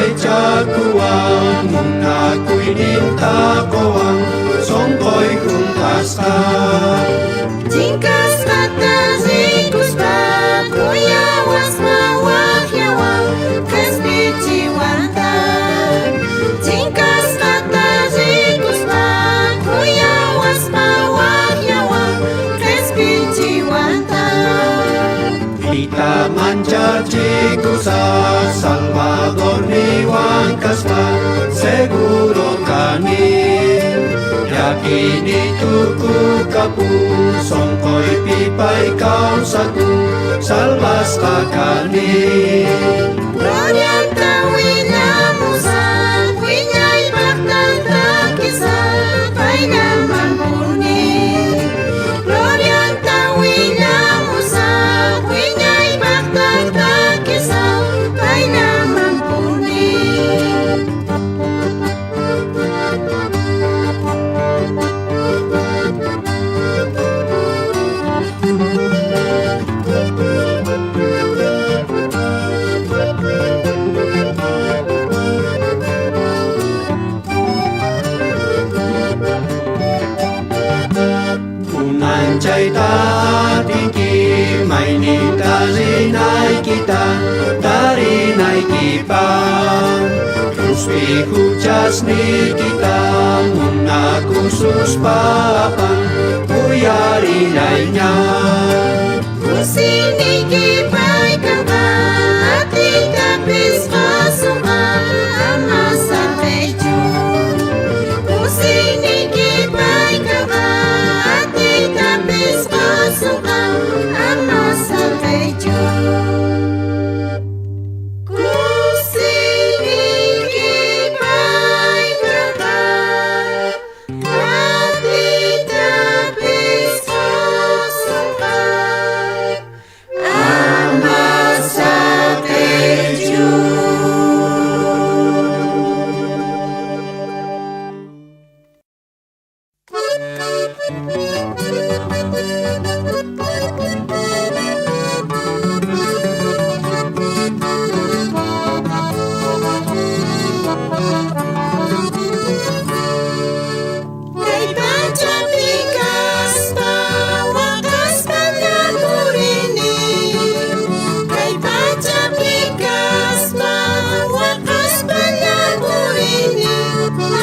Yupaychakuwan munakuyninta qowan sonqoy junt'asqa. Chinkasqata rikuspa khuyawaspa wajyawan qhespichiwanta. Chinkasqata rikuspa khuyawaspa wajyawan qhespichiwanta. Pita manchachikusaj Salvador niwan kaspa seguro kani. Llakiyniy tukukapun sonqoypi pay kawsakun salvasqa kani. Glorianta willamusaj wiñaypajtaj takisaj payllamanpuni. Glorianta willamusaj wiñaypajtaj takisaj payllamanpuni. Unanchayta atinki mayninta rinaykita tarinaykipaj. Cruzpi juchasniykita munakususpa apan uyarillayña. Kusiyniyki pay kanqa atiytapis qosonqa ama saqeychu. Kusiyniyki pay kanqa atiytapis qosonqa ama saqeychu. Kusiyniyki pay kanqa atiytapis qosonqa ama saqeychu. Kay pachapi kaspa waqaspa purini. Kay pachapi kaspa waqaspa purini.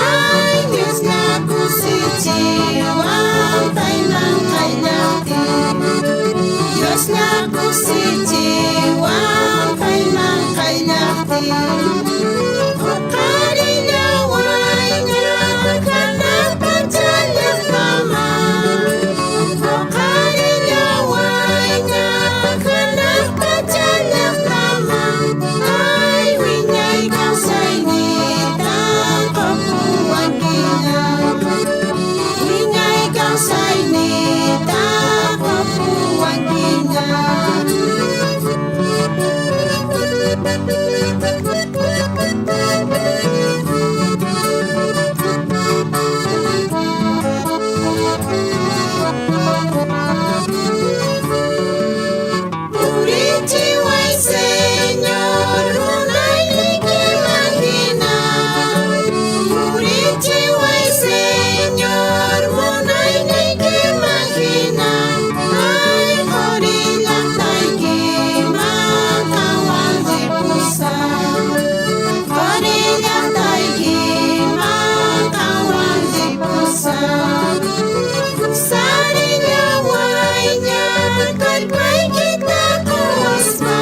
Ay Dioslla kusichiwan payman qayllajtin. Dioslla kusichiwan payman qayllajtin. Oqharillawayña janaj pacha llajtaman. Oqharillawayña janaj pacha llajtaman. Ay wiñay kawsayniyta qopuwankiña. Wiñay kawsayniyta qopuwankiña. Purichiway Señor munayniykiman jina. Purichiway Señor munayniykiman jina. Ay qori llajtaykiman qanwan ripusaj. Qori llajtaykiman qanwan ripusaj. Pusarillawayña kallpaykita qospa.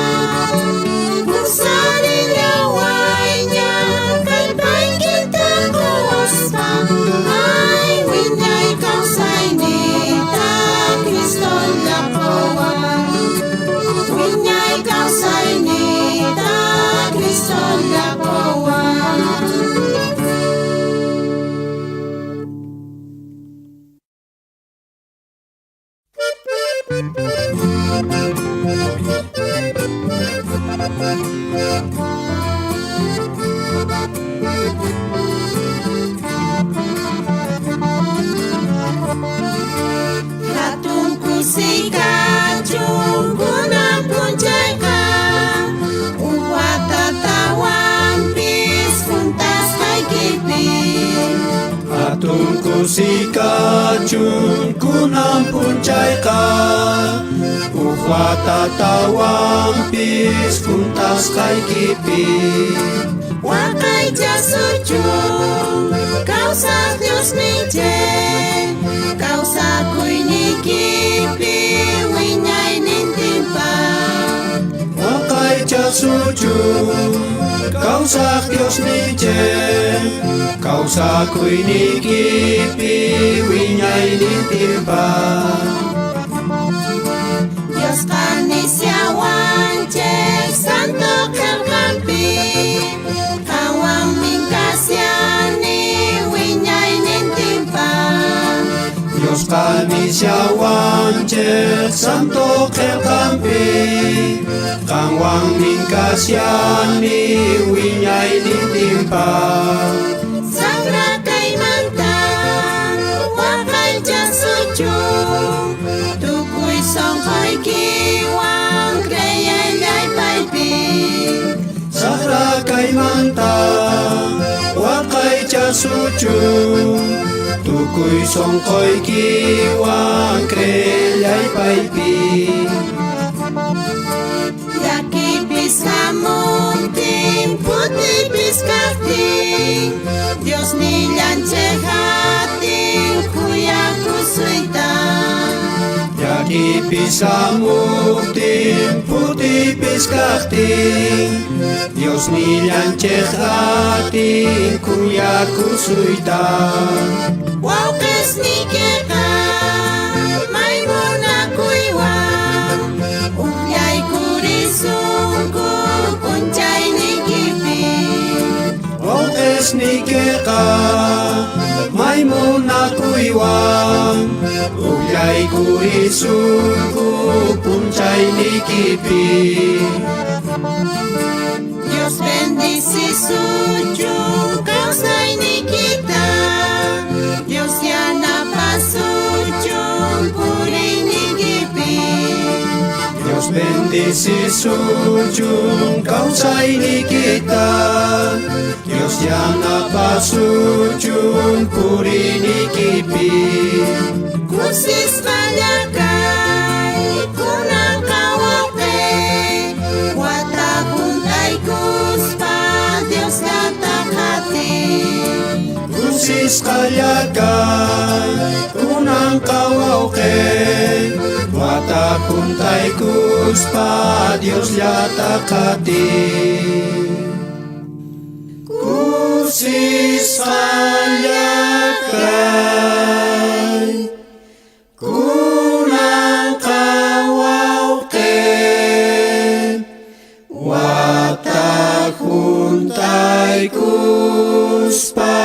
Pusarillawayña kallpaykita qospa. Ay wiñay kawsayniyta Cristolla qowan. Wiñay kawsayniyta Cristolla qowan. Jatun kusiy kachun kunan p'unchayqa uj wata tawanpi. Kusiy kachun kunan p'unchayqa, uj watatawampis juntasqaykipi. Waqaychasuchun kawsaj Diosninchej, kawsakuyniykipi wiñaynintinpaj. Waqaychasuchun kawsaj Diosninchej, kawsakuyniykipi wiñaynintinpaj. Diosqa nishawanchej santo qhelqanpi, qanwanmin kashani wiñaynintinpaj. Diosqa nishawanchej santo qhelqanpi, qanwanmin kashani wiñaynintinpaj. Sajra kaymanta waqaychasuchun, tukuy sonqoykiwan creellay paypi. Sajra kaymanta waqaychasuchun, tukuy sonqoykiwan creellay paypi. Llakiypis jamojtin, phutiypis kajtin, Diosnillanchej atin khuyakusuyta. Llakiypis jamojtin, phutiypis kajtin, Diosnillanchej atin khuyakusuyta. Wawqesniykeqa may munakuywan ujllaykurisunku p'unchayniykipi. Wawqesniykeqa may munakuywan ujllaykurisunku p'unchayniykipi. Dios bendicisuchun kawsayniykita, Dios yanapasuchun puriyniykipi. Dios bendicisuchun kawsayniykita, Dios yanapasuchun puriyniykipi. Kusisqalla kay kunanqa wawqey, wata junt'aykuspa Diosllata qhatiy. Kusisqalla kay kunanqa wawqey, wata junt'aykuspa Diosllata qhatiy. Kusisqalla kay kunanqa wawqey, wata junt'aykuspa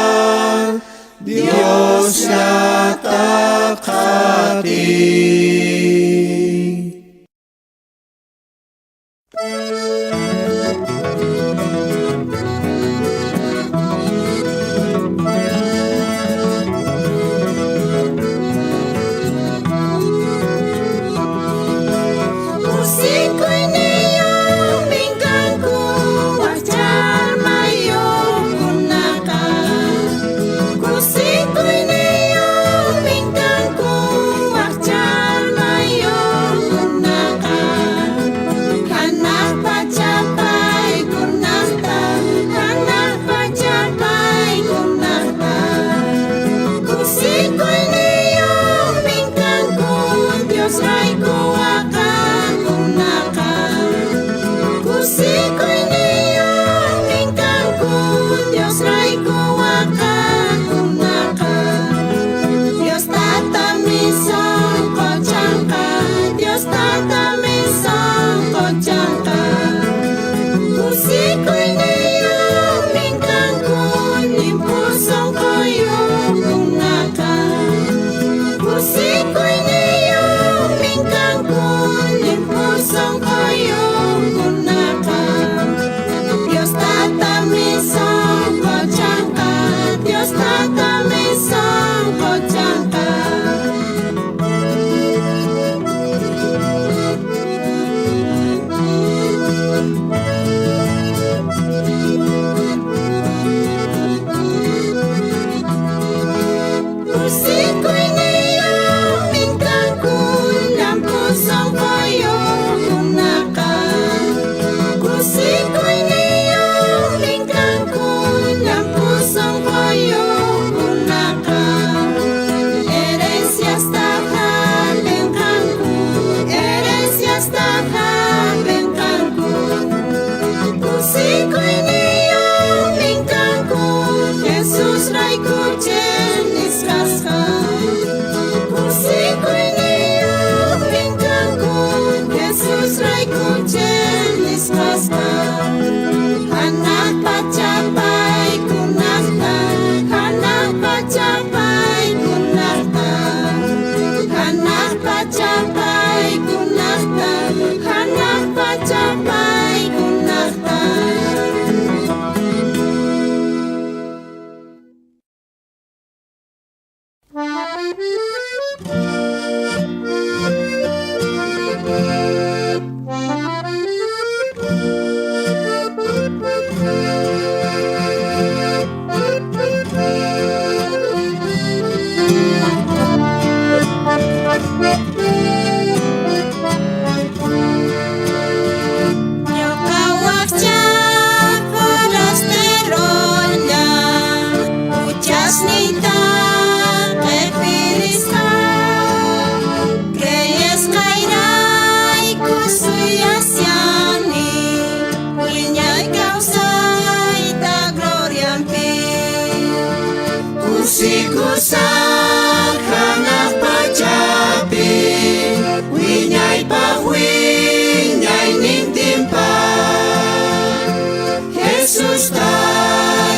Diosllata qhatiy.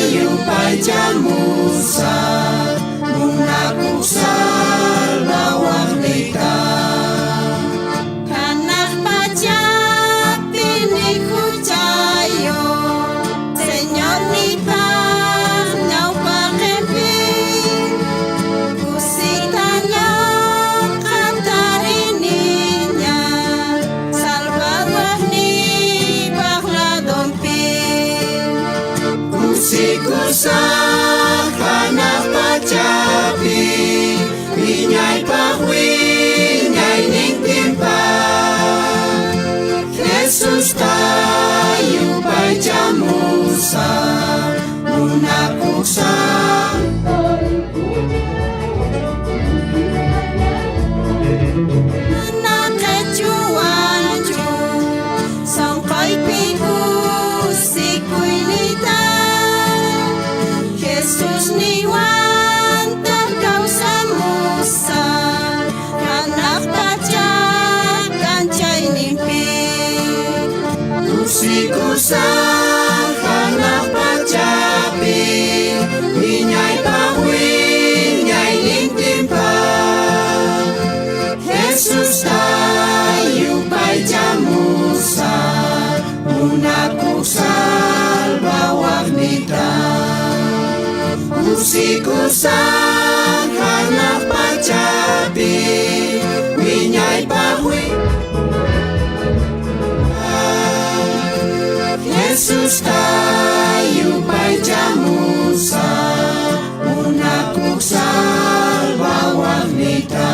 Yupaychamusaj munakuq salvawaqniyta. Hanaq pachapi ni huchayuq Señorniypaq ñawpaqinpi kusiyta ñuqa tariniña Salvadorniypaq ladonpi. Kusikusaj hanaq pachapi wiñaypaq wiñaynintinpaq Jesusta yupaychamusaj munakuq Mana qhechuwanchu sonqoypi kusikuyniyta Jesus niwantaq kawsamusaq hanaq pacha kanchayninpi. Kusikusaj hanaq pachapi wiñaypaq wiñaynintinpaq Jesusta yupaychamusaj munakuq salvawaqniyta. Kusikusaj hanaq pachapi wiñaypaq Jesusta yupaychamusaj munakuq salvawaqniyta.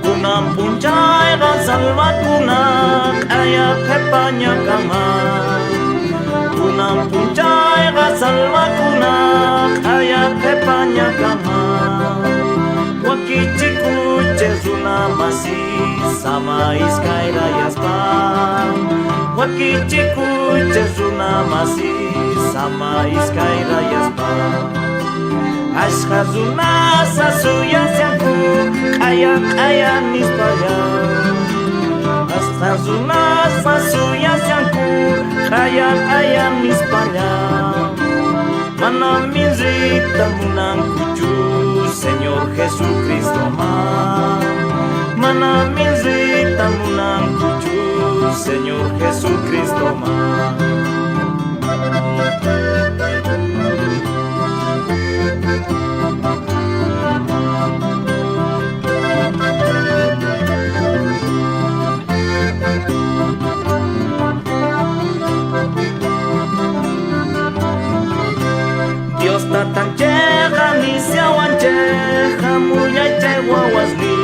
Kunan p'unchayqa salvakuna q'aya qhepañakama. Kunan p'unchayqa salvakuna q'aya qhepañakama. Wakichikuchej runa masis ama iskayrayaspa. Wakichikuchej runa masis ama iskayrayaspa. Ashka runasa suyasyanku q'aya q'aya nispalla. Ashka runasa suyasyanku q'aya q'aya nispalla. Mana riyta munankuchu Señor Jesucristo ma. Mana riyta munankuchu Señor Jesucristo ma. Dios tatancheqa nisyawanchej hamullaychay wawasni.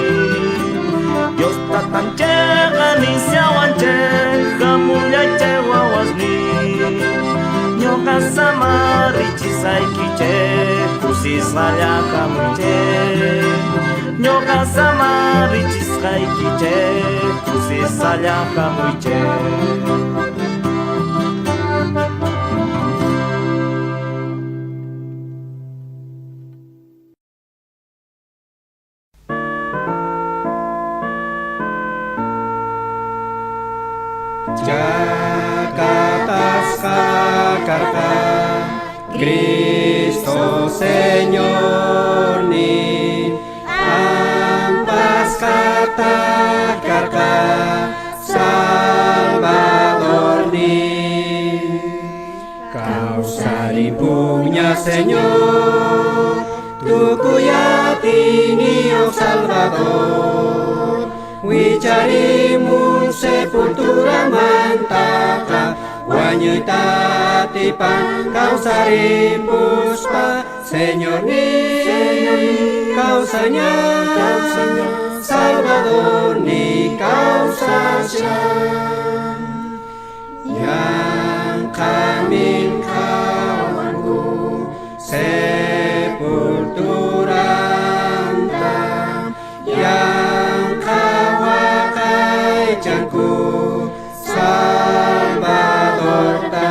Dios tatancheqa nisyawanchej hamullaychay wawasni. Ñuqa samarichisaykichej kusisqalla hamuychej. Ñuqa samarichisqaykichej kusisqalla hamuychej. Chakatasqa karqa Cristo Señor ni Ampasqata karqa Salvador ni Kawsarimpunña Señor tukuy atiyniyuq Salvador Wicharimun sepulturamantaqa wañuyta atipan kawsarimpuspa Señor ni kawsaña Salvador ni kawsashan Yanqamin qhawanku sepulturanta. yupaychanku Salvadorta.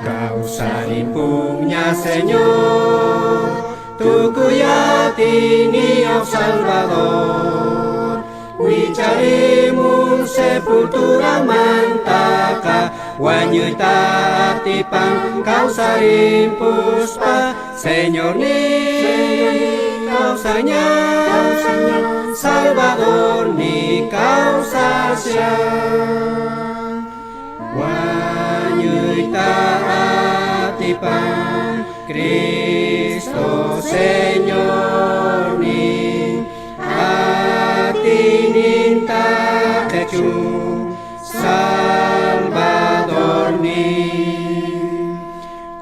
Kawsarimpunña Señor, tukuy atiyniyoj Salvador. Wicharimun sepulturamantaqa, wañuyta atipan kawsarimpuspa, Señor ni kawsaña, Salvador ni kawsashan. Wañuyta atipan Cristo Señor ni atiyninta qhechun Salvador ni.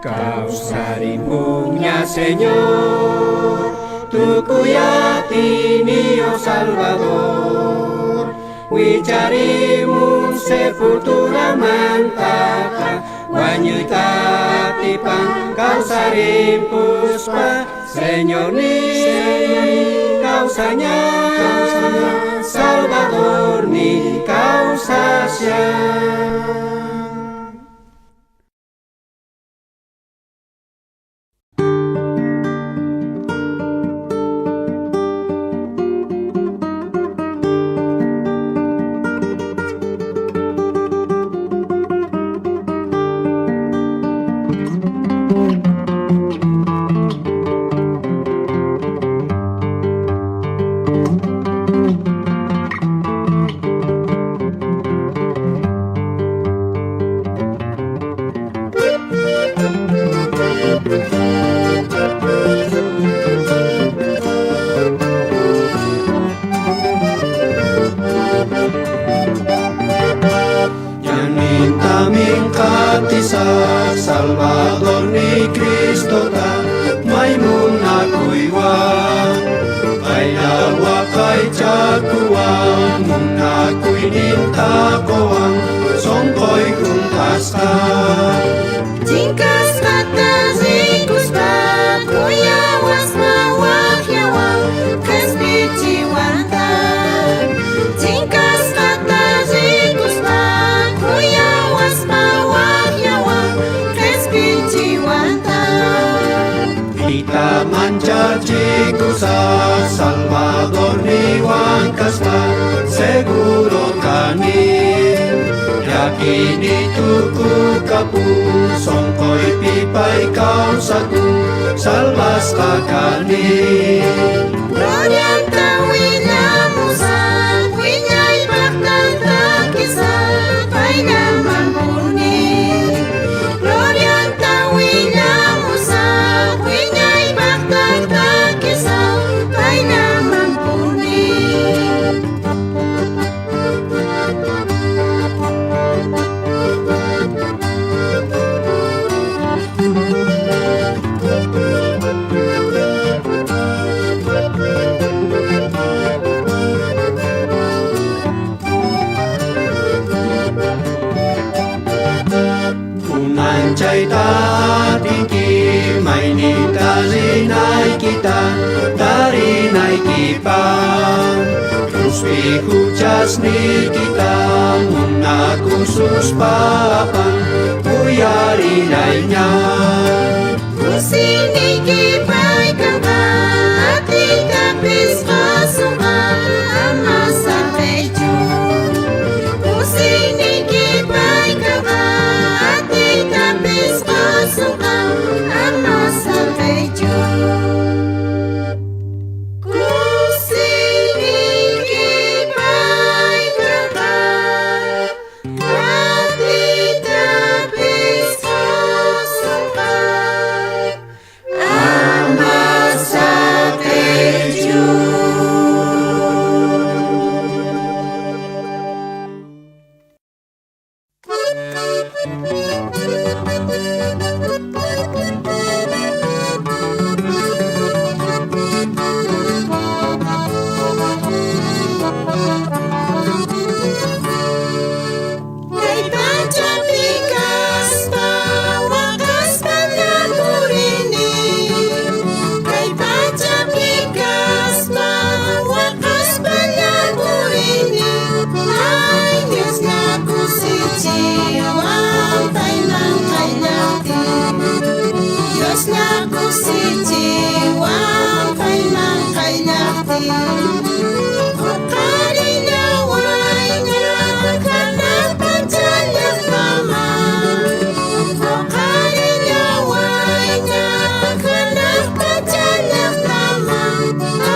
Kawsarimpunña Señor, tukuy atiyniyoj Salvador. Wicharimun sepulturamantaqa, wañuyta atipan kawsarimpuspa, Señor ni kawsaña, Salvador ni kawsashan. Ñannintamin qatisaj Salvador ni Cristota may munakuywan Paylla waqaychakuwan munakuyninta qowan sonqoy junt'asqa. Chinkasqata rikuspa khuyawaspa wajyawan qhespichiwantaj. Chinkasqata rikuspa khuyawaspa wajyawan qhespichiwantaj. Pita manchachikusaj Salvador niwan kaspa seguro kani. Llakiyniy tukukapun sonqoypi pay kawsakun salvasqa kani. Glorianta willamusaj wiñaypajtaj takisaj payllamanpuni. Glorianta willamusaj wiñaypajtaj takisaj payllamanpuni. Unanchayta atinki mayninta rinaykita tarinaykipaj. Cruzpi huchasniykita munakususpa apan uyarillayña. Kusiyniyki pay kanqa atiytapis qosonqa ama saqeychu. Kusiyniyki pay kanqa atiytapis qosonqa ama saqeychu. Kusiyniyki pay kanqa atiytapis qosonqa ama saqeychu. Uqarillawayña hanaq pacha llaqtaman. Uqarillawayña hanaq pacha llaqtaman.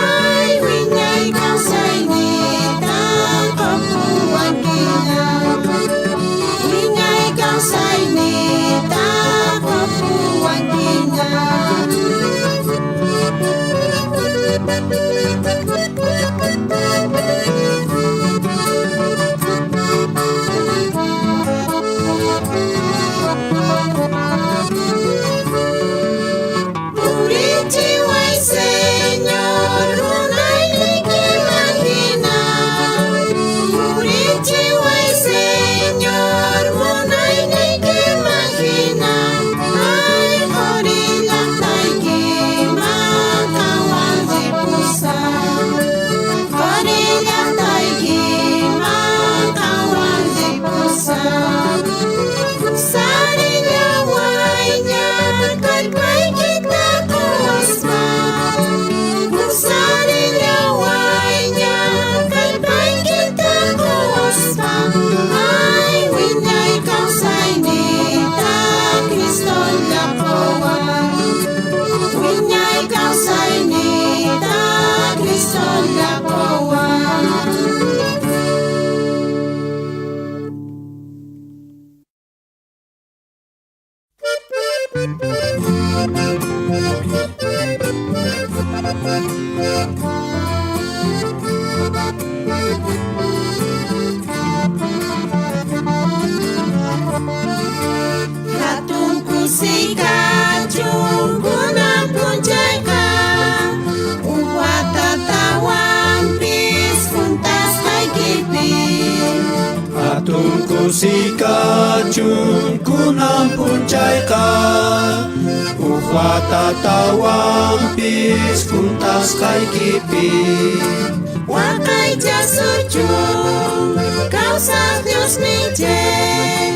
Ay, wiñay kawsayniyta qopuwankiña. Wiñay kawsayniyta qopuwankiña. Purichiway, Señor, munayniykiman hina. Purichiway, Señor, munayniykiman hina. Ay, qori llaqtaykiman qanwan ripusaq. Qori llaqtaykiman qanwan ripusaq. Sarillawayña kallpaykita qospa. Sarillawayña kallpaykita qospa. Ay, wiñay kawsayniyta Cristo qowan. Wiñay kawsayniyta Cristo qowan. Hatun kusiy kachun kunan p'unchayqa, uj watatawanpis juntasqaykipi. Hatun kusiy kachun kunan p'unchayqa, uj watatawanpis juntasqaykipi. Waqaychasuchun kawsaj Diosninchej,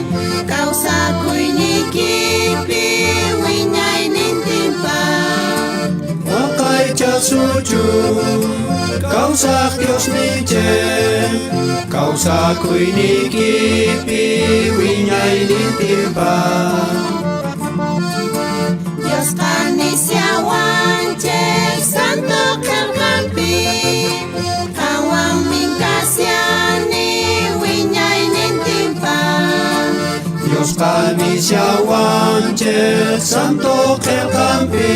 kawsakuyniykipi wiñaynintinpaj. Waqaychasuchun kawsaj Diosninchej, kawsakuyniykipi wiñaynintinpaj. Diosqa nishawanchej santo qhelqanpi, qanwanmin kashani wiñaynintinpaj. Diosqa nishawanchej santo qhelqanpi,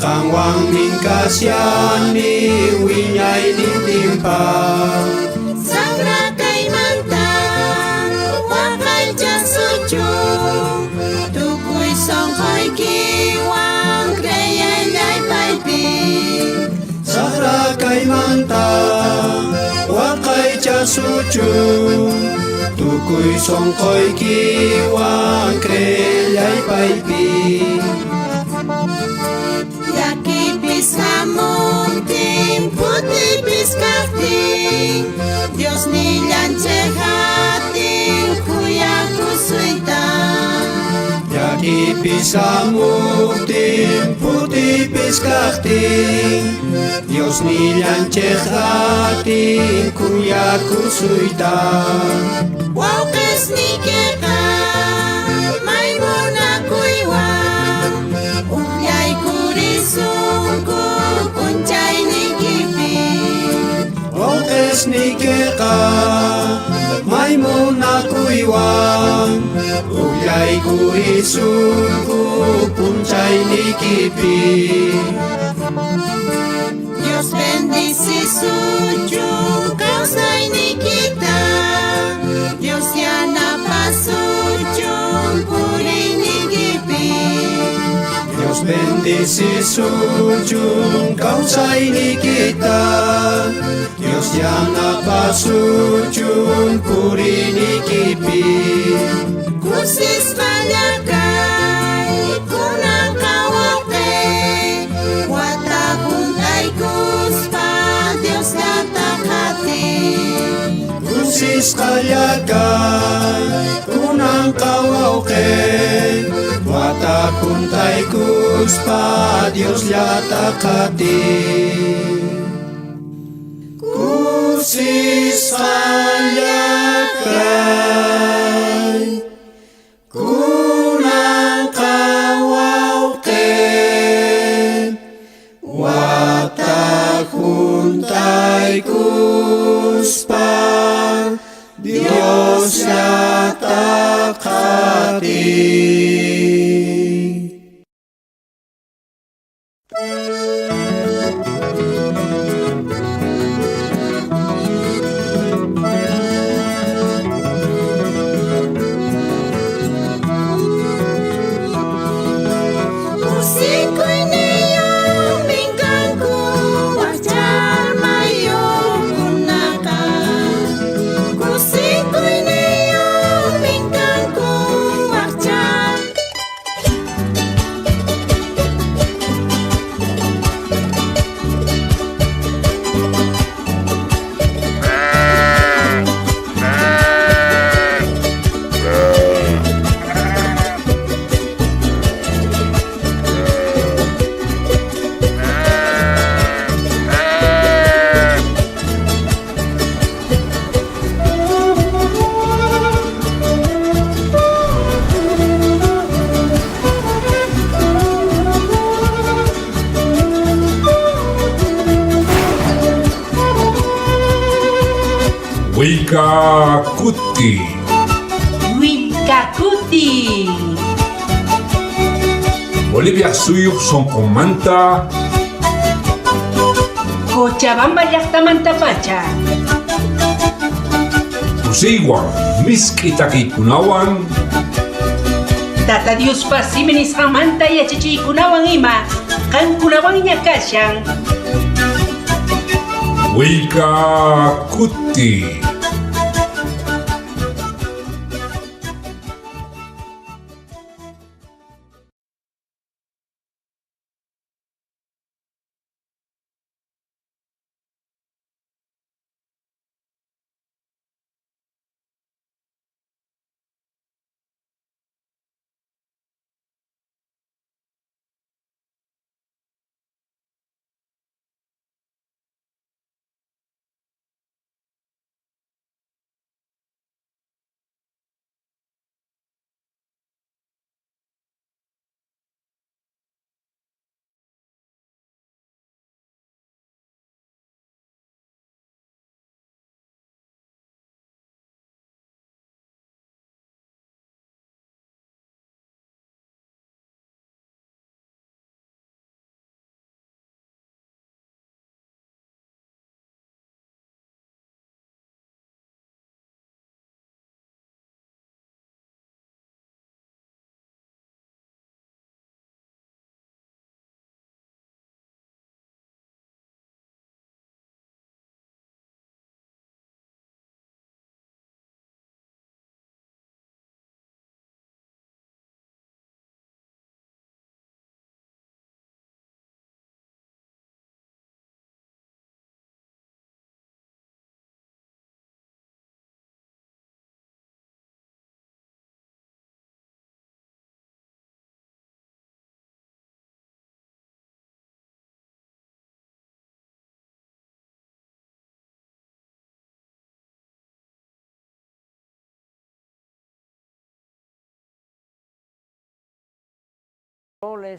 qanwanmin kashani wiñaynintinpaj. Sajra kaymanta waqaychasuchun, tukuy sonqoykiwan creellay paypi. Sajra kaymanta waqaychasuchun, tukuy sonqoykiwan creellay paypi. Llakiypis jamojtin, phutiypis kajtin, Diosnillanchej atin khuyakusuyta. Llakiypis jamojtin, phutiypis kajtin, Diosnillanchej atin khuyakusuyta. Wawqesniykeqa may munakuywan ujllaykurisunku p'unchayniykipi. Wawqesniykeqa may munakuywan ujllaykurisunku p'unchayniykipi. Dios bendicisuchun kawsayniykita, Dios yanapasuchun puriyniykipi. Dios bendicisuchun kawsayniykita, Dios yanapasuchun puriyniykipi. Kusisqalla kay kunanqa wawqey, wata junt'aykuspa Diosllata qhatiy. Kusisqalla kay kunanqa wawqey, wata junt'aykuspa Diosllata qhatiy. Kusisqalla kay kunanqa wawqe wata juntaykuspa Diosllata qhatiy. Kusikuyniyuqmi kanku wakcha almayuqkunaqa. Kusikuyniyuqmi kanku wakcha. Willkakuti. Willkakuti. Bolivia suyuq sunqunmanta. Cochabamba llaqtamantapacha. Kusiywan misk'i takiykunawan. Tata Diospa simi nisqanmanta yachachiykunawan ima qankunawanña kashan. Willkakuti.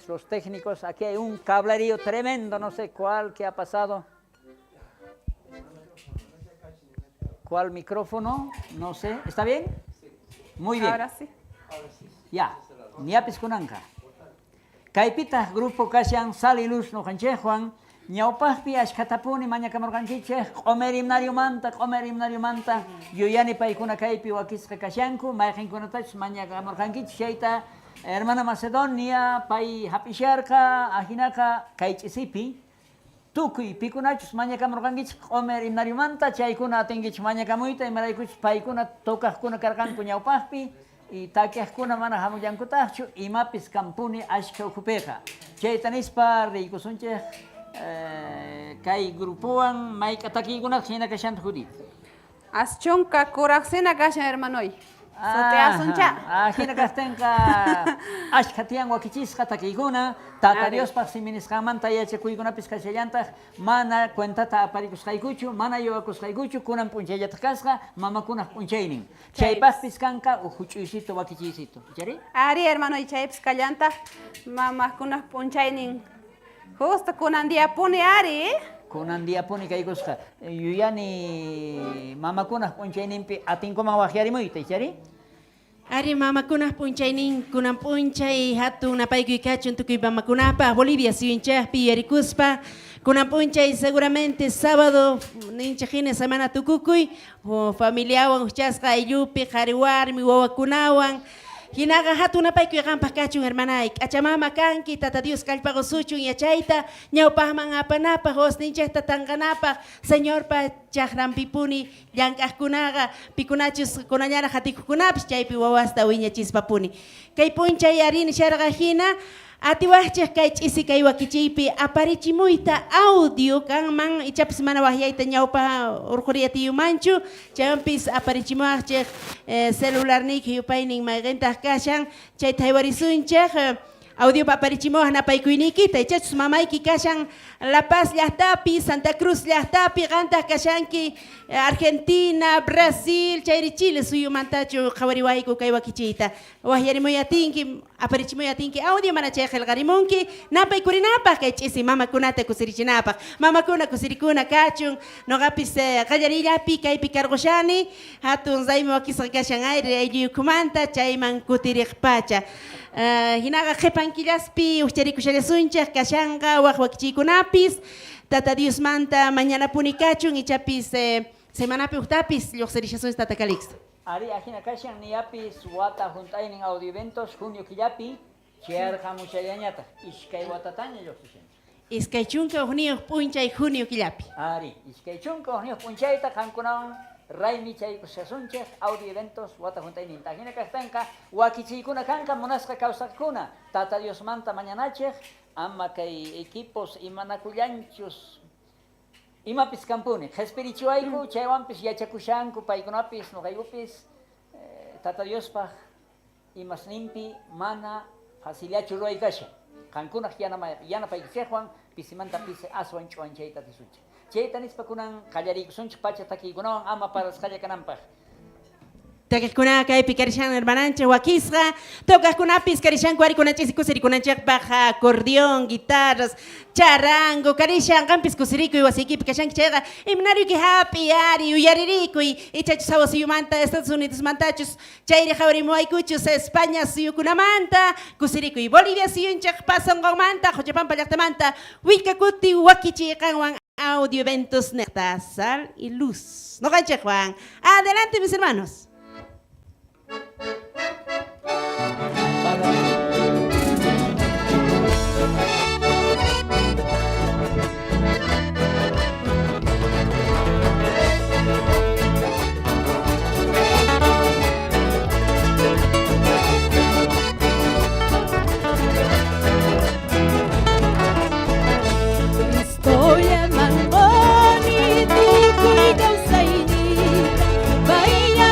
Los técnicos, aquí hay un cablerío tremendo, no sé cuál que ha pasado. ¿Cuál micrófono? No sé. ¿Está bien? Muy bien. Ahora sí. Ya. Ñapis kunanqa. Kaypitaq grupo kashan Sal y Luz noqanchejwan ñawpaqpi ashkhatapuni mañakamurqankichej q'omer himnariomanta, q'omer himnariomanta yuyani paykuna kaypi wakisqa kashanku, mayqinkunatachus mañakamurqankichej chayta hermana Macedonia pay hap'isharqa, ajinaqa kay ch'isipi tukuy pikunachus mañakamurqankichej q'omer himnariomanta chaykuna atinkichej mañakamuyta, imaraykuchus paykuna tocaqkuna karqanku ñawpaqpi y takiaqkuna mana hamullankutaqchu, imapis kampuni ashkha ukhupiqa. Chayta nispa riykusunchej kay grupowan mayk'a takiykunataq hina kashanta, Judith. Aschunka kuraqsina kashan, hermanoy. Sut'iasuncha. Ajina kajtenqa ashkha tiyan wakichisqa takiykuna, Tata Diospaj simi nisqanmanta yachakuykunapis kashallantaj, mana cuentata aparikusqaykuchu, mana yuyakusqaykuchu, kunan p'unchayllataj kasqa mamakunaj p'unchaynin. Chaypajpis kanqa uj juch'uysito wakichiysito. Ichari? Ari, hermano, chaypis kallantaj mamakunaj p'unchaynin. Justo kunan diapuni ari. Kunan diapuni kaykusqa. Yuyani mamakunaj p'unchayninpi atinkuman wajyarimuyta, ichari? Ari mamakunaj p'unchaynin kunan p'unchay hatun napaykuy kachun tukuy mamakunapaj Bolivia suyunchajpi yuyarikuspa kunan p'unchay seguramente sábado ninchej hina semana tukukuy familiawan ujchasqa ayllupi qhari warmi wawakunawan hinaqa hatun napaykuy qanpaj kachun hermanay k'acha mama kanki Tata Dios kallpaqusuchun yachayta ñawpajman apanapaj wasninchejta tanqanapaj Señorpa chajranpipuni llank'ajkunaqa pikunachus kunallaraj qhatikuqkunapis chaypi wawasta wiñachispapuni. Kay p'unchay ari nisharqa hina atiwajchej kay ch'isi kay wakichiypi aparichimuyta audio kanman ichapis mana wajyayta ñawpa urqhuriy atiyumanchu chaywanpis aparichimuwajchej celularniyki yupaynin mayqintaj kashan chayta jaywarisunchej. Audiopa aparichimuwaj napaykuyniykita, ichachus mamayki kashan La Paz llajtapi, Santa Cruz llajtapi, qantaj kashanki Argentina, Brasil, chayri Chile suyumantachu qhawariwayku kay wakichiyta. Wajyarimuy atinki, aparichimuy atinki audio, mana chay qhelqarimunki, napaykurinapaj kay ch'isi mamakunata kusirichinapaj. Mamakuna kusirikuna kachun, noqapis qallariyllapi kaypi karqushani, hatun raymi wakisqa kashan ayri aylluyukumanta, chayman kutiriqpacha. Hinaqa qhepan killaspi ujcharikushallasunchej kashanqa waj wakichiykunapis Tata Diosmanta mañanapuni kachun ichapis semanapi ujtapis llojsirishasunchej Tata Calixto. Ari ajina kashan niyapis wata junt'aynin audio eventos junio killapi chayarqamushallañataj iskay watataña llojsishanchej. 21 p'unchay junio killapi. Ari, 21 p'unchayta qankunawan raymi chaykushasunchej audio eventos wata junt'ayninta. Ajina kajtenqa wakichiykuna kanqa munasqa kawsaqkuna Tata Diosmanta mañanachej ama kay equipos imanakullanchus imapis kampuni qhespirichiwayku chaywanpis yachakushanku paykunapis noqaykupis Tata Diospaj imasninpi mana facillachu ruway kashan. Qankunaj yanapaykichejwan pisimanta pisi aswan ch'uwanchayta atisunchej. Chayta nispa kunan qallariykusunchej pacha takiykunawan ama parasqalla kananpaj. Takiqkunaqa kaypi karishan hermananchej wakisqa, tocaqkunapis karishanku ari kunan ch'isi kusirikunanchejpaj acordeón, guitarras, charango karishan, qanpis kusirikuy wasiykipi kashanki chayqa himnariyki hap'iy ari yuyaririkuy ichachus hawa suyumanta Estados Unidosmantachus chayri qhawarimuwaykuchus España suyukunamanta kusirikuy Bolivia suyunchejpa sonqonmanta Qochapampa llaqtamanta Willkakuti wakichiy qanwan audio eventos neqta sal y luz. Noqanchejwan. Adelante mis hermanos. Cristollaman qoni tukuy kawsayniyta, paylla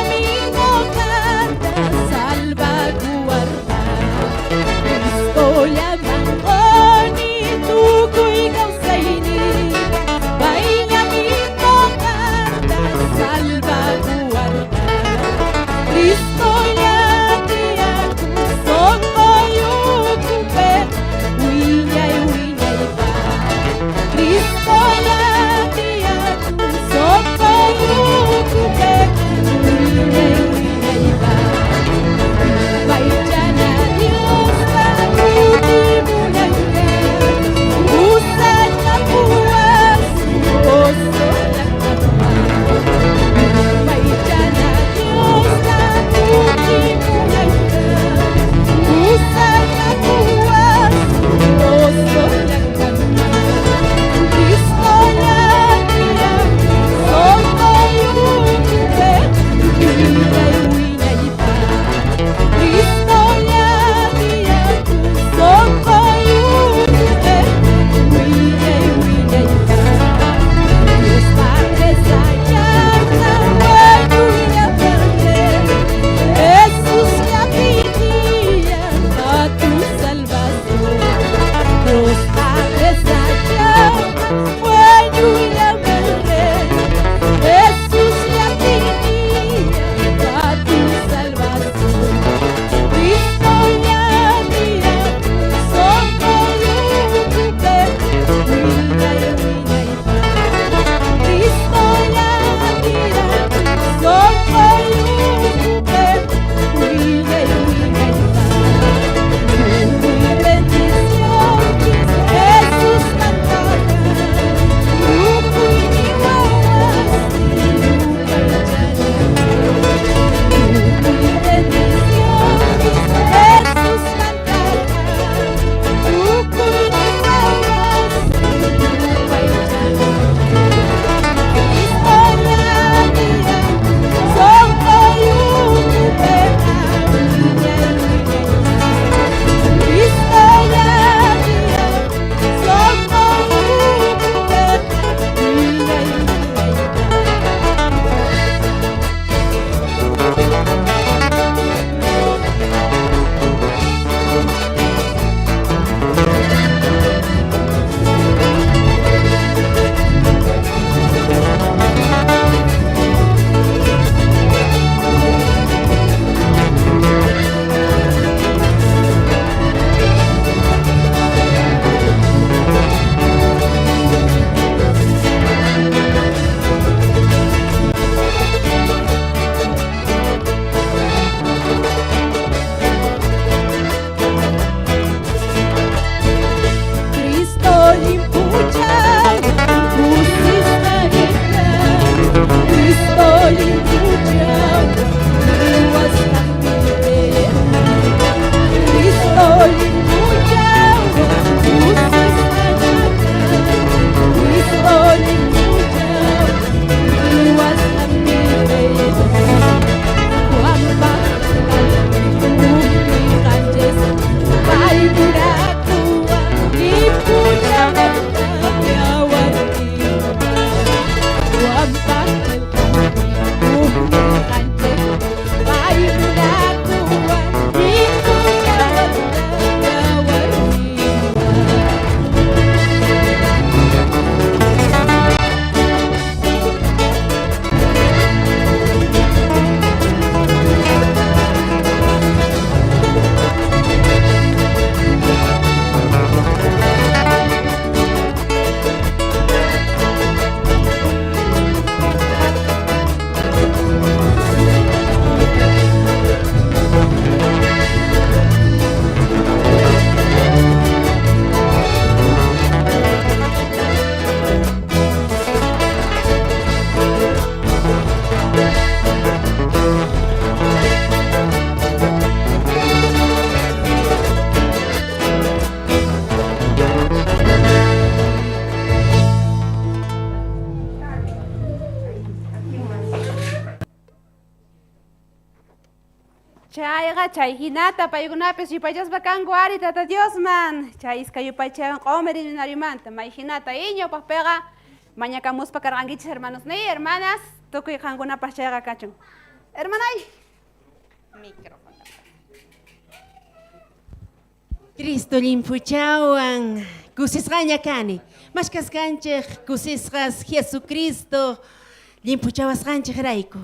Chayqa chay hinata paykunapis yupaychaspa kanku ari Tata Diosman. Chay iskay yupaychawan q'omer himnariomanta. May hinata ñawpaqpiqa mañakamuspa karqankichis hermanos ni hermanas tukuy qankunapaq chayqa kachun. Hermanay. Micrófono. Cristo llimphuchawan kusisqaña kani. Mashkasqanchej kusisqas Jesucristo llimphuchawasqanchejrayku.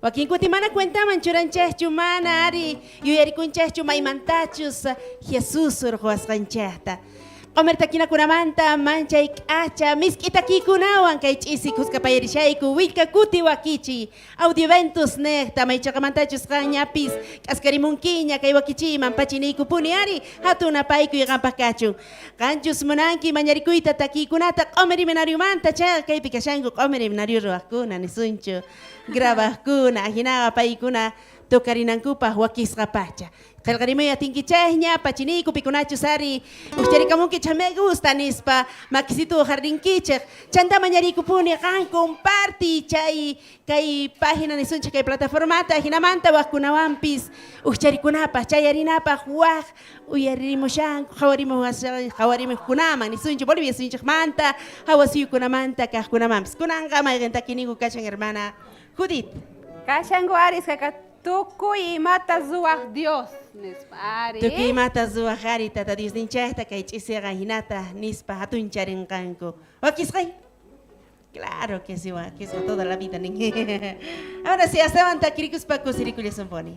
Wakinkuti mana cuentaman churanchejchu mana ari yuyarikunchejchu maymantachus Jesus urquwasqanchejta. Q'omer takinakunamanta manchay k'acha misk'i takiykunawan kay ch'isi kuska payarishayku willka kuti wakichiy audioventus nejta maychaqamantachus qanñapis k'askarimunkiña kay wakichiyman pachiniykupuni ari hatun napaykuy qanpaq kachun. Qanchus munanki mañarikuyta takiykunata q'omer himnariomanta chayqa kaypi kashanku q'omer himnario ruwaqkuna nisunchu grabaqkuna ajinaqa paykuna tocarinankupaq wakisqa pacha. Qillqarimuy atinkichejña pachiniyku pikunachus ari ujcharikamunkichej me gusta nispa makisitu ujarrinkichej chanta mañariykupuni qan comparti chay kay página nisunchej kay plataformata jinamanta wajkunawanpis ujcharikunapaj chayarinapaj waj uyarimushanku qhawarimuqkunaman nisunchej Bolivia suyunchejmanta hawa suyukunamanta kajkunamanpis kunanqa mayqen takininku kashan hermana Judith. Kashanku ari iskayqa tukuy imata ruwaj Dios nispa ari. Tukuy imata ruwaj ari Tata Diosninchejta kay ch'isiqa hinata nispa hatuncharinqanku. Wakisqay? Claro que sí, wakisqa toda la vida nin. Ahora sí, astawan takirikuspa kusirikullasunpuni.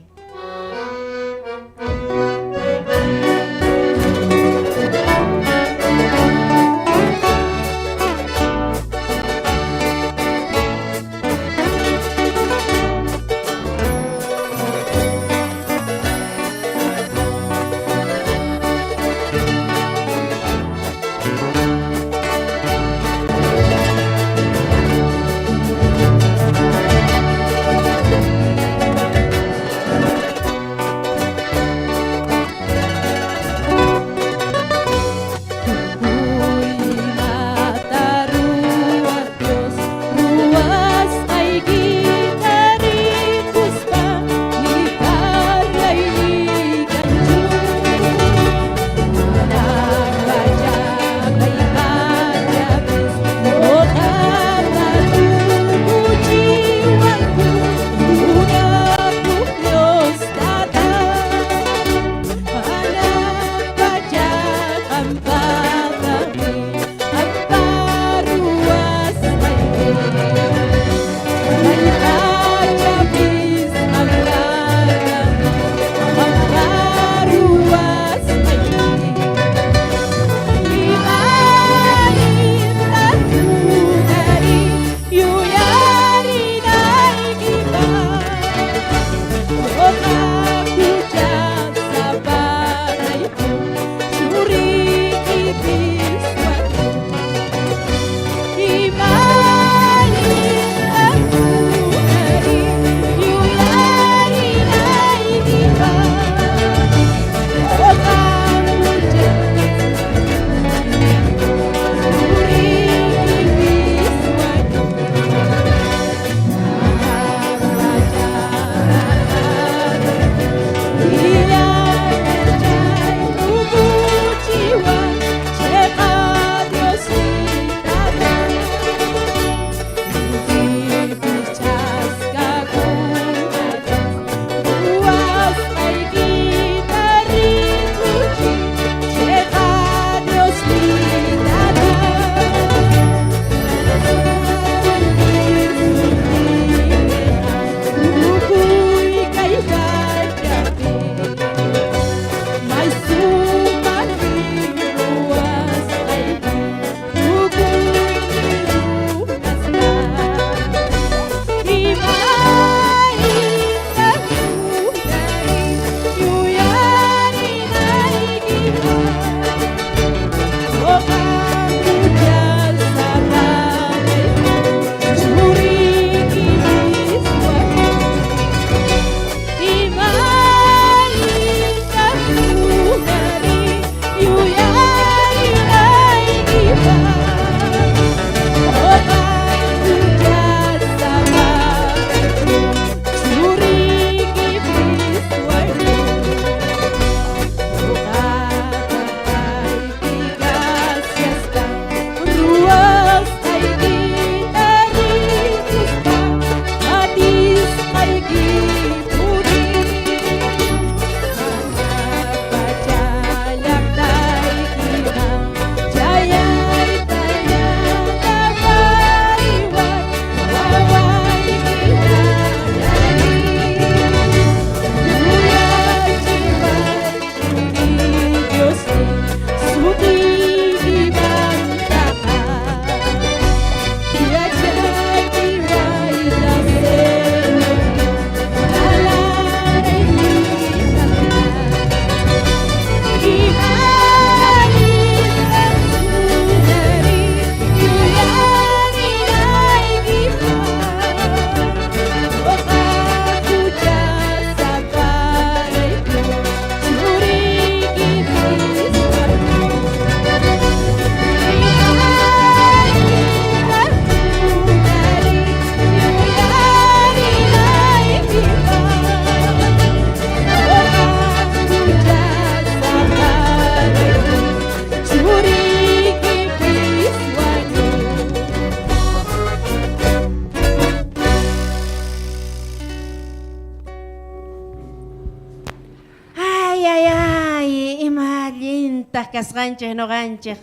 Mayqentaj kasqanchej noqanchej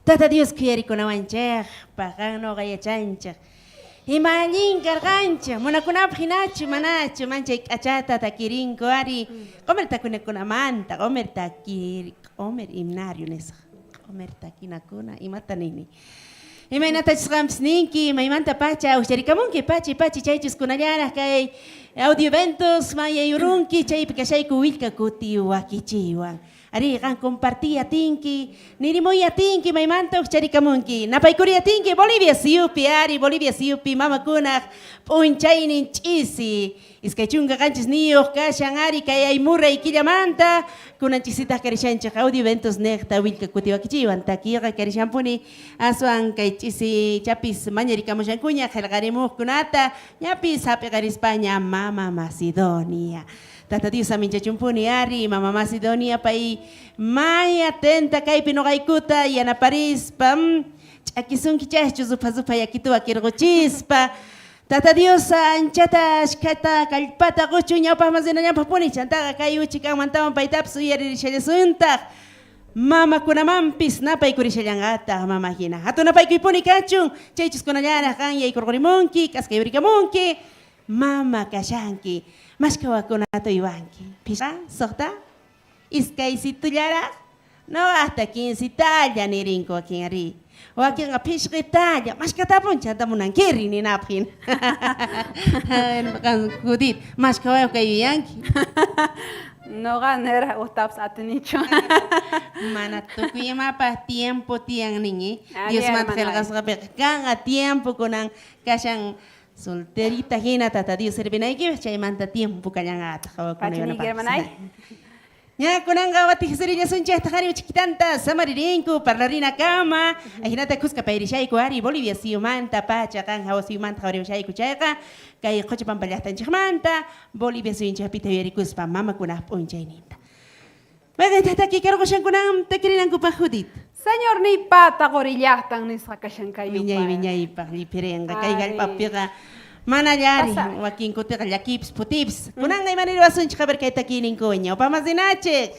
Tata Dios khuyarikunawanchejpaj, qan noqa yachanchej. Ima allin karqanchej, munakunapaj jinachu, manachu, manchay k'achata takirinku ari, q'omer takunakunamanta, q'omer takir, q'omer himnario nisqa, q'omer takinakuna, imata nini. Imaynatachus qanpis ninki, maymantapacha ujcharikamunki, pachi, pachi, chaychus kunallaraj kay audio eventos mayayurunki, chaypi kashayku willka kuti wakichiywan. Arí, qan compartiy atinki, nirimuy atinki, maymanta ujcharikamunki. Napaykuri atinki, Bolivia suyupi, ari, Bolivia suyupi mamakunaj p'unchaynin ch'isi. 27 kashan ari kay aymuray killamanta, kunan ch'isitaj karishanchej audio eventos nejta willka kutiwakichiywan takiyqa karishanpuni aswan kay ch'isi chapis mañarikamushankuña qhelqarimujkunata ñapis hap'iqarispaña mama Macedonia. Tata Dios aminchachumpuni ari mama Macedonia pay may atenta kaypi noqaykuta yanaparispa ch'akisunki chaychu rupha rupha yakituwa kirquchispa. Tata Dios anchata ashkhata kallpata quchun ñawpaqman rinallanpaqpuni chantaqa kay uchikanmantawan paytapis uyaririshallasuntaq mamakunamampis napaykurishallanqataq mama hina. Hatun napaykuypuni kachun chaychus kunallaraq qan yaykurqurimunki k'askayurikamunki mama kashanki mashkha wawakunata uywanki phishqa suqta iskaysitullaraq no hasta 15talla nirinku wakin ari wakinqa phishqitalla mashkhatapun chanta munankiri ninapaq hina. Qan Judith mashkha wawayuq kay yuyanki. Noqa niraj ujtapis atinichu. Mana tukuy imapaj tiempo tiyan nin, eh? Ari, Diosmanta hermana. qhelqasqapiqa kanqa tiempo kunan kashan solterita hina Tata Dios servinaykipaj chaymanta tiempo kallanqataq wawakuna Pachiniki, yanapanpis. hermanay. Ña kunanqa watijsirillasunchejtaj ari uchikitanta samaririnku parlarina kama ajinata khuska payrishayku ari Bolivia suyumanta pacha qan hawa suyumanta qhawarimushayku chayqa kay Qhochapampa llaqtanchejmanta Bolivia suyunchejpita yuyarikuspa mamakunaj p'unchayninta. Mayqentaj takikarqushankunan takirinankupaj Judith. Señor nipata qori llaqtan nisqa kashan kay Wiñay yupay. wiñaypaj lliphirinqa kay Ari. jallp'apiqa mana llari Pasa. wakin kutiqa llakipis phutipis. Kunanqa imanirwasunchej a ver kay takiyninkuwan ñawpaman rinachej.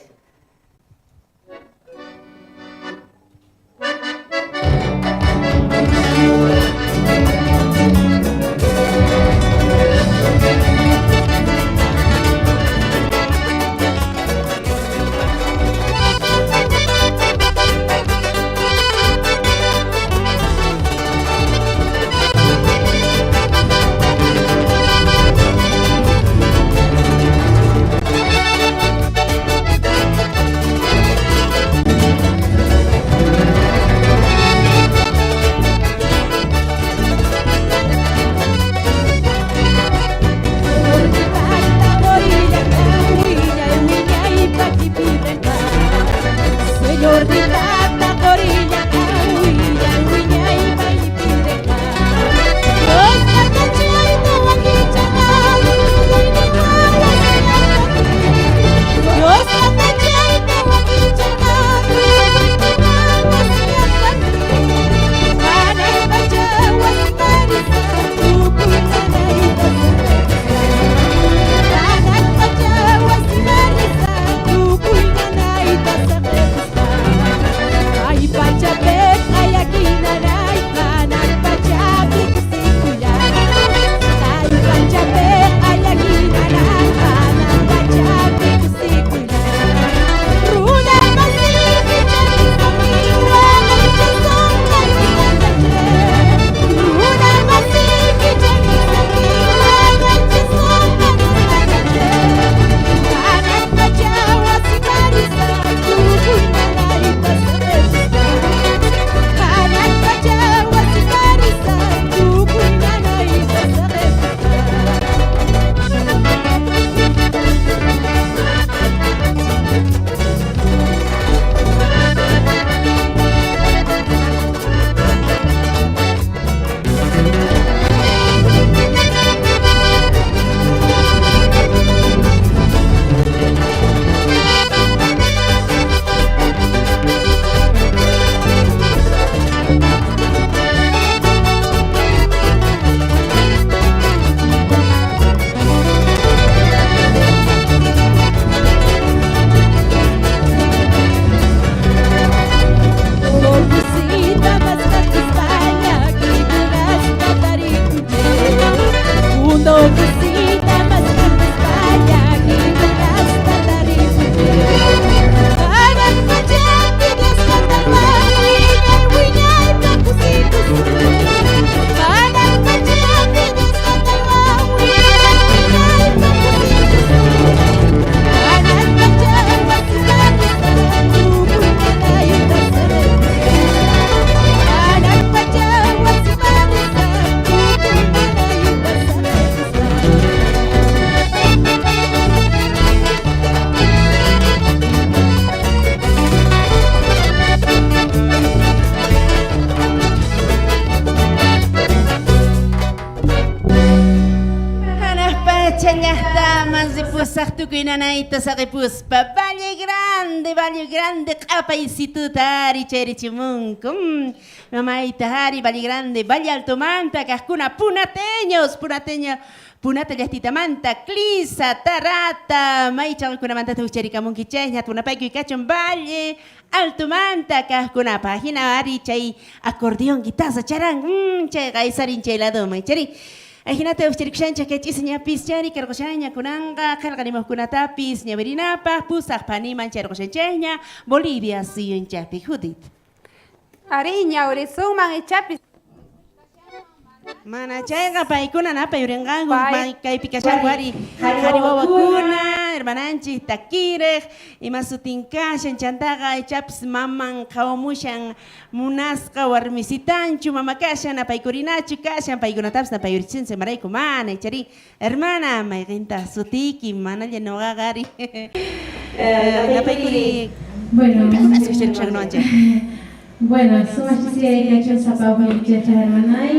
Maypacha llajtaman ripusaj tukuy nanayta saqipuspa Valle Grande, Valle Grande q'apaysituta ari chayrichimunku. Mamayta ari Valle Grande, Valle Altomanta kajkuna punateños, punateño, punata llajtitamanta, Clisa, Tarata, may chaqakunamanta hucharikamunki chayña tunapaykuy kachun Valle Altomanta kajkunapaj. Hina ari chay acordeón, guitarra, charán, chayqa aysarin chay ladoman, chari. Ajinata ucharikushanchej kay ch'isiñapis chari karqushaña kunanqa qhelqarimuqkunatapis ñawirinapaj pusaj paniman chayrqushanchejña Bolivia suyunchajpi. Judith. Ari ñawirisunman ichapis. Mana chayqa paykuna napay yurinqanku Pay- kaypi kashanku ari qhari wawakuna hermananchik takirej ima sutin kashan chantaqa ichapis maman qhawamushan munasqa warmisitanchu mama kashan napaykurinachu kashan paykunatapis napayurichinchik imarayku mana ichari hermana mayqinta sutiyki manalla nuqaqa ari napaykuri. Bueno, Pikunasqa bueno, sumaq chisiyay kachun sapawaykichej hermanay,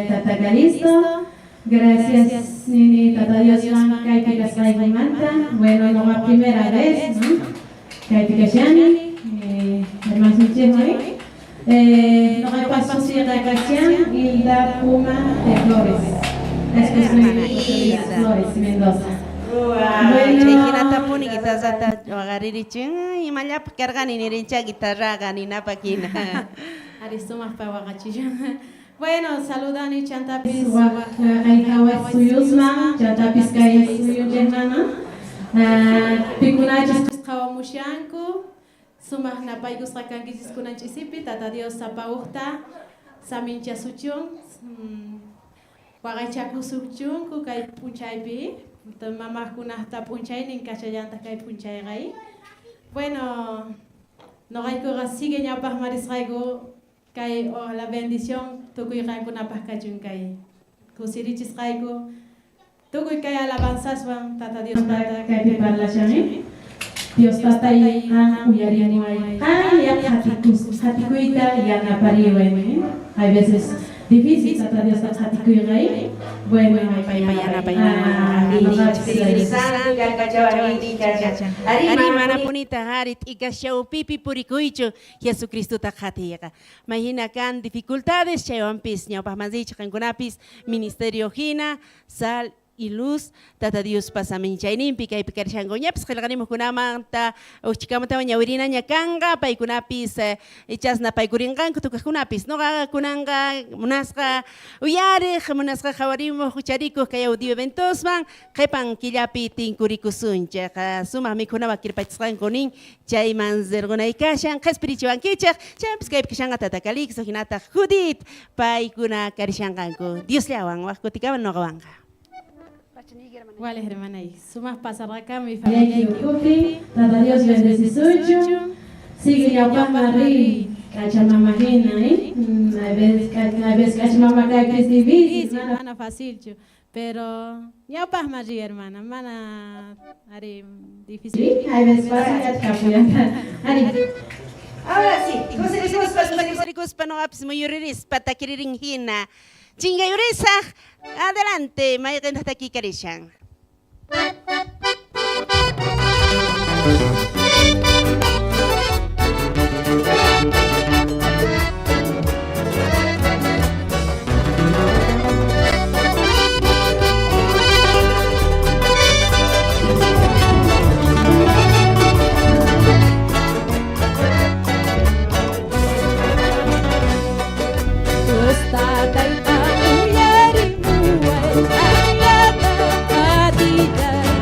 Tata Calisto. Gracias, nini Tata Diosman kaypi kasqaykimanta. Bueno, no la primera vez, ¿no? Kaypi kashani, hermanos Noqaypa sutiyqa kashan Hilda Puma de Flores. Es Hilda. Flores Mendoza. Bueno, chay hinatapuni guitarrata waqaririchin imallapaq karqani nirincha guitarraqa ninapaq hina. Ari sumaq pawaqachishan. Bueno, saludani chantapis Waq suyusman, chantapis kay suyunchejman, pikunachis qhawamushanku sumaq napaykusqa kankichis kunan ch'isipi Tata Dios sapawuqta saminchasuchun waqaychakusuchunku kay p'unchaypi mamaqkunaqta p'unchaynin kashallantaq kay p'unchayqa. Bueno, noqaykuqa sigue ñawpaqman risqayku kay la bendición tukuy qankunapaq kachun kay kusirichisqayku tukuy kay alabanzaswan Tata Dios manta kaypi parlashani. Dios tatay qan uyarimuway qan qhatikuyta yanapariway. Hay veces difícil Tata Dios qhatikuyqa. Bueno, Ari manapunita ari t'ikashawpipi purikuychu Jesucristota qhatiyqa. May hina kan dificultades chaywanpis ñawpaqman riych qankunapis ministerio hina sal y luz Tata Dios pasaminchayninpi kaypi karishanku ñapis qillqarimuqkunamanta uchkamantawan ñawirinaña kanqa paykunapis ichasna paykurinqanku tukaqkunapis noqa kunanqa munasqa uyariq munasqa qhawarimuq hucharikuq kay audio eventosman qhipan killapi tinkurikusunchik sumaq mikhunawan kirpachisqanku nin chayman rirqunay kashan qhispirichiwankichik chaypis kaypi kashanqa Tata Calixto hinataq Judith paykuna karishanqanku Diosllawan waq kutikawan noqawanqa. Wale hermanay, sumaq pasarqa mi familia. Ukupi, Tata Dios bendecisuchu. Sigue ñawpaqman riy k'achamama hina, eh? Hay veces k'achamama kaypi es difícil, mana mana facilchu, pero ñawpaqman riy hermana, mana ari difícil. Sí, hay veces fácil achkapuyanta. Ari. Ahora sí, kusirikuspa noqapis muyuririspa takiririn hina. Chinkayurisaj, adelante, mayqintaq takikarishan. Dios tatayqa uyarimuway anllata qhatillay.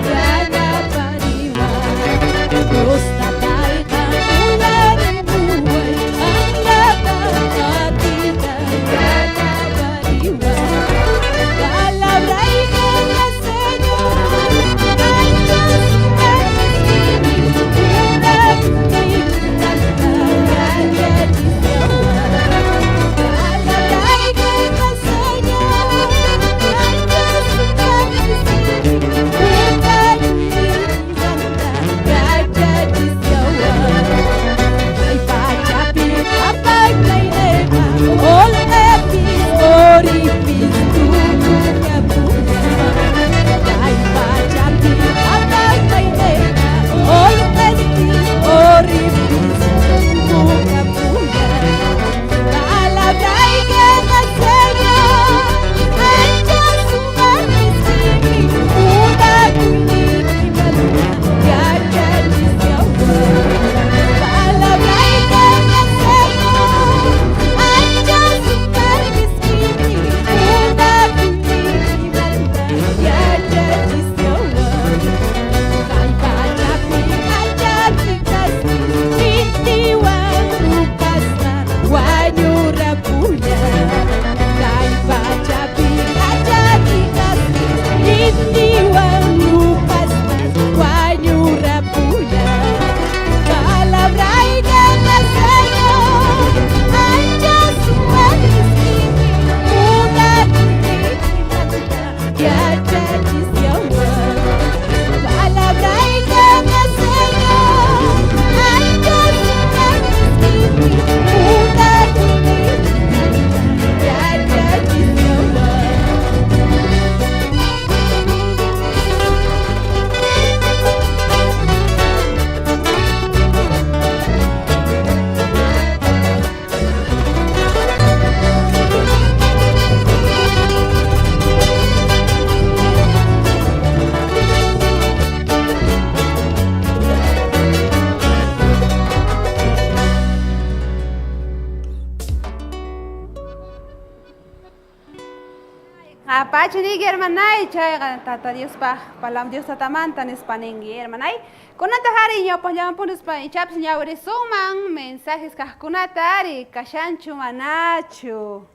pachi niyki hermanay, chayqa Tata Diospaj, palam Dios Tatamanta nispa ninki hermanay. Kunataq ari ñawpaqllamanpuni nispa ichapis ñawirisunman mensajes kaqkunata ari kashanchu manachu.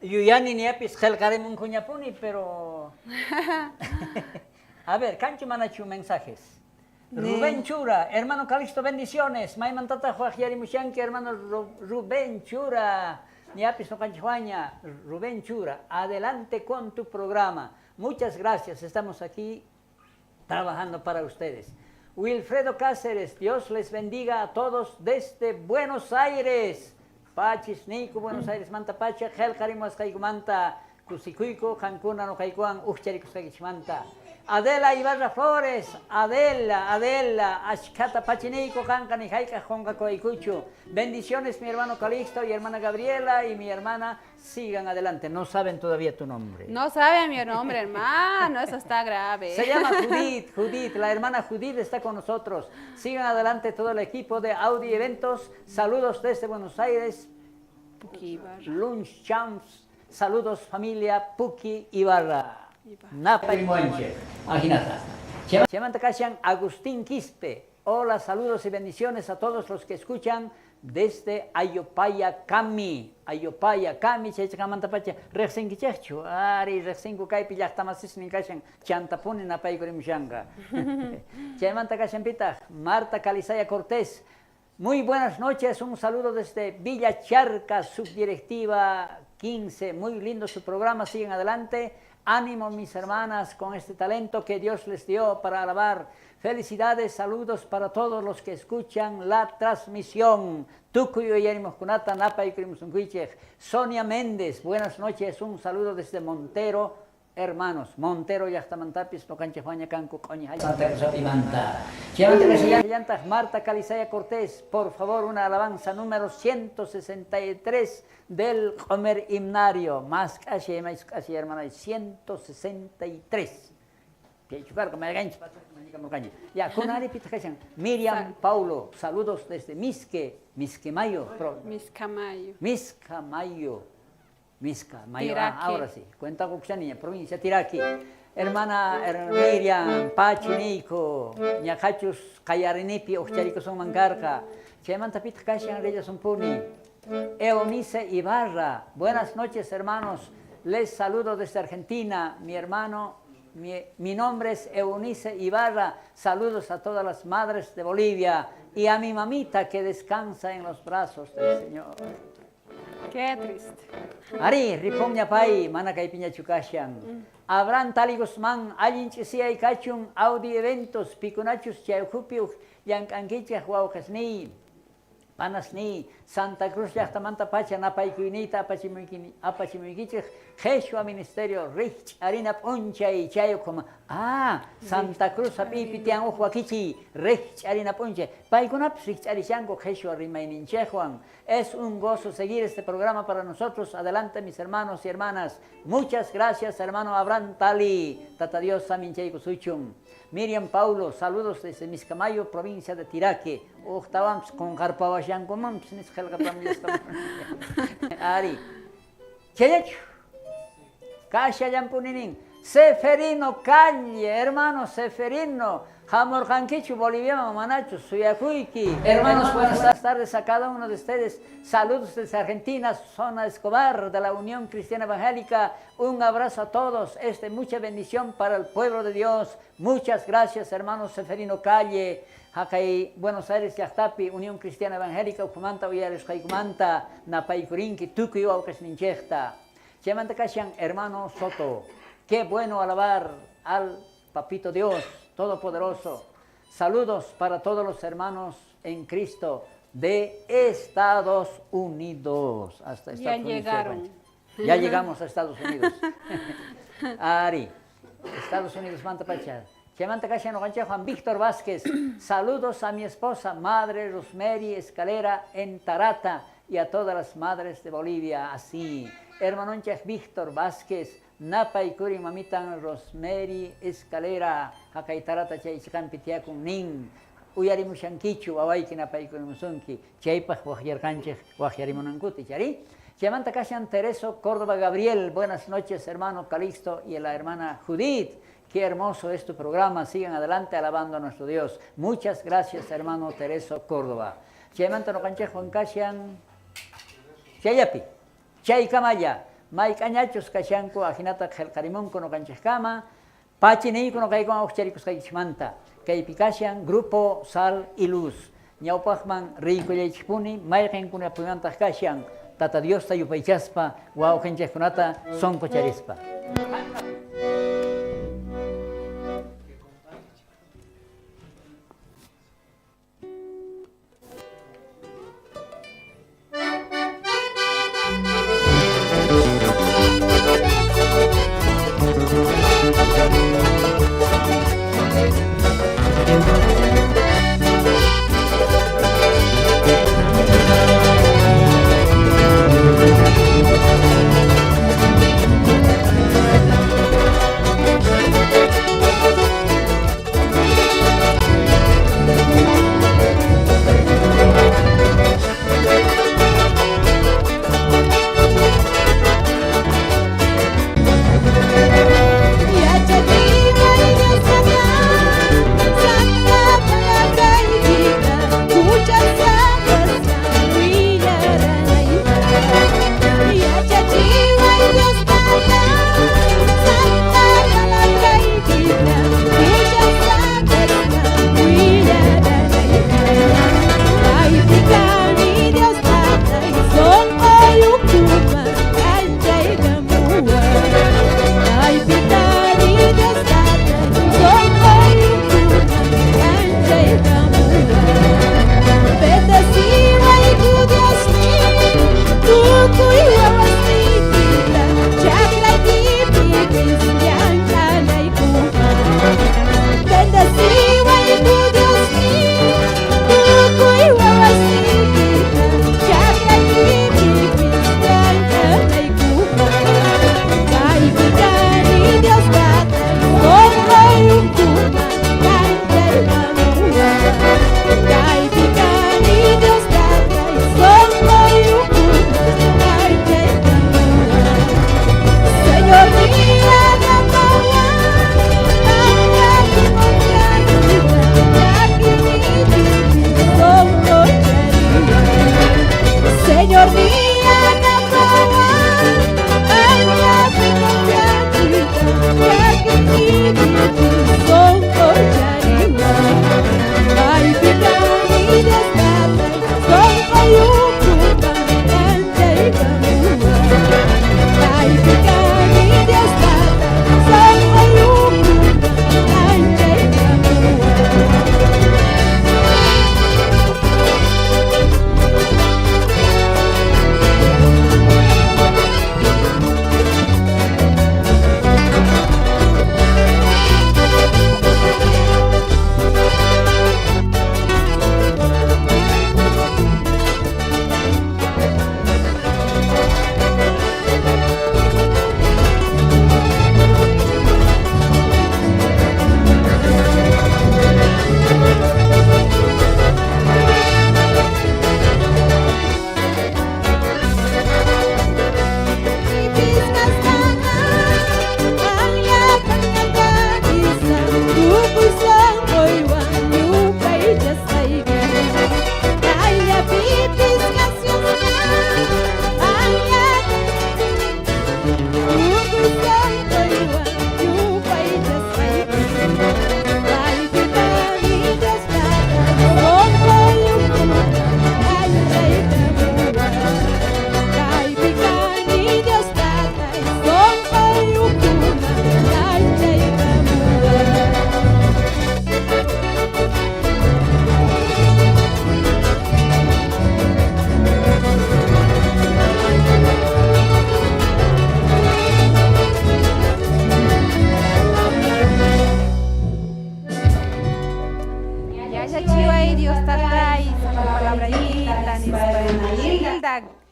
Yuyani niyapis qhelqarimunkuñapuni, pero a ver, kanchu manachu mensajes. Rubén Chura, hermano Calixto, bendiciones. Maymantataq waqyarimushanki, hermano Rubén Chura. Niyapis noqanchikwaña, Rubén Chura, adelante con tu programa. Muchas gracias, estamos aquí trabajando para ustedes. Wilfredo Cáceres, Dios les bendiga a todos desde Buenos Aires. Pachis niyku Buenos Aires manta pacha, qhelqarimuwasqaykumanta, kusikuyku, qankuna noqaykuwan ujcharikusqaykichikmanta. Adela Ibarra Flores, Adela, Adela, ashkhata pachiniyku qanqa ni hayk'aq qonqakuwaykuchu. Bendiciones mi hermano Calixto y hermana Gabriela y mi hermana, sigan adelante. No saben todavía tu nombre. No saben mi nombre, hermano, eso está grave. Se llama Judith, Judith, la hermana Judith está con nosotros. Sigan adelante todo el equipo de Audi Eventos. Saludos desde Buenos Aires. Puki Ibarra. Lunch Champs. Saludos familia Puki Ibarra. Napa y Muanche. Ajinata. Chamanta Kashan, Agustín Quispe. Hola, saludos y bendiciones a todos los que escuchan desde Ayopaya Cami. Ayopaya Cami, chaychakamanta pacha, rejsinkichejchu. Ari, rejsinku kaypi llaqtamasisnin kashan, chantapuni napaykurimshanqa. Chaymanta kashan pitaq, Marta Calizaya Cortés. Muy buenas noches, un saludo desde Villa Charca, subdirectiva 15. Muy lindo su programa, sigan adelante. Ánimo, mis hermanas, con este talento que Dios les dio para alabar. Felicidades, saludos para todos los que escuchan la transmisión. Tukuy uyarimuqkunata, napaykurimsunkichej. Sonia Méndez, buenas noches, un saludo desde Montero, hermanos. Montero llaqtamantapis noqanchikwaña kanku q'oñi Santa Cruz apimanta. Chaymanta Marta Calizaya Cortés, por favor, una alabanza número 163 del Q'omer Himnario. Más casi, más casi, hermana, 163. Ya, con Ari Miriam Paulo, saludos desde Misque, Misquemayo. Miscamayo. Miscamayo. Miscamayo. Ah, ahora sí, cuenta con niña, provincia Tiraqui. Hermana Miriam, Pachi Nico, ñaqachus qallarinipi uqcharikusunman karqa. Chaymanta pitaq kashan rillasunpuni. Eunice Ibarra, buenas noches hermanos, les saludo desde Argentina, mi hermano, mi nombre es Eunice Ibarra, saludos a todas las madres de Bolivia y a mi mamita que descansa en los brazos del Señor. Qué triste. Ari, ripunña pay, mana kaypiñachu kashan. Abraham Tali Guzmán, allin ch'isiyay kachun, Audi Eventos, pikunachus chay ukhupi llank'ankichej wawqesniy, panasniy, Santa Cruz llaqtamanta pacha napaykuyniyta apachimuykichej, Qheshwa Ministerio rijch'arina p'unchay chay ukhuma. Ah, Santa Cruz hap'iypi tiyan uj wakichiy rijch'arina p'unchay. Paykunapis rijch'arishanku Qheshwa rimayninchejwan. Es un gozo seguir este programa para nosotros. Adelante, mis hermanos y hermanas. Muchas gracias, hermano Abraham Tali. Tata Dios, saminchaykusuchun. Miriam Paulo, saludos desde Miscamayo, provincia de Tiraque. Ujtawampis qunqarpawashankumanpis nisqa qillqapamillasqa. Ari. Chayachu. Kashallampuni nin. Seferino Calle, hermano Seferino. Hamurqankichu Boliviaman manachu suyakuyki. Hermanos, buenas tardes a cada uno de ustedes. Saludos desde Argentina, zona Escobar de la Unión Cristiana Evangélica. Un abrazo a todos. Mucha bendición para el pueblo de Dios. Muchas gracias, hermano Seferino Calle. Jaqay, Buenos Aires, llaqtapi, Unión Cristiana Evangélica, ukhumanta uyarisqaykumanta, napaykurinki, tukuy wawqesninchejta. Chaymanta kashan, hermano Soto. Qué bueno alabar al Papito Dios Todopoderoso. Saludos para todos los hermanos en Cristo de Estados Unidos. Hasta Ya Estados Unidos, llegaron. Ya llegamos a Estados Unidos. Ari, Estados Unidos, manta pacha. Chaymanta kashan noqanchej Juan Víctor Vázquez. Saludos a mi esposa, madre Rosemary Escalera en Tarata y a todas las madres de Bolivia. Así, hermanonchej Víctor Vázquez, Napaykurin mamitan Rosemary Escalera, jaqay Tarata chay chiqanpi tiyakun nin. Uyarimushankichu wawayki napaykurin musunki, chaypaj waqyarqanchej waqyarimunankuta, chari. Chaymanta kashan Tereso Córdoba Gabriel. Buenas noches, hermano Calixto y la hermana Judith. Qué hermoso es tu programa. Sigan adelante alabando a nuestro Dios. Muchas gracias, hermano Tereso Córdoba. Chaymanta noqanchejwan kashan chayapi. Chaykamalla. Mayk'añachus kashanku ajinata qhelqarimunku noqanchejkama. Pachi niyku noqaykuwan ujcharikusqaykichikmanta. Kaypi kashan Grupo Sal y Luz. Ñawpajman riykullaychikpuni, mayqenkunapimantaq kashan Tata Diosta yupaychaspa, wawqinchikkunata sonqocharispa.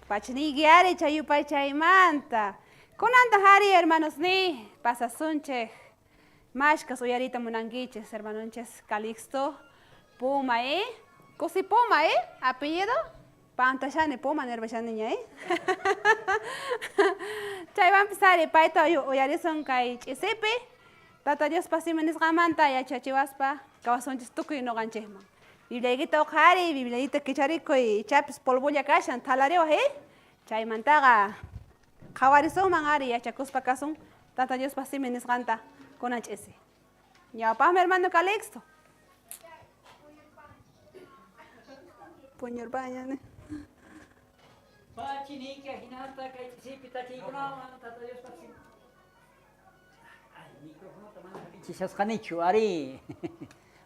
Pachniyari chayupachaymanta. Kunanta hari hermanos ni pasasunchej. Mashkas uyarita munanquiches, hermanonches Calixto Puma, ¿eh? Cusi Puma, ¿eh? Apellido? Pantashani puma nirpashaniña, eh? Chaywanpis ari payta uyarisun kay ch'isipi, Tata Diospa simi nisqanmanta yachachiwaspa kawasunchis tukuy noqanchikman. Bibliaykita uqhariy, Bibliaykita kicharikuy, ichapis polvolla kashan, thalariwaj, eh? Chaymantaqa qhawarisunman ari yachakuspa kasun Tata Diospa simi nisqanta kunan ch'isi. Ñawpaqmi hermano Calixto. Puñurpaña. Pachinika hinata kay ch'isipi takiykunawan Tata Diospa simi. Ay, microfonota mana jap'ichishasqanichu, arí.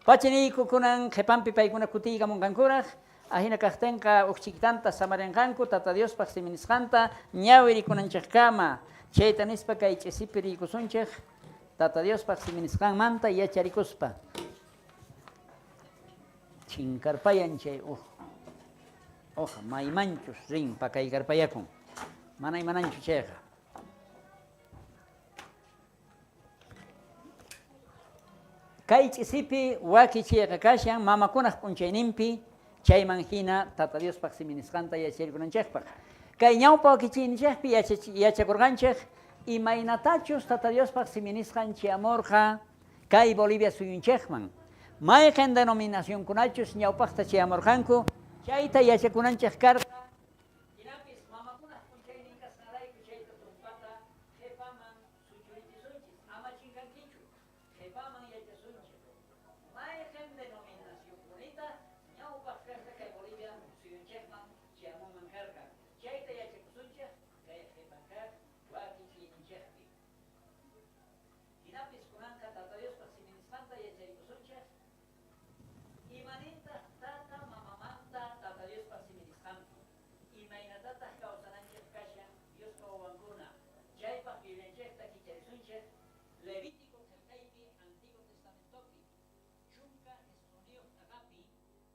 Pachiniyku kunan qhepanpi paykuna kutiykamunqankuraj, ajina kajtenqa uj chikitanta samarenqanku Tata Diospaj simi nisqanta ñawirikunanchejkama. Chayta nispa kay ch'isipi riykusunchej Tata Diospaj simi nisqanmanta yacharikuspa. Chinkarpayan chay uj hoja, maymanchus rin pakaykarpayakun. Mana imananchu chayqa. Kay ch'isipi wakichiyqa kashan mamakunaj p'unchayninpi, chayman jina Tata Diospaj simi nisqanta yacharikunanchejpaj. Kay ñawpa wakichiyninchejpi yachakorqanchej imaynatachus Tata Diospaj simi nisqan chayamorqa kay Bolivia suyunchejman. Mayqen denominacionkunachus ñawpajta chayamorqanku, chayta yachakunanchej karqa. Jinapis mamakunaj p'unchaynin kasqanrayku chayta tumpata qhepaman suchurichisunchis, ama chinkankichu, qhepaman yachasunchej. Mayqen denominacionkunitaj ñawpaj kajta kay Bolivia suyunchejman chayamunman karqa, chayta yachakusunchej kay qhepan kaj wakichiyninchejpi. Jinapis kunanqa Tata Diospa simi nisqanta yachaykusunchej. Imanintaj tata mamamanta Tata Diospa simi nisqanpi? Imaynatataj kawsananchej kashan Diospa wawankuna? Chaypaj Biblianchejta kicharisunchej Levítico qhelqaypi Antiguo Testamentopi, 19 t'aqapi,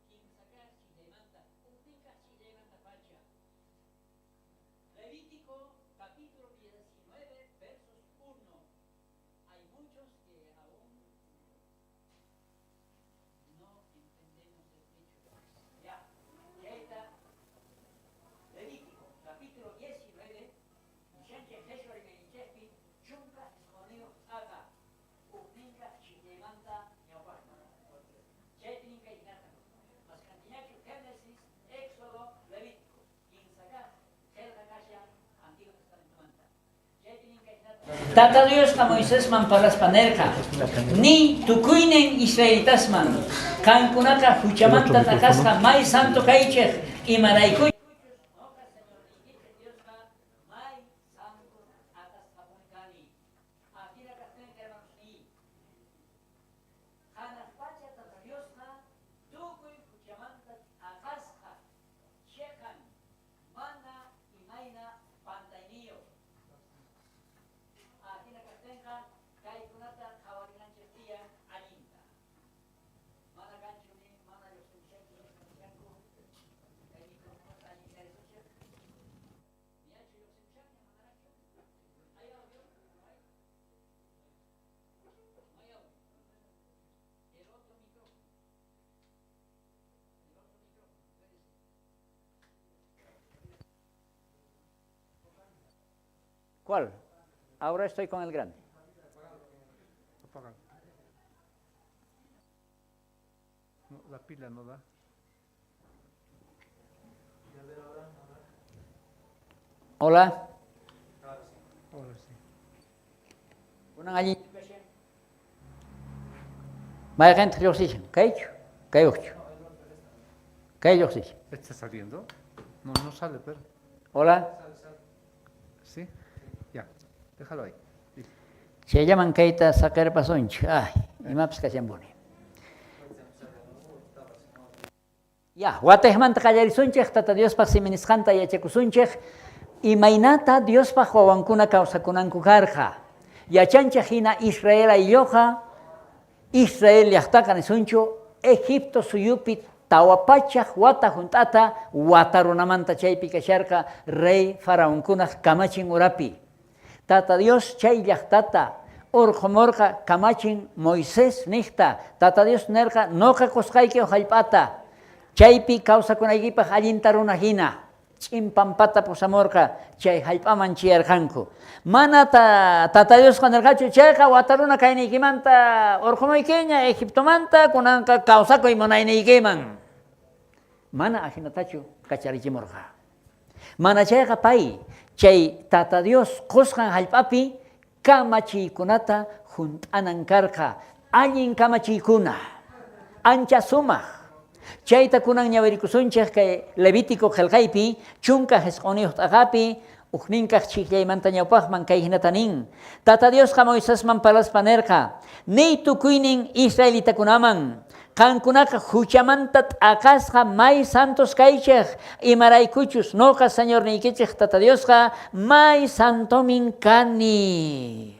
kinsa kaj chillaymanta, ujnin kaj chillaymantapacha. Levítico capítulo 19 versos 1. Hay muchos que aún no entendemos el hecho. Ya, chayta Levítico, capítulo 19, nishanchej qheshwa rimayninchejpi 19 t'aqa, ujninkaj chillaymanta ñawpajman. Chaypi nin kay jinata, Mask'ankiñachu Génesis, Éxodo, Levítico, kinsa kaj qhelqa kashan Antiguo Testamentomanta. Tata Diosqa Moisesman parlaspa nerqa, Niy tukuynin israelitasman, Qankunaqa juchamanta t'aqasqa may santo kaychej, imaraykuchus noqa Señorniykichej Diosqa may santo t'aqasqapuni kani. Ajina kajtenqa, hermanosniy, janaj pacha Tata Diosqa tukuy juchamanta t'aqasqa cheqan mana imayna pantayniyoj. Ajina kajtenqa kaykunata qhawarinanchej tiyan allinta. Mana kanchu ni mana llojsimushanchu nispa nishanku, kay microfonota allinyarisunchej. Niachu llojsimushanña manarachu? Hay audio? No hay. No hay audio. El otro micrófono. El otro micrófono, espérese. ¿Cuál? Ahora estoy con el grande. Apágalo. No, la pila no da. Hola. Ahora sí. Kunan allin. Mayqentaq lluqsishan? Kaychu? Kay ujchu? Kay lluqsishan. ¿Está saliendo? No, no sale, pero. Hola. Sí. Ya. Déjalo ahí. Listo. Chayllaman kayta saqerpasunchik. Ay, imapis kashanpuni. Ya, watejmanta qallarisunchej, Tata Diospaj simi nisqanta yachakusunchej, imaynata Diospaj wawankuna kawsakunanku karqa. Yachanchej jina Israel aylluqa, Israel llajtaqa nisunchu, Egipto suyupi 400 wata junt'ata wata runamanta chaypi kasharqa rey faraonkunaj kamachin urapi. Tata Dios chay llajtata orqhomorqa kamachin Moisés nejta. Tata Dios nerqa, Noqa qosqayki uj jallp'ata. Chaypi kawsakunaykipaj allinta runa jina ch'in pampata pusamorqa, chay jallp'aman chayarqanku. Mana Tata Diosqa nerqachu, chayqa wata runa kayniykimanta orqhomuykiña Egiptomanta, kunanqa kawsakuy munayniykiman. Mana ajinatachu kacharichimorqa. Mana chayqa pay chay Tata Dios qosqan jallp'api kamachiykunata junt'anan karqa, allin kamachiykuna, ancha sumaj. Chayta kunan ñawirikusunchej kay Levítico qhelqaypi, 19 t'aqapi, ujninkaj chhijllaymanta ñawpajman kay jinata nin, Tata Diosqa Moisesman parlaspa nerqa, Niy tukuynin israelitakunaman, Qankunaqa juchamanta t'aqasqa may santos kaychej, imaraykuchus noqa Señorniykichej Tata Diosqa may santomin kani.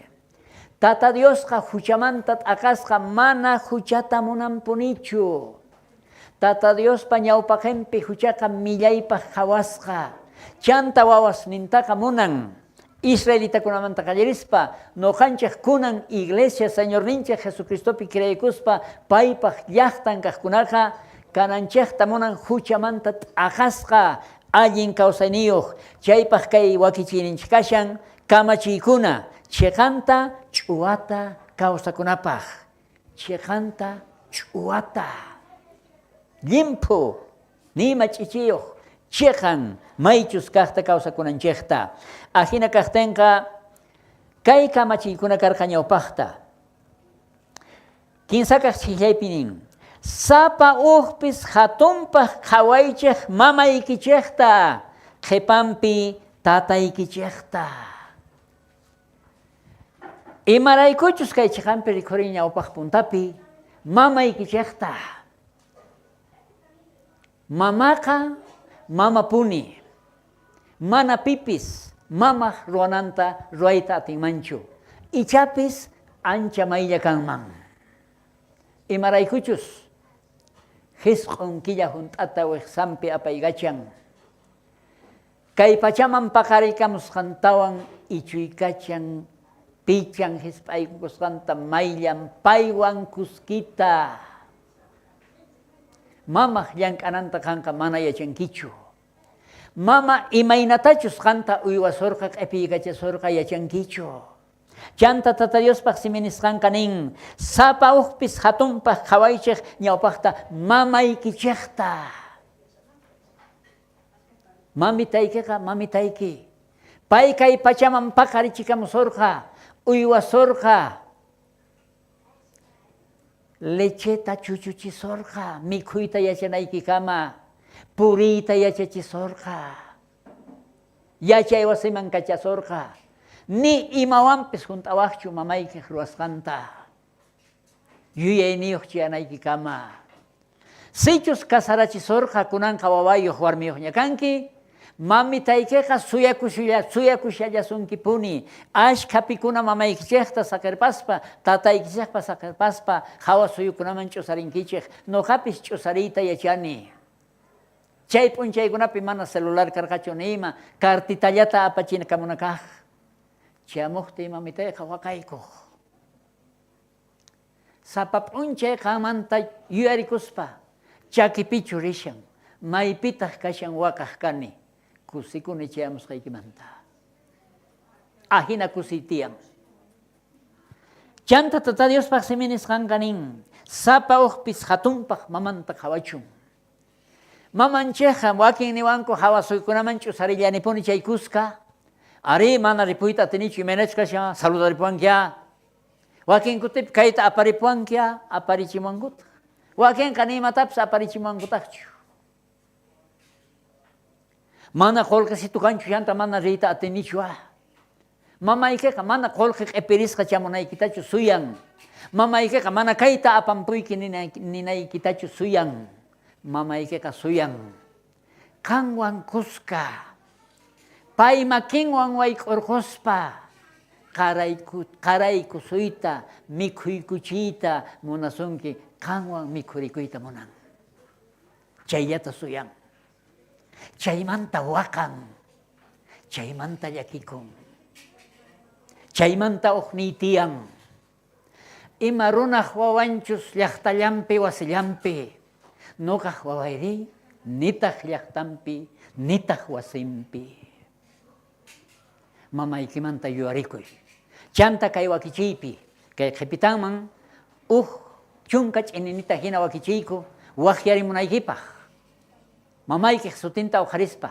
Tata Diosqa juchamanta t'aqasqa mana juchata munanpunichu. Tata Diospa ñawpaqenpi juchaqa millaypaj qhawasqa. Chanta wawasnintaqa munan. Israelitakunamanta qallarispa, noqanchej kunan iglesia Señorninchej Jesucristopi creekuspa paypaj llajtan kajkunaqa kananchejta munan juchamanta t'aqasqa allin kawsayniyoj. Chaypaj kay wakichiyninchej kashan kamachiykuna cheqanta ch'uwata kawsakunapaj. Cheqanta ch'uwata. Llimphu, ni ima ch'ichiyoj, cheqan maychus kajta kawsakunanchejta. Ajina kajtenqa kay kamachiykuna karqa ñawpajta. Kinsakaj chhijllaypi nin, Sapa ujpis jatunpaj qhawaychej mamaykichejta, qhepanpi tataykichejta. Imaraykuchus kay cheqanpi rikhurin ñawpaj puntapi mamaykichejta. Mamaqa mamapuni, mana pipis mamaj ruwananta ruwayta atinmanchu, ichapis ancha maylla kanman. Imaraykuchus jisq'on killa junt'ata wijsanpi apaykachan, kay pachaman paqarikamusqantawan ichuykachan, pichan jisp'aykukusqanta mayllan paywan kuskita. Mamaj llank'ananta qanqa mana yachankichu. Mama imaynatachus qanta uywasorqa q'epiykachasorqa yachankichu. Chanta Tata Diospaj simi nisqanqa nin, sapa ujpis jatunpaj qhawaychej ñawpajta mamaykichejta. Mamitaykeqa mamitayki. Pay kay pachaman paqarichikamusorqa, uywasorqa. Lecheta chuchuchisorqa, mikhuyta yachanaykikama, puriyta yachachisorqa, yachay wasiman kachasorqa, ni imawanpis junt'awajchu mamaykej ruwasqanta, yuyayniyoj chayanaykikama. Sichus casarachisorqa kunanqa wawayoj warmiyojña kanki, mamitaykeqa suyakushallasunkipuni. Ashkha pikuna mamaykichejta saqerpaspa, tataykichejpa saqerpaspa, jawa suyukunaman ch'usarinkichej. Noqapis ch'usariyta yachani. Chay p'unchaykunapi mana celular karqachu ni ima, cartitallata apachinakamuna kaj. Chamojtiy mamitayqa waqaykoj. Sapa p'unchay qanmanta yuyarikuspa, chakipichu rishan, maypitaj kashan waqaj kani, kusikuni chayamusqaykimanta. Ajina kusiy tiyan. Chanta Tata Diospaj simi nisqanqa nin, sapa ujpis jatunpaj mamanta qhawachun. Mamanchejqa wakin niwanku jawasuykunaman ch'usarillanipuni chay kuska. Arí, mana ripuyta atinichu, imaynachus kashan, saludaripuwanki. Wakin kutipi kayta aparipuwanki, aparichimuwankutaj. Wakenqa ni imatapis aparichimuwankutajchu. Mana qolqesitu kanchu chanta mana riyta atinichu. Mamaykeqa mana qolqe q'epirisqa chamunaykitachu suyan. Mamaykeqa mana kayta apampuyki ninaykitachu suyan. Mamaykeqa suyan. Qanwan kuska, pay makinwan wayk'urqospa, qaraykusuyta, mikhuykuchiyta munasunki, qanwan mikhurikuyta munan. Chayllata suyan. Chaymanta waqan, chaymanta llakikun, chaymanta ujniy tiyan. Ima runaj wawanchus llajtallanpi wasillanpi. Noqaj wawayrí nitaj llajtanpi, nitaj wasinpi. Mamaykimanta yuyarikuy. Chanta kay wakichiypi, kay qhepitanman uj chunka ch'ininita jina wakichiyku wajyarimunaykipaj. Mamaykej sutinta oqharispa,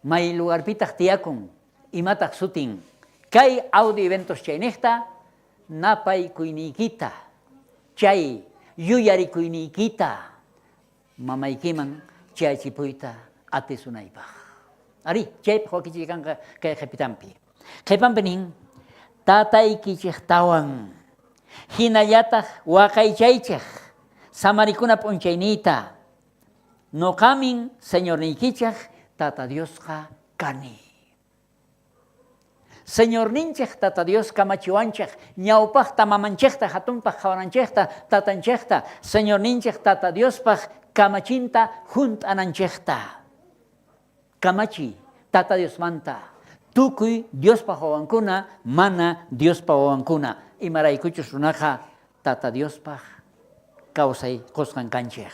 may lugarpitaj tiyakun, imataj sutin. Kay audio eventos chaynejta napaykuyniykita, chay yuyarikuyniykita mamaykiman chayachipuyta atisunaypaj. Arí, chaypaj wakichiy kanqa kay qhepitanpi. Qhepanpi nin, Tataykichejtawan jinallataj waqaychaychej samarikuna p'unchayniyta. Noqamin Señorniykichej Tata Diosqa kani. Señorninchej Tata Dios kamachiwanchej ñawpajta mamanchejta jatunpaj qhawananchejta, tatanchejta, Señorninchej Tata Diospaj kamachinta junt'ananchejta. Kamachiy Tata Diosmanta tukuy Diospa wawankuna mana Diospa wawankuna, imaraykuchus runaqa Tata Diospaj kawsay qosqan kanchej.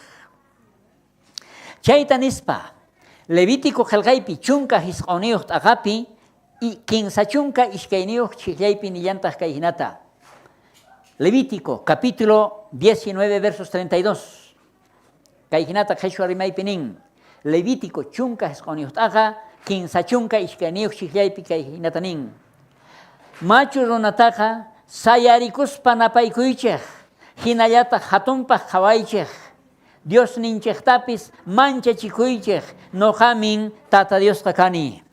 Chayta nispa, Levítico qhelqaypi 19 t'aqapi y 32 chijllaypi nillantaj kay jinata. Levítico capítulo 19 versos 32. Kay jinata qheshwa rimaypi nin. Levítico 19 t'aqa 32 chijllaypi kay jinata nin. Machu runataqa sayarikuspa napaykuychej, jinallataj jatunpaj qhawaychej. Diosninchejtapis manchachikuychej, noqamin Tata Diosqa kani.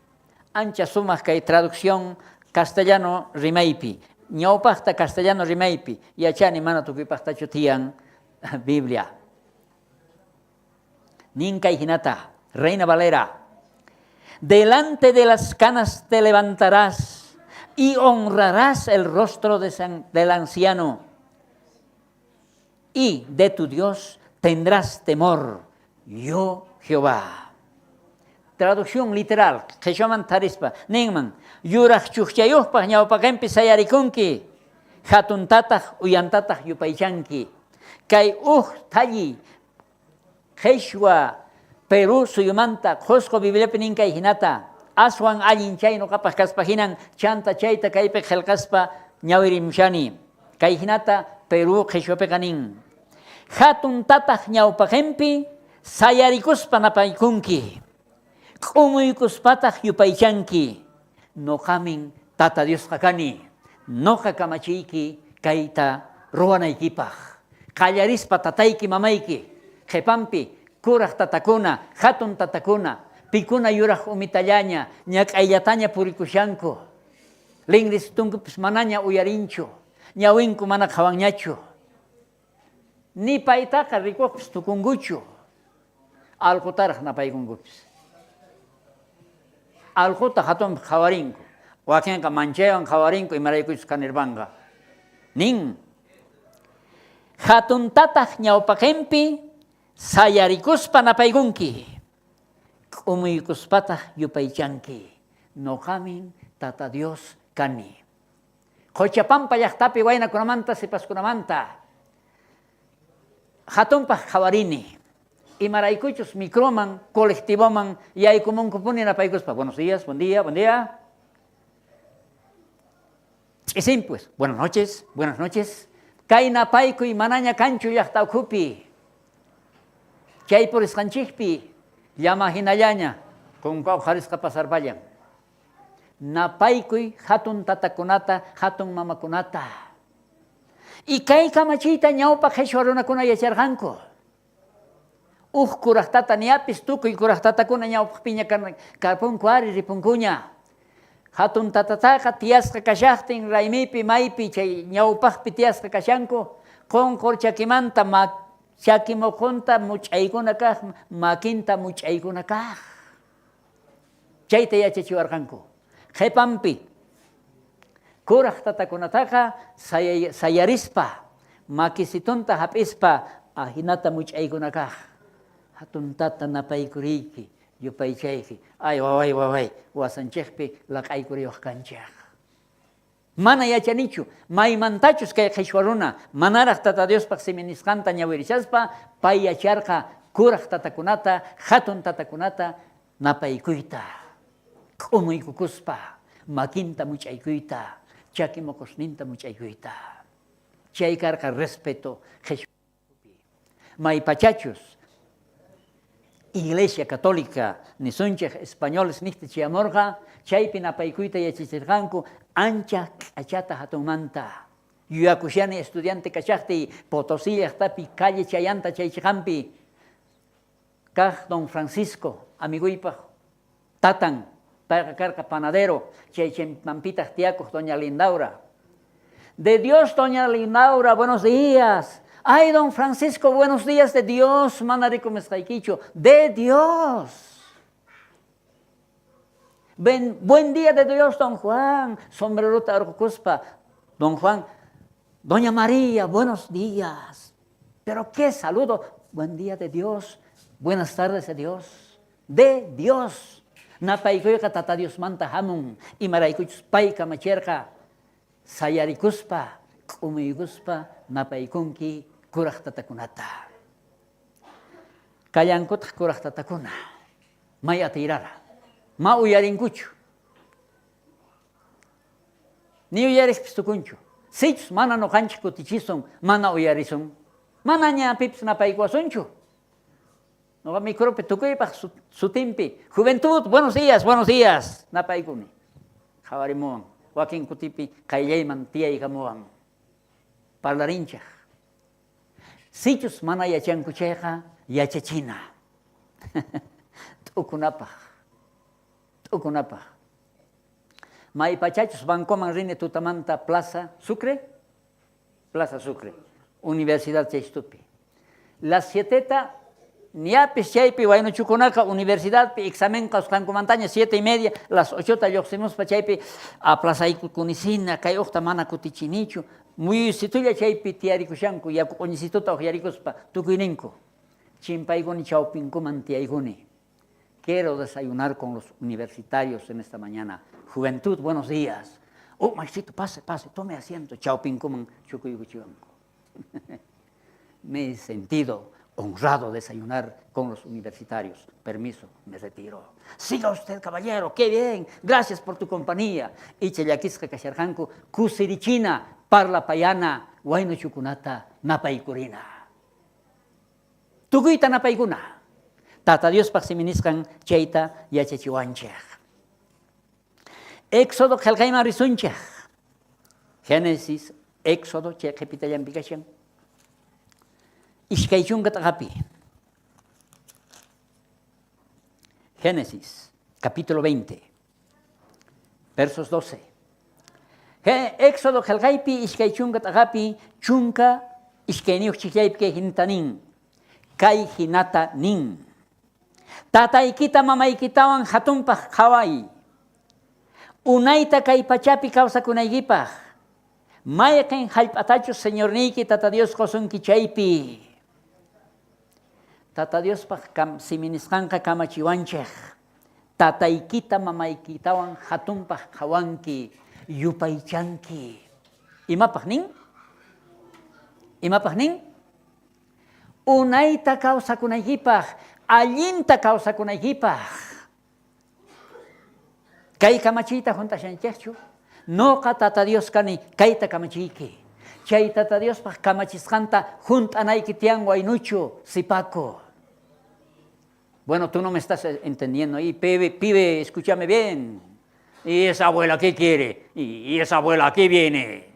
Ancha sumaj kay traducción castellano rimaypi. Ñawpajta castellano rimaypi, yachani mana tukuypajtachu tiyan Biblia. Nin kay jinata, Reina Valera. Delante de las canas te levantarás y honrarás el rostro de del anciano y de tu Dios tendrás temor, yo Jehová. Traducción literal, qheshwaman tarispa, ninman, yuraj chujchayojpaj ñawpaqenpi sayarikunki, jatuntataj uyantataj yupaychanki. Kay uj thalli qheshwa Perú suyumanta Qhosqo Bibliapi nin kay jinata, aswan allin chay noqapaj kaspa jinan, chanta chayta kaypi qhelqaspa ñawirimushani. Kay jinata Perú qheshwapiqa nin, jatun tataj ñawpaqenpi sayarikuspa napaykunki, k'umuykuspataj yupaychanki, noqamin Tata Diosqa kani, noqa kamachiyki kayta ruwanaykipaj. Qallarispa tatayki mamayki, qhepanpi kuraj tatakuna, jatun tatakuna, pikuna yuraj umitallaña, ñak'ayllataña purikushanku. Lingrisutunkupis manaña uyarinchu, ñawinku mana qhawanñachu. Ni paytaqa rikojpis tukunkuchu, alqotaraj napaykunkupis. Alqota jatunpaj qhawarinku, wakenqa manchaywan qhawarinku imaraykuchus kanirpanqa. Nin, jatuntataj ñawpaqenpi sayarikuspa napaykunki, k'umuykuspataj yupaychanki. Noqamin Tata Dios kani. Qochapampa llajtapi waynakunamanta sipaskunamanta jatunpaj qhawarini. Imaraykuchus microman, colectivoman yaykumunkupuni napaykuspa. Buenos días, buen día, buen día. Ch'isin pues, buenas noches, buenas noches. Kay napaykuy manaña kanchu llajta ukhupi. Chay purisqanchikpi llama hinallaña qunqa uqharisqa pasarpallan. Napaykuy hatun tatakunata, hatun mamakunata. Y kay kamachiyta ñawpa qheshwa runakuna yacharqanku. Uj kuraj tata niapis tukuy kuraj tatakuna ñawpajpiña karpunku ari ripunkuña. Hatun tatataqa tiyasqa kashajtin raymipi maypi chay ñawpajpi tiyasqa kashanku, qonqor chakimanta chaki moqonta much'aykuna kaj, makinta much'aykuna kaj. Chayta yachachiwarqanku. Qhepanpi kuraj tatakunataqa sayarispa, makisitunta jap'ispa ajinata much'aykuna kaj. Jatun tata napaykuriyki, yupaychayki. Ay waway, waway, wasanchejpi laq'aykuriwaj kanchej. Mana yachanichu maymantachus kay qheshwa runa manaraj Tata Diospaj simi nisqanta ñawirishaspa pay yacharqa kuraj tatakunata, jatun tatakunata napaykuyta, k'umuykukuspa makinta much'aykuyta, chaki moqosninta much'aykuyta. Chay karqa respeto qheshwa. Maypachachus Iglesia Católica nisunchej españoles nejta chayamorqa, chaypi napaykuyta yachacherqanku ancha k'achata jatunmanta. Yuyakushani estudiante kashajtiy Potosí llajtapi calle Chayanta chay cheqanpi kaj don Francisco amigoypaj tatan, payqa karqa panadero, chay chimpanpitaj tiyakoj doña Lindaura. De Dios, doña Lindaura, buenos días. Ay, don Francisco, buenos días de Dios, mana rikumusqaykichu. De Dios. Ben, buen día de Dios, don Juan. Sombrerota orqokuspa, don Juan. Doña María, buenos días. Pero qué saludo. Buen día de Dios. Buenas tardes de Dios. De Dios. Napaykoyqa Tata Diosmanta jamun, imaraykuchus pay kamacherqa sayarikuspa, k'umuykuspa napaykunki kuraj tatakunata. Kallankutaj kuraj tatakuna, may atiyrara, ma uyarinkuchu. Ni uyarejpis tukunchu. Sichus mana noqanchej kutichisun, mana uyarisun, manaña pipis napaykuwasunchu. Noqa micropi tukuypaj sutinpi, juventud, buenos días, buenos días, napaykuni. Qhawarimuwan, wakin kutipi qayllayman tiyaykamuwan. Parlarinchej. Sichus mana yachanku chayqa, yachachina. T'ukunapaj, t'ukunapaj. Maypachachus bancoman rini tutamanta Plaza Sucre, Plaza Sucre, Universidad chaystupi. Las sieteta, ñapis chaypi waynuchukunaqa universidadpi examen qosqankumantaña siete y media, las ochota llojsimuspa chaypi aplazaykukunisina, kay ujta mana kutichinichu, muyuysitulla chaypi tiyarikushanku, yaku q'oñisituta ujyarikuspa tukuyninku. Chimpaykuni chawpinkuman tiyaykuni. Quiero desayunar con los universitarios en esta mañana. Juventud, buenos días. Oh, maestrito, pase, pase, tome asiento. Chawpinkuman chukuykuchiwanku. Me he sentido honrado desayunar con los universitarios. Permiso, me retiro. Siga usted, caballero, qué bien. Gracias por tu compañía. Icha llakisqa kasharqanku kusirichina, parlapayana, waynuchukunata napaykurina. Tukuyta napaykuna. Tata Diospaj simi nisqan chayta yachachiwanchej. Éxodo qhelqayman risunchej. Génesis, Éxodo chay qhepitallanpi kashan. 20 t'aqapi. Génesis, capítulo 20, versos 12. Éxodo qhelqaypi 20 t'aqapi 12 chijllaypi kay jinata nin. Kay jinata nin. Tataykita mamaykitawan jatunpaj qhaway. Unayta kay pachapi kawsakunaykipaj. Mayqen jallp'atachus Señorniyki Tata Dios qosunki chaypi. Tata Diospaj simi nisqanqa kamachiwanchej. Tataykita mamaykitawan jatunpaj qhawanki, yupaychanki. Imapaj nin? Imapaj nin? Unayta kawsakunaykipaj, allinta kawsakunaykipaj. Kay kamachiyta junt'ashanchejchu? Noqa Tata Dios kani, kayta kamachiyki. Chay Tata Diospaj kamachisqanta junt'anayki tiyan waynuchu, sipaku. Bueno, tú no me estás entendiendo. Y pibe, pibe, escúchame bien. ¿Y esa abuela qué quiere? ¿Y esa abuela qué viene?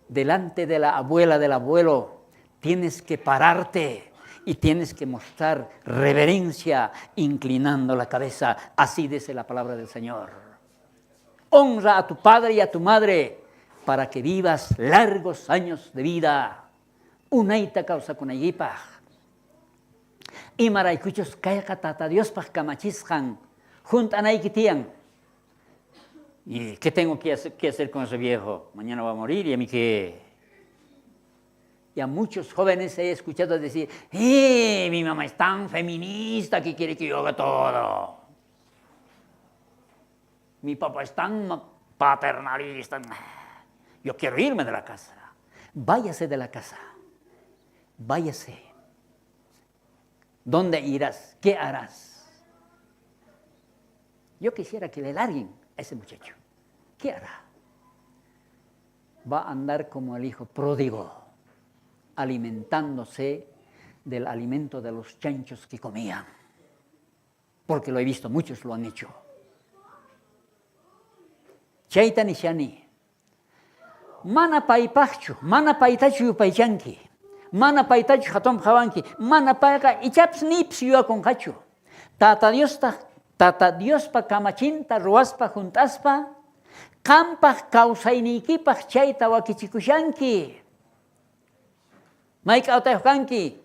Delante de la abuela del abuelo tienes que pararte y tienes que mostrar reverencia inclinando la cabeza. Así dice la palabra del Señor. Honra a tu padre y a tu madre para que vivas largos años de vida. Unayta kawsakunaykipaj. Imaraykuchus kayqa Tata Diospaj kamachisqan junt'anayki tiyan. ¿Y qué tengo que hacer con ese viejo? Mañana va a morir y a mí qué. Y a muchos jóvenes he escuchado decir, ¡eh, mi mamá es tan feminista que quiere que yo haga todo! Mi papá es tan... Paternalista. Yo quiero irme de la casa. Váyase de la casa. Váyase. ¿Dónde irás? ¿Qué harás? Yo quisiera que le larguen a ese muchacho. ¿Qué hará? Va a andar como el hijo pródigo, alimentándose del alimento de los chanchos que comían. Porque lo he visto, muchos lo han hecho. Chayta nishani. Mana paypajchu, mana paytachu yupaychanki, mana paytachu jatunpaj qhawanki, mana payqa ichapis nipis yuyakonqachu. Tata Diostaj, Tata Diospa kamachinta ruwaspa junt'aspa, qanpaj kawsayniykipaj chayta wakichikushanki. Mayk'awtayoj kanki?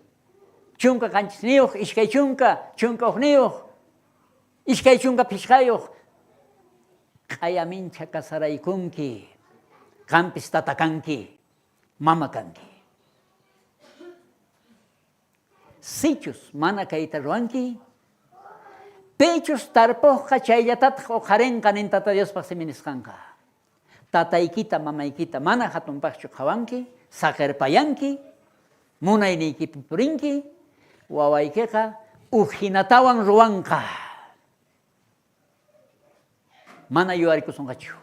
17niyoj, 20, 11niyoj, 25yoj. Q'aya minchha casaraykunki, qanpis tata kanki, mama kanki. Sichus mana kayta ruwanki, pichus tarpojqa chayllatataj oqharenqa nin Tata Diospaj simi nisqanqa. Tataykita, mamaykita mana jatunpajchu qhawanki, saqerpayanki, munayniykipi purinki, wawaykeqa uj jinatawan ruwanqa. Mana yuyarikusonqachu.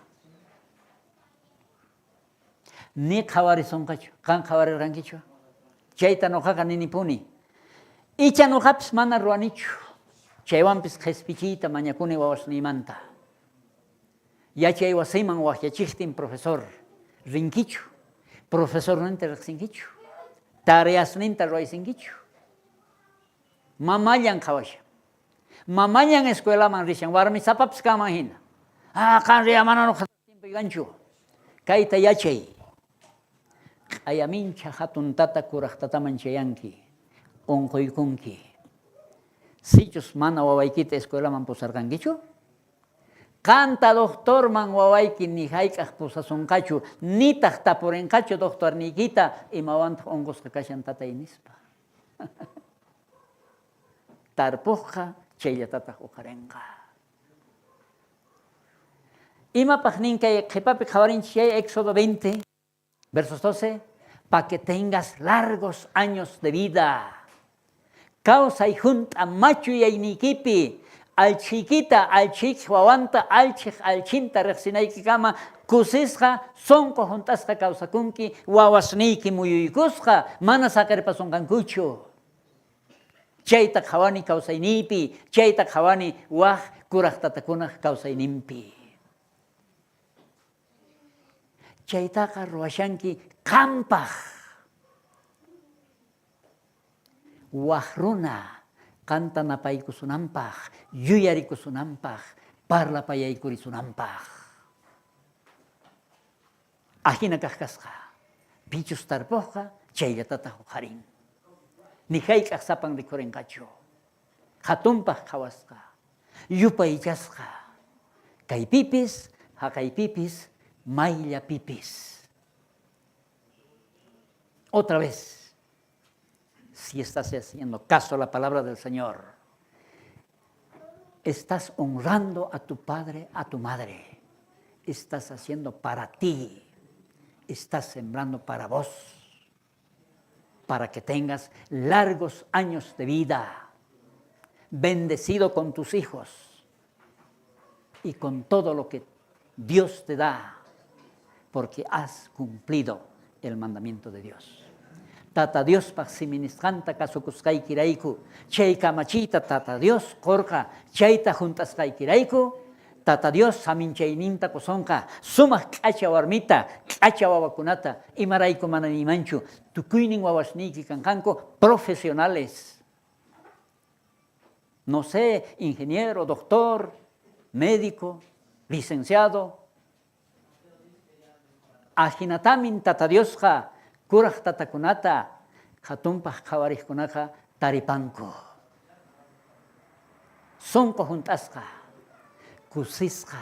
Ni qhawarisonqachu. Qan qhawarirqankichu? Chayta noqaqa ninipuni. Icha noqapis mana ruwanichu. Chaywanpis qhespichiyta mañakuni wawasniymanta. Yachay wasiman wajyachejtin profesor, rinkichu? Profesorninta rejsinkichu? Tareasninta ruwaysinkichu? Mamallan qhawashan. Mamallan escuelaman rishan, warmisapapis kanman jina. Ah, qan riya mana noqa tiempo kanchu. Kayta yachay. Q'ayamincha jatun tata kuraj tataman chayanki, onqoykunki. Sichus mana wawaykita escuelaman pusarqankichu, Qanta doctorman wawayki ni jayk'aj pusasonqachu, nitaj tapurenqachu doctorniykita imawantaj onqosqa kashan tatay nispa. Tarpojqa chayllatataj oqharenqa. Imapaj nin kay qhepapi qhawarinchis chay Éxodo 20, versos 12, pa que tengas largos años de vida. Kawsay junt'a machu yayniykipi, allchhiykita, allchhiykej wawanta, allchhej allchhinta rejsinaykikama kusisqa, sonqo junt'asqa kawsakunki, wawasniyki muyuykusqa, mana saqerpasonqankuchu. Chayta qhawani kawsayniypi, chayta qhawani waj kuraj tatakunaj kawsayninpi. Chaytaqa ruwashanki qanpaj. Waj runa qanta napaykusunanpaj, yuyarikusunanpaj, parlapayaykurisunampaj. Ajina kaj kasqa. Pichus tarpojqa chayllatataj oqharin. Ni jayk'aj sapan rikhurenqachu. Jatunpaj qhawasqa, yupaychasqa, kaypipis, jaqaypipis, mayllapipis. Otra vez, si estás haciendo caso a la palabra del Señor, estás honrando a tu padre, a tu madre. Estás haciendo para ti, estás sembrando para vos, para que tengas largos años de vida, bendecido con tus hijos y con todo lo que Dios te da, porque has cumplido el mandamiento de Dios. Tata Diospaj siminisqanta kasukusqaykirayku, chay kamachiyta Tata Dios qorqa, chayta junt'asqaykirayku, Tata Dios saminchayninta qosonqa, sumaj k'acha warmita, k'acha wawakunata, imarayku mana niymanchu, tukuynin wawasniyki kanqanku profesionales. No sé, ingeniero, doctor, médico, licenciado. Ajinatamin Tata Diosqa kuraj tatakunata jatunpaj qhawarejkunaqa taripanku. Sonqo junt'asqa, kusisqa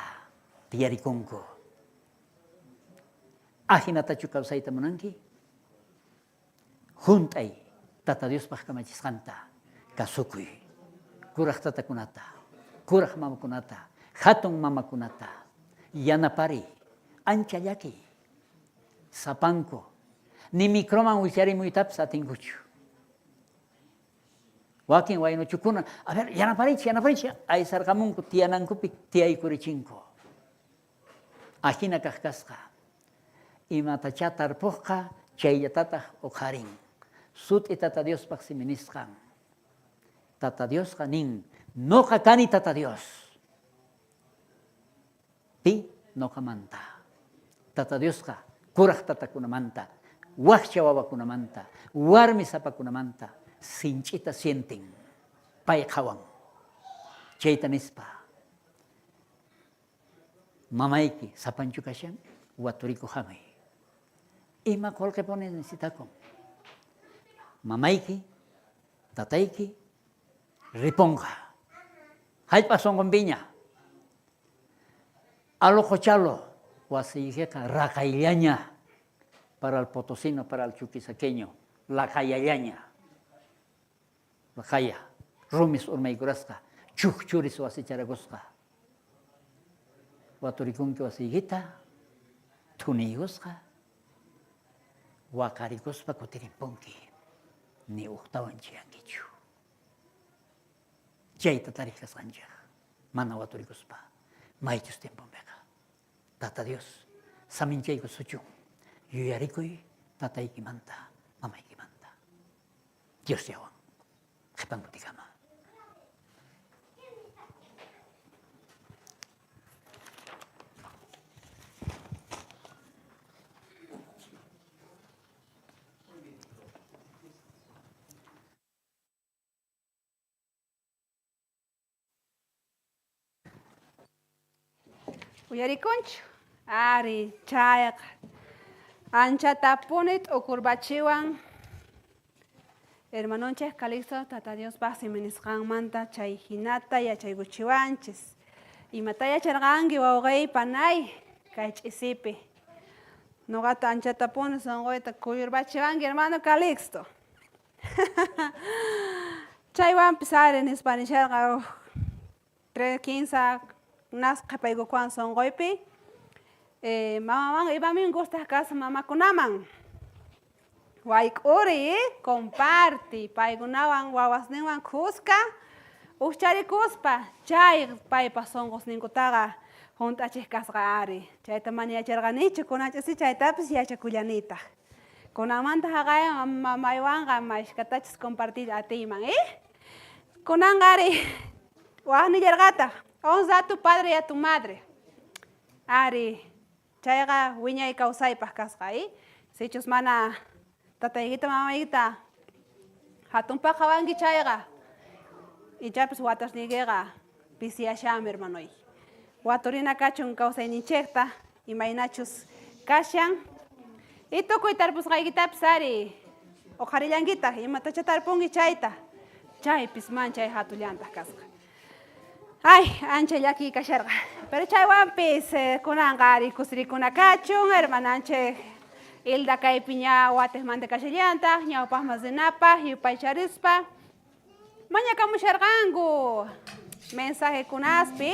tiyarikunku. Ajinatachu kawsayta munanki? Junt'ay Tata Diospaj kamachisqanta kasukuy. Kuraj tatakunata, kuraj mamakunata, jatun mamakunata yanapariy. Ancha llakiy. Sapanku. Ni microman wicharimuytapis atinkuchu. Wakin waynuchukuna, a ver, yanaparichik, yanaparichik, aysarqamunku tiyanankupi tiyaykurichinko. Ajina kaj kasqa. Imatachá tarpojqa chayllatataj oqharin. Sut'i Tata Diospaj simi nisqan. Tata Diosqa nin, Noqa kani Tata Dios. Pi noqamanta. Tata Diosqa kuraj tatakunamanta, wajcha wawakunamanta, warmi sapakunamanta sinch'ita sienten. Pay qhawan. Chayta nispa, mamayki sapanchu kashan, waturikoj jamuy. Ima qolqepuni necesitakun? Mamayki, tatayki riponqa. Jallp'a sonqonpiña. Aloqochalo wasiykeqa raqayllaña para el potosino, para el chuquisaqueño, laqayallaña. Laqaya, rumis urmaykurasqa, chujchuris wasicharakusqa. Waturikunki wasiykita, thuniykusqa, waqarikuspa kutirimpunki, ni ujtawan chiyankichu. Chayta tarej kasqanchej, mana waturikuspa, maychus tiemponpeqa. Tata Dios, saminchaykusuchun, yuyarikuy tataykimanta, mamaykimanta. Diosllawan qhepan kutikama. Uyarikunchu? Ari, chayqa. Anchatapuni t'ukurpachiwan hermanonchej Calixto Tata Diospaj simi nisqanmanta chay hinata yachaykuchiwanchis. Imata yacharqanki wawqey panay kay ch'isipi. Noqata anchatapuni sonqoyta kuyurpachiwanki hermano Calixto. Chaywanpis ari nispa nisharqa tres kinsa nas qhepaykukuwan sonqoypi. Mamaman imamin gustaj kasqa mamakunaman. Wayk'uri, comparti paykunawan wawasninwan khuska ujcharikuspa chay paypaj sonqosninkutaqa junt'achej kasqa ari. Chayta mana yacharqanichu, kunan ch'isi chaytapis yachakullanitaj. Kunanmanta jaqay mamaywanqa mashkatachus compartir atiyman, eh? Kunanqa ari waj nillarqataj, honra a tu padre y a tu madre. Ari, chayqa wiñay kawsaypaj kasqa, eh? Sichus mana tataykita mamaykita jatunpaj qhawanki chayqa, ichapis watasniykeqa pisiyashanmi, hermanoy. Waturina kachun kawsayninchejta, imaynachus kashan. Y tukuy tarpusqaykitapis ari oqharillankitaj, imatacha tarpunki chayta. Chaypis manchay jatullantaj kasqa. Ay, ancha llakiy kasharqa. Pero chaywanpis kunanqa ari kusirikuna kachun, hermananchej Hilda kaypi ña watejmanta kashallantaj, ñawpajman rinapaj, yupaycharispa. Mañakamusharqanku mensajekunaspi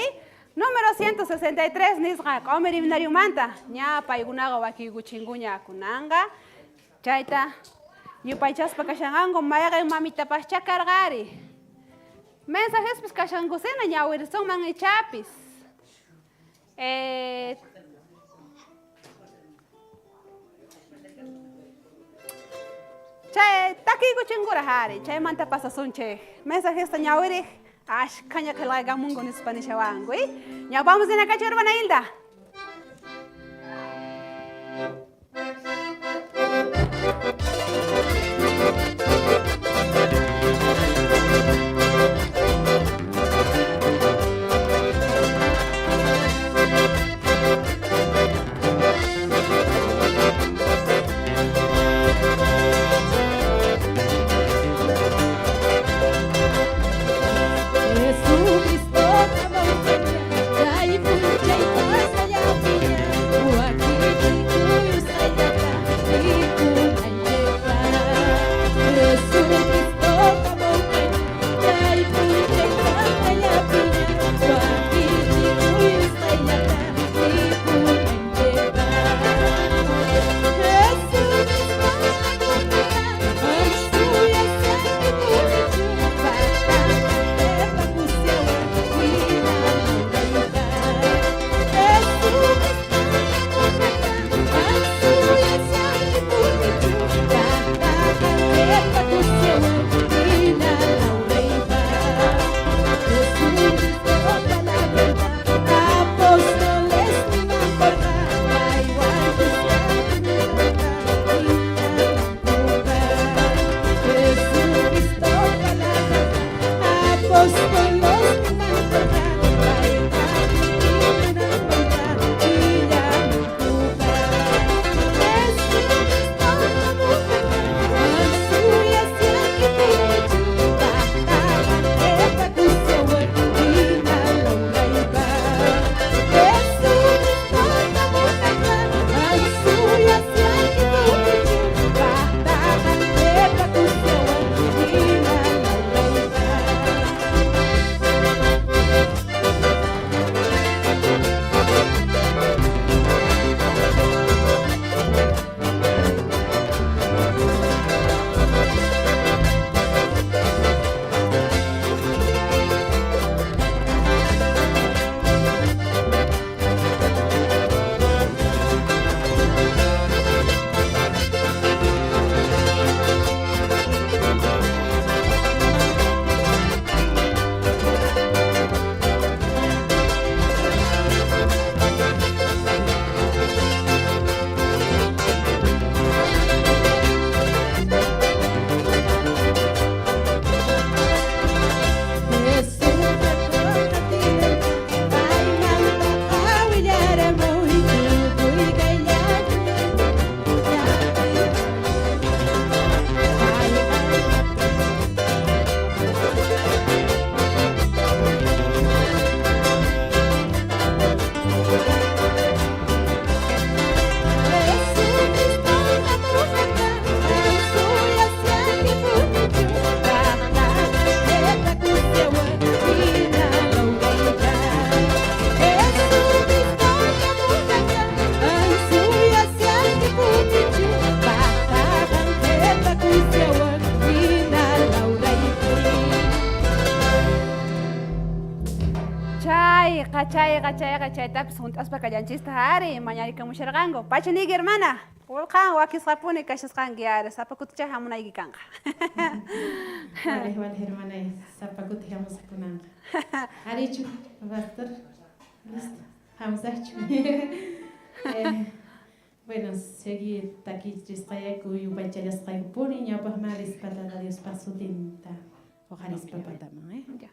número 163 nisqa q'omer himnariomanta ña paykunaqa wakiykuchinkuña kunanqa chayta yupaychaspa kashanqanku mayqen mamitapascha karqa ari mensajespis kashankusina ñawirisunman ichapis Chay takiykuchinkuraj ari, chaymanta pasasunchej. Mensajesta ñawirej ashkhaña qhelqaykamunku nispa nishawanku, eh? Ñawpaqman rinakachu hermana Hilda. Jesucristo chay p'unchay. Chayqa, chayqa, chaytapis junt'aspa kallanchista ari mañarikamusharqanku. Pacha niyki hermana, qan wakisqapuni kashasqanki ari, sapa kutichá hamunayki kanqa. Vale, vale, hermana, sapa kuti hamusaq kunanqa. Arichu, pastor? Listo. Hamusaqchu. Bueno, seguir takichisqayku yupaychallasqaykupuni ñawpaqman rispa Tata Diospa sutinta hoqarispa pataman, eh? Ya.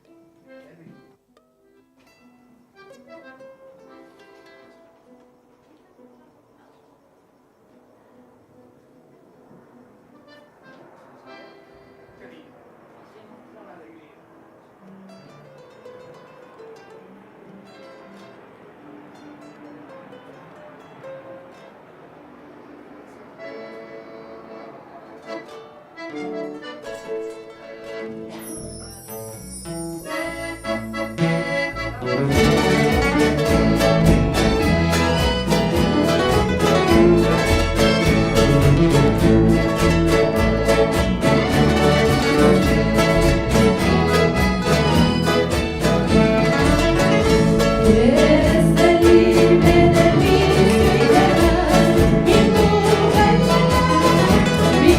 Eres libre de mi soledad, mi tu mi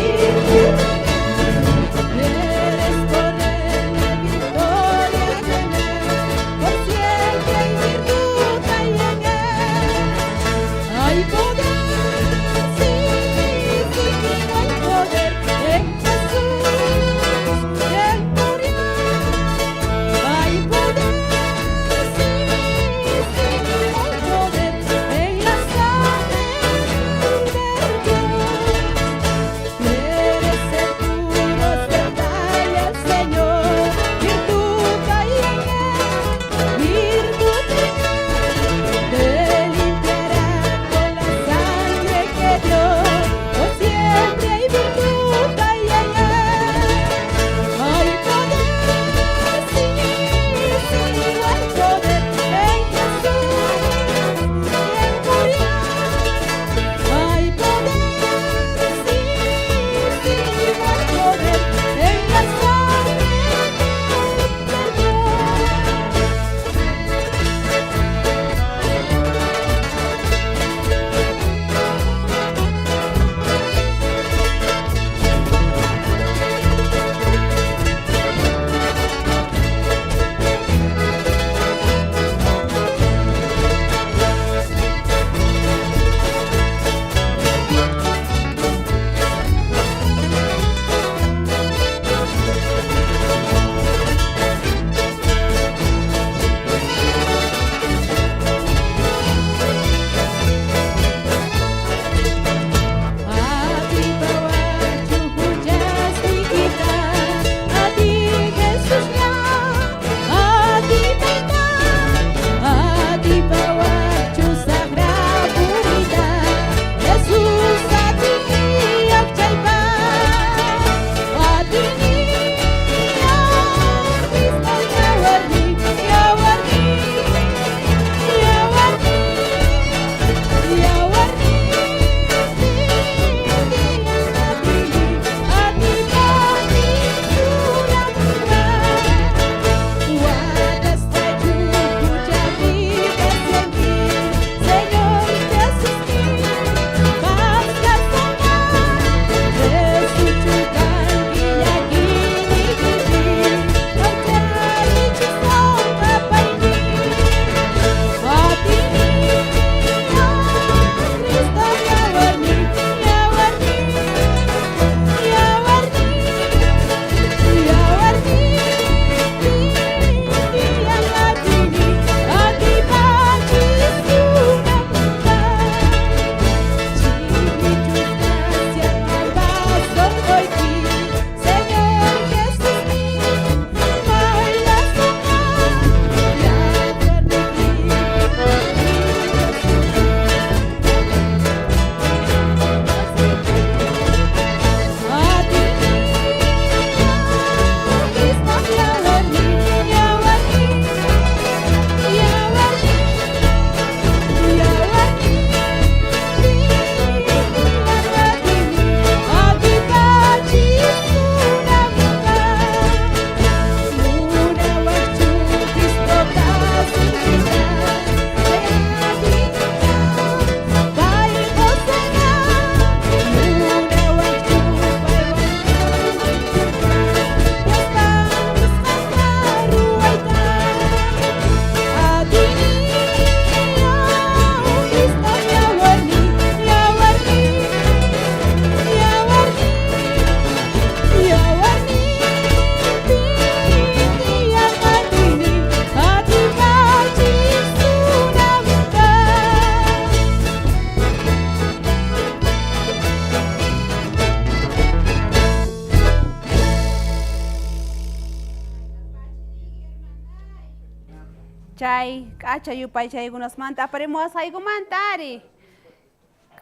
Chay k'acha yupaychaykunasmanta aparimuwasqaykumanta ari.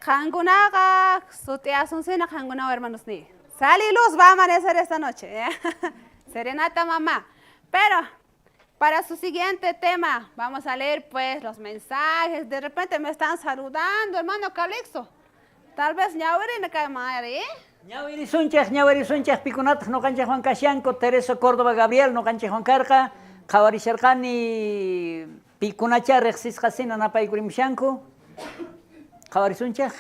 Qankunaqa sut'iasunsina qankunawan hermanosniy. Sal y luz va a amanecer esta noche. Serenata mamá. Pero para su siguiente tema vamos a leer pues los mensajes. De repente me están saludando, hermano Calixto. Tal vez ñawirina kay madre, ¿eh? Ñawirisunchej, ñawirisunchej, pikunataj noqanchejwan kashanku, Teresa Córdoba Gabriel noqanchejwan karqa, qhawarisharqani pikunacha riqsisqasina napaykurimushanku. Qhawarisunchej,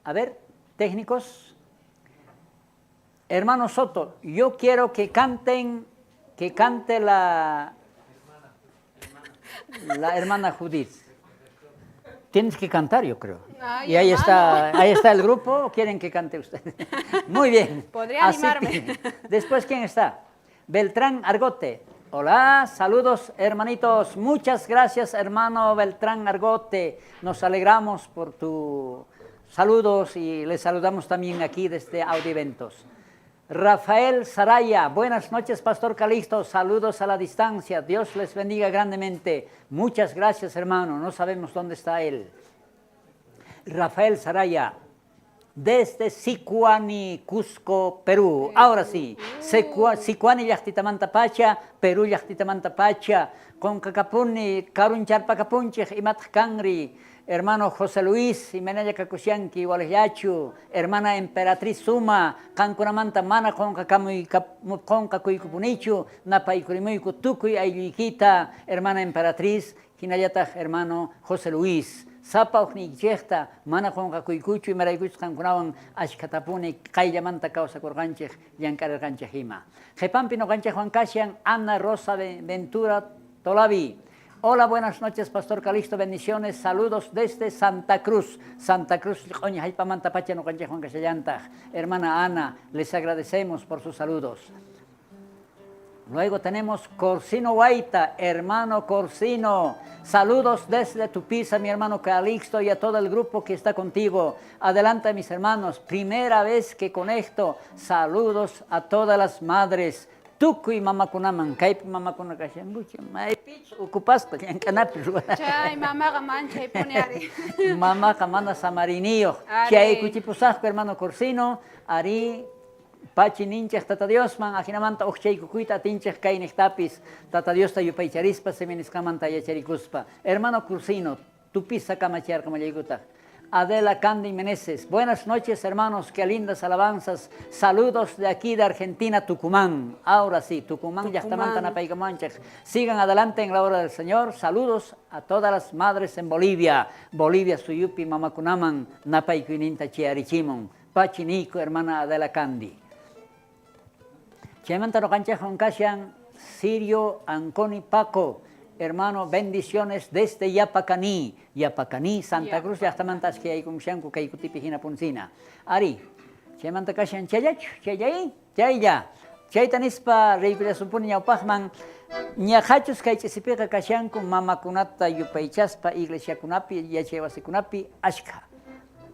a ver, técnicos. Hermano Soto, yo quiero que canten, que cante la hermana Judith. Tienes que cantar, yo creo. Ay, Y ahí hermano. está, ahí está el grupo, ¿quieren que cante usted? Muy bien. Podría Así animarme. que, después, ¿quién está? Beltrán Argote. Hola, saludos, hermanitos. Muchas gracias, hermano Beltrán Argote. Nos alegramos por tus saludos y les saludamos también aquí desde Audiventos. Rafael Saraya, buenas noches, Pastor Calixto, saludos a la distancia, Dios les bendiga grandemente. Muchas gracias, hermano, no sabemos dónde está él. Rafael Saraya, desde Sicuani, Cusco, Perú. Ahora sí, Sicuani llaqtitamanta pacha, Perú llaqtitamanta pacha, Concacapuni, Karuncharpacapunchej, imataq kanri, hermano José Luis, Imenaya Kakusyanki, Waleyachu, hermana Emperatriz Suma, qankunamanta mana qonqakuykupunichu, napaykurimuyku tukuy aylluykita, hermana Emperatriz, hinallataq hermano José Luis. Sapa uqniykichejta mana qonqakuykuchu imaraykuchus qankunawan ashkhatapuni qayllamanta kawsakurqanchej llank'arirqanchej ima. Qhipanpi noqanchejwan kashan Ana Rosa Ventura Tolavi. Hola, buenas noches, Pastor Calixto, bendiciones, saludos desde Santa Cruz. Santa Cruz, q'oña jallp'amanta pacha noqanchejwan kashallantaq. Hermana Ana, les agradecemos por sus saludos. Luego tenemos Corsino Guaita, hermano Corsino. Saludos desde Tupiza, mi hermano Calixto, y a todo el grupo que está contigo. Adelante, mis hermanos, primera vez que conecto. Saludos a todas las madres. Tukuy mamakunaman, kaypi mamakuna kashankuchu, maypichus ocupaspa llank'anapi ruwa. Chay mamaqa manchaypuni ari. Mamaqa mana samariniyuq. Ari. Chay kuchipusaqku, hermano Corsino, ari pachi ninchej Tata Diosman, ajinamanta uqchaykukuyta atinchej kayniqtapis, Tata Diosta yupaycharispa, siminisqamanta yacharikuspa. Hermano Corsino, Tupiza kamacharqamallaykutaq. Adela Candy Meneses, buenas noches hermanos, qué lindas alabanzas, saludos de aquí de Argentina, Tucumán. Ahora sí, Tucumán, Tucumán. llaqtamanta napaykamanchej. Sigan adelante en la obra del Señor, saludos a todas las madres en Bolivia. Bolivia suyupi mamakunaman, napaykuyninta chiarichimon. Pachinico, hermana Adela Candy. Chaymanta noqanchejwan kashan Sirio Anconi Paco, hermano, bendiciones desde Yapacaní, Yapacaní, Santa Cruz, llaqtamanta ashkayaykumushanku kay kutipi hina punsina. Ari, chaymanta kashan chayachu, chayay, chaylla. Chayta nispa riykullasumpuni ñawpaqman, ñaqhachus kay ch'isipiqa kashanku mamakunata yupaychaspa iglesiakunapi, yachaywasikunapi ashkha.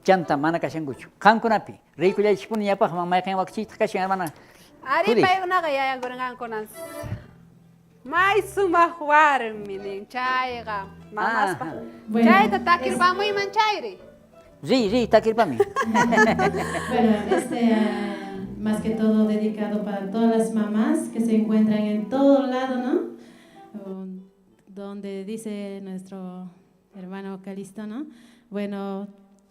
Chanta mana kashankuchu. Qankunapi, riykullaychispuni ñawpaqman mayqin wakichiytaq kashan, hermana. Ari Judith. paykunaqa yayakuranqankunas. May sumaq warmi nin chayqa mamaspa. Ajá. Bueno, Chayta takirpamuyman chayri. Ri, ri, takirpami. Bueno, más que todo dedicado para todas las mamás que se encuentran en todo lado, ¿no? Donde dice nuestro hermano Calixto, ¿no? Bueno,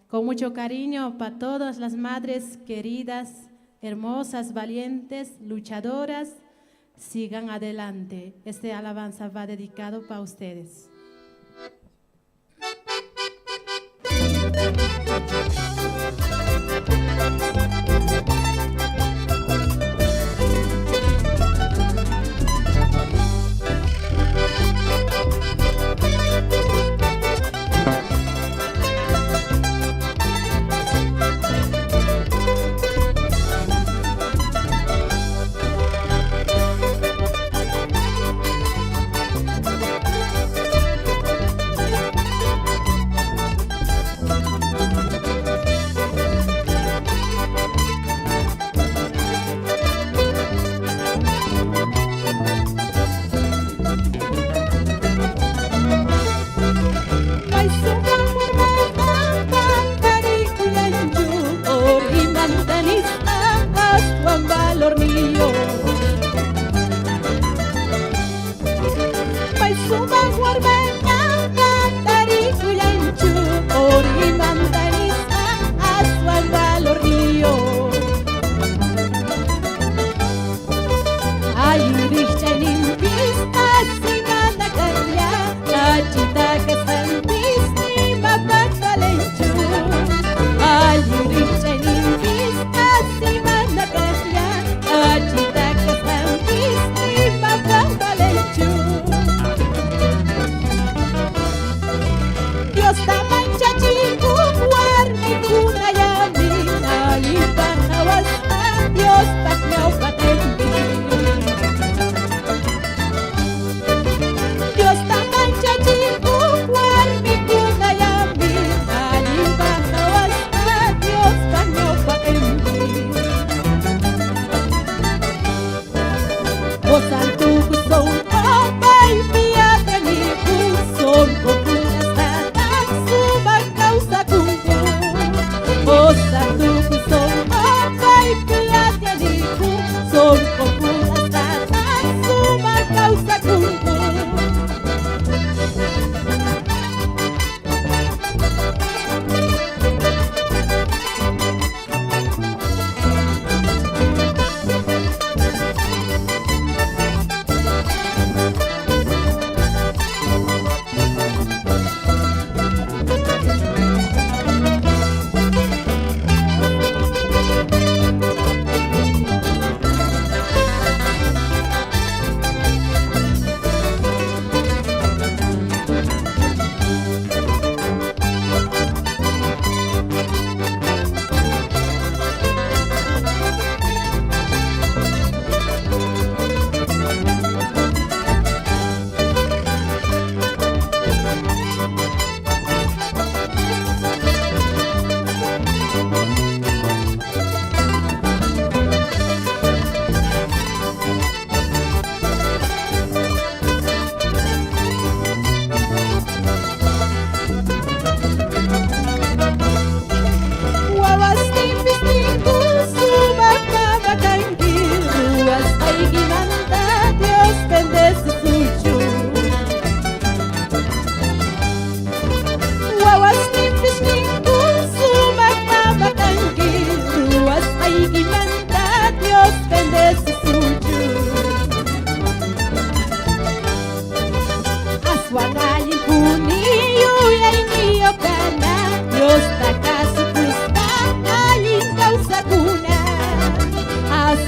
con mucho cariño para todas las madres queridas, hermosas, valientes, luchadoras, sigan adelante. Este alabanza va dedicado para ustedes.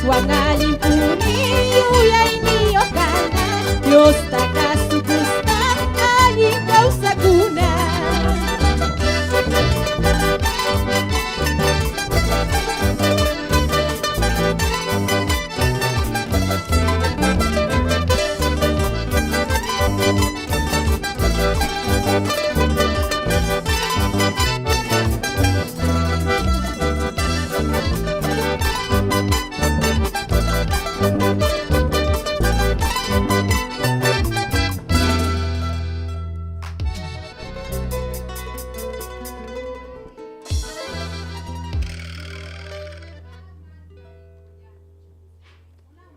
Aswan allinpuni yuyayniyoj kana, Diosta kasukuspa allin kawsakuna.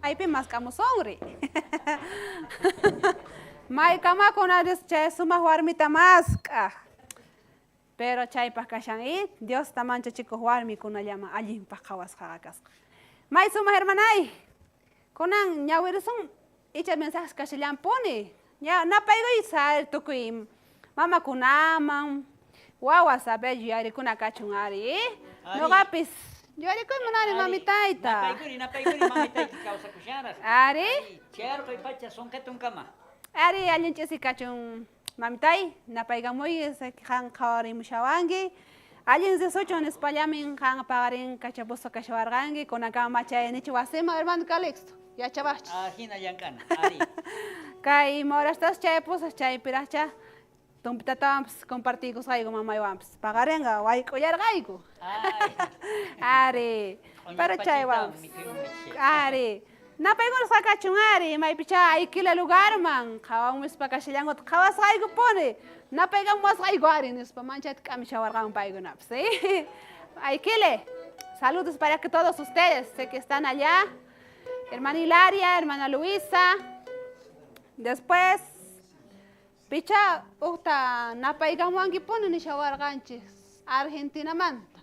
Maypi mask'amusunri. Maykamakunaris chay sumaq warmita mask'aj. Pero chaypaq kashan i Diosta manchachikuq warmikunallaman allinpaq qhawasqaqa kasqa. May sumaq hermanay. Kunan ñawirisun icha mensajes kashallanpuni. Ña napaykuy sar tukuy mamakunaman wawas a ver yuyarikuna kachun ari. Noqapis yuyarikuyman ari mamitayta. Napaykuri, napaykuri mamitayki kawsakushanraq. Ari. Chayarqoy pacha sonqetunkama. Ari allin ch'isi kachun mamitay, napaykamuy qan qhawarimushawanki. Allin risuchun nispallamin qan paqarin kachapusqa kashawarqanki, kunankama chayanichu wasiman hermano Calixto, yachawaqchis. Ajina llank'ana, ari. Kay ima horastas chayapusaq chaypiraqcha tumpitatawanpis compartiykusqayku mamaywanpis. Paqarinqa wayk'ullarqayku. Ari. Pero chaywanpis. Ari. Napaykunasqa kachun ari, maypichá aykila lugarman, qhawamuspa kashallankuta qhawasqaykupuni, napaykamuwasqayku ari nispa manchayta k'amishawarqanku paykunapis. ¿Sí? Aykile, saludos para que todos ustedes, sé que están allá, hermana Hilaria, hermana Luisa, después, pichá ujta napaykamuwankipuni nishawarqanchis Argentinamanta.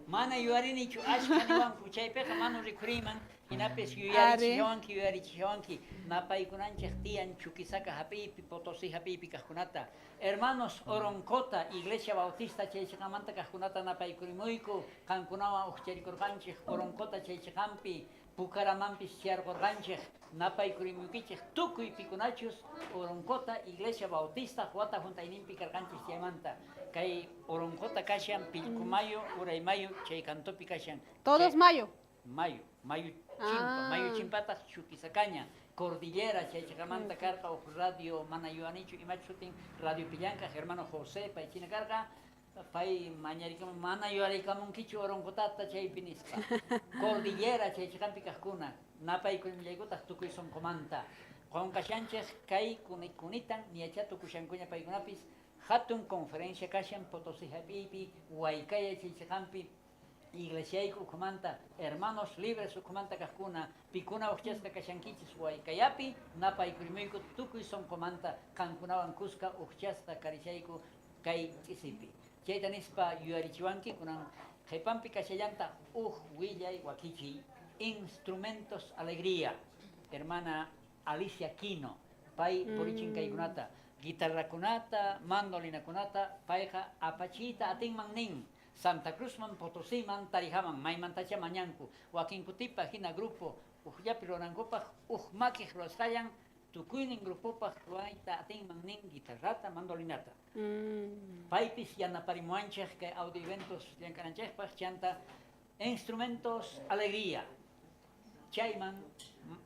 Mana yuyarinichu ashkha niwanku, chaypiqa manu rikhuriyman, jinapis yuyarichishawanki, yuyarichishawanki, napaykunanchej tiyan Chuquisaca hap'iypi, Potosí hap'iypi kajkunata. Hermanos Oroncota, Iglesia Bautista chay chiqamanta kajkunata napaykurimuyku, qankunawan ujcharikurqanchej Oroncota chay chiqampi, Pucaramampis chayarqurqanchej, napaykurimuykichej tukuy pikunachus Oroncota, Iglesia Bautista wata juntayninpi karqanchej chaymanta. Kay Oroncota kashan Pillkumayo, Uraymayo chay cantopi kashan. Todos mayo. Mayo, mayo chimpa, mayo chimpataq Chuquisacaña, Cordillera chay chiqamanta karqa uj radio mana yuanichu imachus sutin radio pillankaj hermano José paychina karqa, pay mañarikamun mana yuyarikamunkichu Oroncotata chaypi nispa. Cordillera chay chiqampi kajkuna, napaykurimullaykutaj tukuy sonqomanta. Qonqashanchej kay kunitan niyacha tukushankuña paykunapis hatun conferencia kashan Potosí hap'iypi, Huaycaya chay chiqampi, iglesiayku ukhumanta, hermanos libres ukhumanta kajkuna, pikuna ujchasqa kashankichis Huaycayapi, napaykurimuyku tukuy sonqomanta qankunawan kuska ujchasqa karishayku kay ch'isipi. Chayta nispa yuyarichiwanki kunan qhipanpi kashallanta uj willay wakichiy Instrumentos Alegría, hermana Alicia Quino, pay purichin kaykunata, guitarrakunata, mandolinakunata, payqa apachiyta atinman nin, Santa Cruzman, Potosíman, Tarijaman, maymantacha mañanku, wakinkutipa jina grupo ujllapi ruwanankupaj uj makij ruwasqallan tukuynin grupopaj ruwayta atinman nin guitarrata, mandolinata. Paypis yanaparimuwanchej kay audio eventos llank'ananchejpaj chanta Instrumentos Alegría. Chayman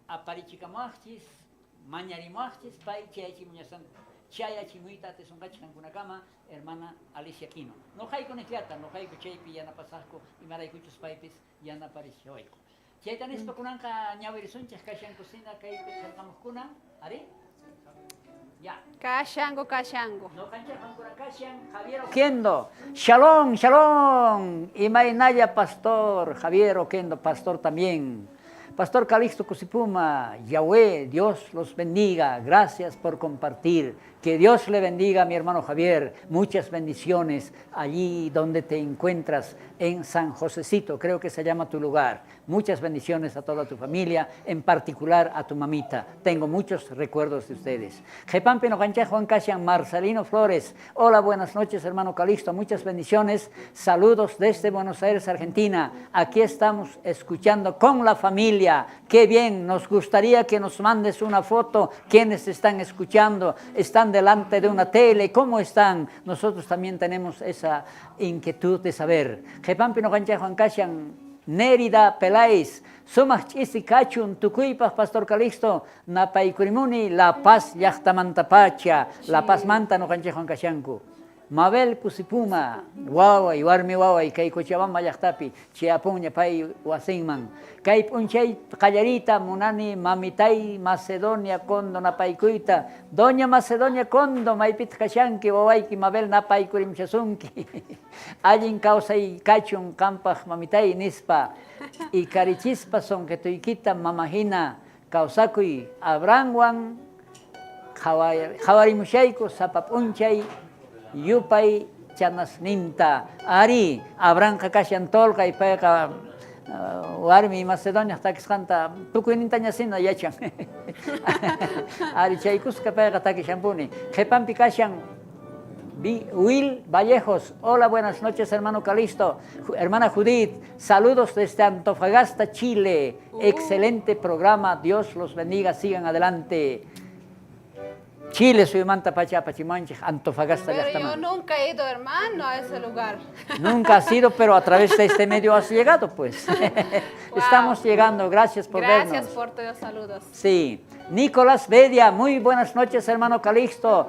aparichikamuwajchis, mañarimuwajchis, pay chayachimuyta atisonqachej qankunakama, hermana Alicia Quino. Noqayku niqllata, noqayku chaypi yanapasaqku, imaraykuchus paypis yanaparishawayku. Chayta nispa kunanqa ñawirisunchej kashanku sina kaypi qillqamuqkuna, ari? Ya. Kashanku, kashanku. Noqanchej qankuna kashan Javier Oquendo. Shalom, shalom. Imaynalla pastor Javier Oquendo, pastor también. Pastor Calixto Cusipuma, Yahweh, Dios los bendiga. Gracias por compartir. Que Dios le bendiga a mi hermano Javier. Muchas bendiciones allí donde te encuentras en San Josecito, creo que se llama tu lugar. Muchas bendiciones a toda tu familia, en particular a tu mamita. Tengo muchos recuerdos de ustedes. Jepampi noqanchej Juan Casian, Marcelino Flores. Hola, buenas noches, hermano Calixto. Muchas bendiciones. Saludos desde Buenos Aires, Argentina. Aquí estamos escuchando con la familia. Qué bien, nos gustaría que nos mandes una foto. Quienes están escuchando, están delante de una tele, ¿cómo están? Nosotros también tenemos esa inquietud de saber. Jepampi noqanchej Juan Casian, Nérida Peláez, sumaj ch'isi kachun tukuypaj Pastor Calixto, napaykurimuni La Paz llajtamantapacha, La Paz manta noqanchejwan kashanku. Mabel Cusipuma, waway, warmi waway, kay Cochabamba llajtapi, chayapunña pay wasinman. Kay p'unchay qallariyta munani mamitay Macedonia Condo napaykuyta. Doña Macedonia Condo, maypitaq kashanki, wawayki Mabel napaykurimchasunki. Allin kawsay kachun qampaj mamitay nispa, ikarichispa sonqetuykita mama hina kawsakuy Abrahamwan qhawarimushayku sapa p'unchay yupay chanasninta. Arí, Abrahamqa kashan tolqay, payqa warmi Macedoniaj takisqanta tukuynintaña sina yachan. Ari, chaykusqa payqa takishanpuni. Qhepanpi kashan Will Vallejos. Hola, buenas noches, hermano Calixto. Hermana Judith, saludos desde Antofagasta, Chile. Excelente programa, Dios los bendiga, sigan adelante. Chile, suyumanta pacha apachimanchej, Antofagasta Pero yo llajtaman. nunca he ido, hermano, a ese lugar. Nunca has ido, pero a través de este medio has llegado, pues. Estamos llegando, gracias por Gracias vernos. por tus saludos. Sí. Nicolás Bedia, muy buenas noches, hermano Calixto.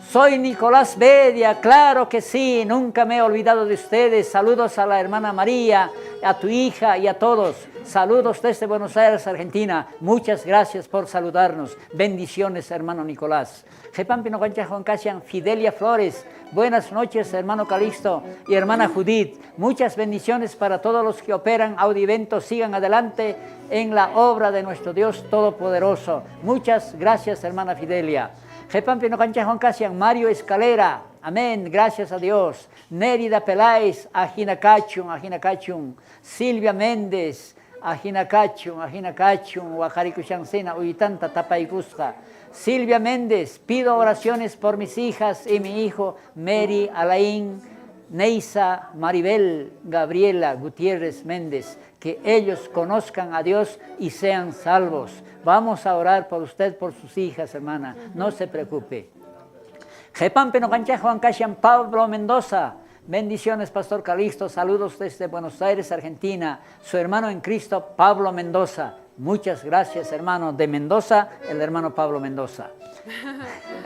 Soy Nicolás Bedia, claro que sí, nunca me he olvidado de ustedes. Saludos a la hermana María, a tu hija y a todos. Saludos desde Buenos Aires, Argentina. Muchas gracias por saludarnos. Bendiciones, hermano Nicolás. Jepampi noqanchej Juan Casian, Fidelia Flores. Buenas noches, hermano Calixto y hermana Judith. Muchas bendiciones para todos los que operan Audiovento. Sigan adelante en la obra de nuestro Dios Todopoderoso. Muchas gracias, hermana Fidelia. Jepampi noqanchej Juan Casian, Mario Escalera. Amén, gracias a Dios. Nérida Peláez, Ajina Kachun, Ajina Kachun. Silvia Méndez, Ajina Kachun, Ajina Kachun, Waqarikushansina, uytanta tapaykusqa. Silvia Méndez, pido oraciones por mis hijas y mi hijo Mary Alain, Neisa, Maribel, Gabriela Gutiérrez Méndez, que ellos conozcan a Dios y sean salvos. Vamos a orar por usted, por sus hijas, hermana, no se preocupe. Jepampi noqanchej Juan Casian, Pablo Mendoza. Bendiciones, Pastor Calixto. Saludos desde Buenos Aires, Argentina. Su hermano en Cristo, Pablo Mendoza. Muchas gracias, hermano de Mendoza, el hermano Pablo Mendoza.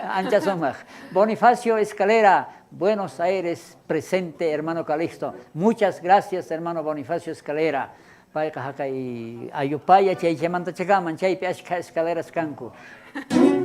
Ancha sumaj. Bonifacio Escalera, Buenos Aires, presente, hermano Calixto. Muchas gracias, hermano Bonifacio Escalera. Payqa jaqay Ayopaya chaychamanta chakaman, chaypi ashkha escaleras kanku.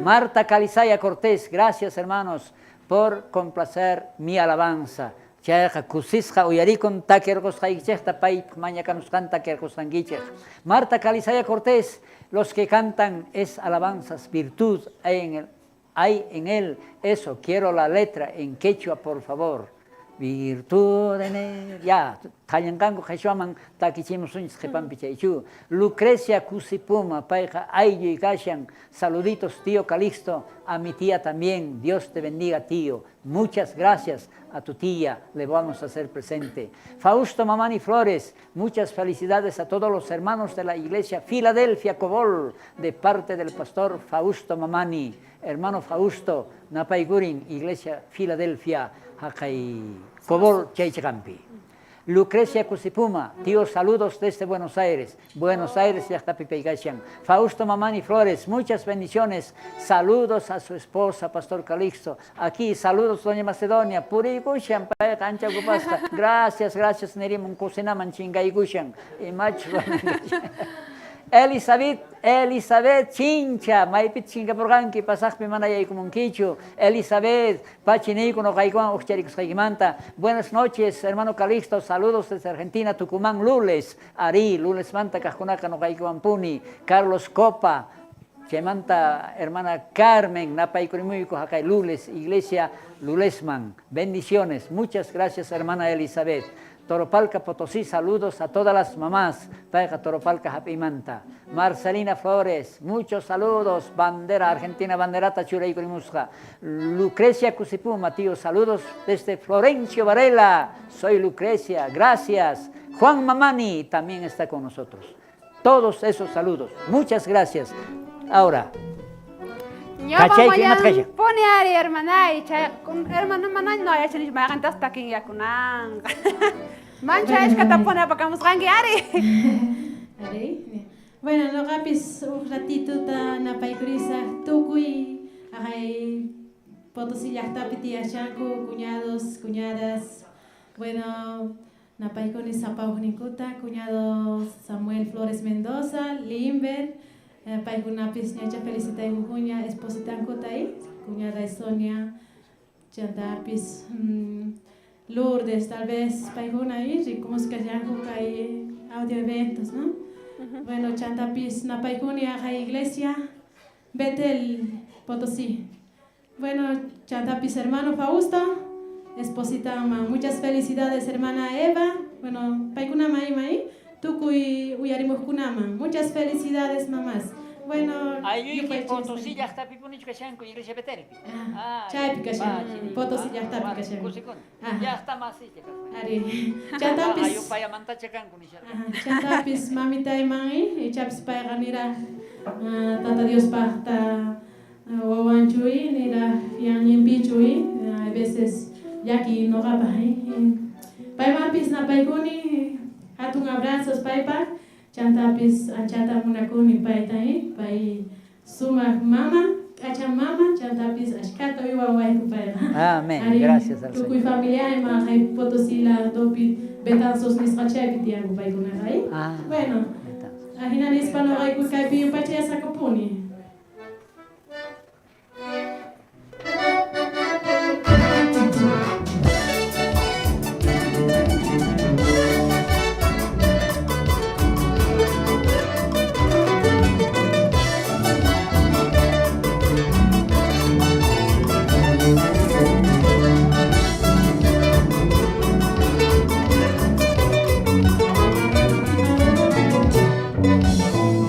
Marta Calizaya Cortés, gracias, hermanos, por complacer mi alabanza. Chayqa kusisqa uyarikun takirqusqaykichejta pay mañakamusqanta takirqusqankichej. Marta Calizaya Cortés, los que cantan es alabanzas, virtud hay en él. Eso, quiero la letra en quechua, por favor. Virtud en él. Ya, thallanqanku qhichwaman takichimusunchis qhipanpi chaychu. Lucrecia Cusipuma, payqa aylluy kashan. Saluditos, tío Calixto, a mi tía también. Dios te bendiga, tío. Muchas gracias a tu tía, le vamos a hacer presente. Fausto Mamani Flores, muchas felicidades a todos los hermanos de la iglesia Filadelfia Cobol, de parte del pastor Fausto Mamani. Hermano Fausto, Napaykurin, iglesia Filadelfia, jaqay Cobol, chaychaqampi. Lucrecia Cusipuma, tío, saludos desde Buenos Aires. Buenos Aires, llajtapi pay kashan. Fausto Mamani Flores, muchas bendiciones. Saludos a su esposa, Pastor Calixto. Aquí, saludos, doña Macedonia. Puriykushan, payqa ancha ocupasqa. Gracias, gracias, nirimun cocinaman chinkaykushan. Imachus. Elizabeth, Elizabeth Chincha, maypi chinkapurqanki, pasaqpi mana yaykumunkichu. Elizabeth, pachi niyku noqaykuwan ujcharikusqaykimanta. Buenas noches, hermano Calixto, saludos desde Argentina, Tucumán, Lules. Arí, Lulesmanta kajkunaqa noqaykuwanpuni. Carlos Copa, chaymanta hermana Carmen, napaykurimuyku jaqay Lules, iglesia Lulesman. Bendiciones. Muchas gracias, hermana Elizabeth. Toropalca Potosí, saludos a todas las mamás. Payqa Toropalca jap'imanta. Marcelina Flores, muchos saludos. Bandera Argentina, banderata churaykurimusqa. Lucrecia Cusipuma, tío, saludos desde Florencio Varela. Soy Lucrecia, gracias. Juan Mamani también está con nosotros. Todos esos saludos. Muchas gracias. Ahora, Ñawpa pone ari hermanay, chay hermano manay no yachanish mayqantas takinyakunanqa. Mancha ishkata pone apakamusqanki ari. Ari. Bueno, noqapis uj ratituta napaykurisaj tukuy ajay Potosí llaqtapi tiyashanku, cuñados, cuñadas. Bueno, napaykuni sapawninkuta, cuñado Samuel Flores Mendoza, Limber, paykunapis ñacha felicitaykukuña espositankuta ahí, cuñada Sonia, chantapis Lourdes, tal vez paykuna ahí, rikumusqallanku kay audio eventos, ¿no? Bueno, chantapis napaykuni ajay iglesia Betel Potosí. Bueno, chantapis hermano Fausto, esposita muchas felicidades hermana Eva. Bueno, paykunama ima tukuy uyarimuqkunama. Muchas felicidades mamás. Bueno, Aylluyki Potosí llaqtapipunichu kashanku iglesia Betelpi. Ah, chaypi kashan. Potosí llaqtapi kashan. Kusikuni. Llaqta masicha Ari. Chantapis Ayupayamantacha kanku nisharqa. Chantapis mamitayman ichapis payqa niraj Tata Diospaqta wawanchuy niraj yanñinpichu a veces llaki noqapaq paymanpis napaykuni hatun abrazos paypaq chantapis anchata munakuni payta pay sumaq mama k'acha mama chantapis ashkhata uywawayku payqa. Amén. Gracias al Tukuy familia ima hay Potosí ladopi Betanzos nisqa chaypi tiyanku paykunaqa. Bueno, ajina nispa noqayku kaypi yupaychayasaqupuni.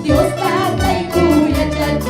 Dios tatayku yachachawayku.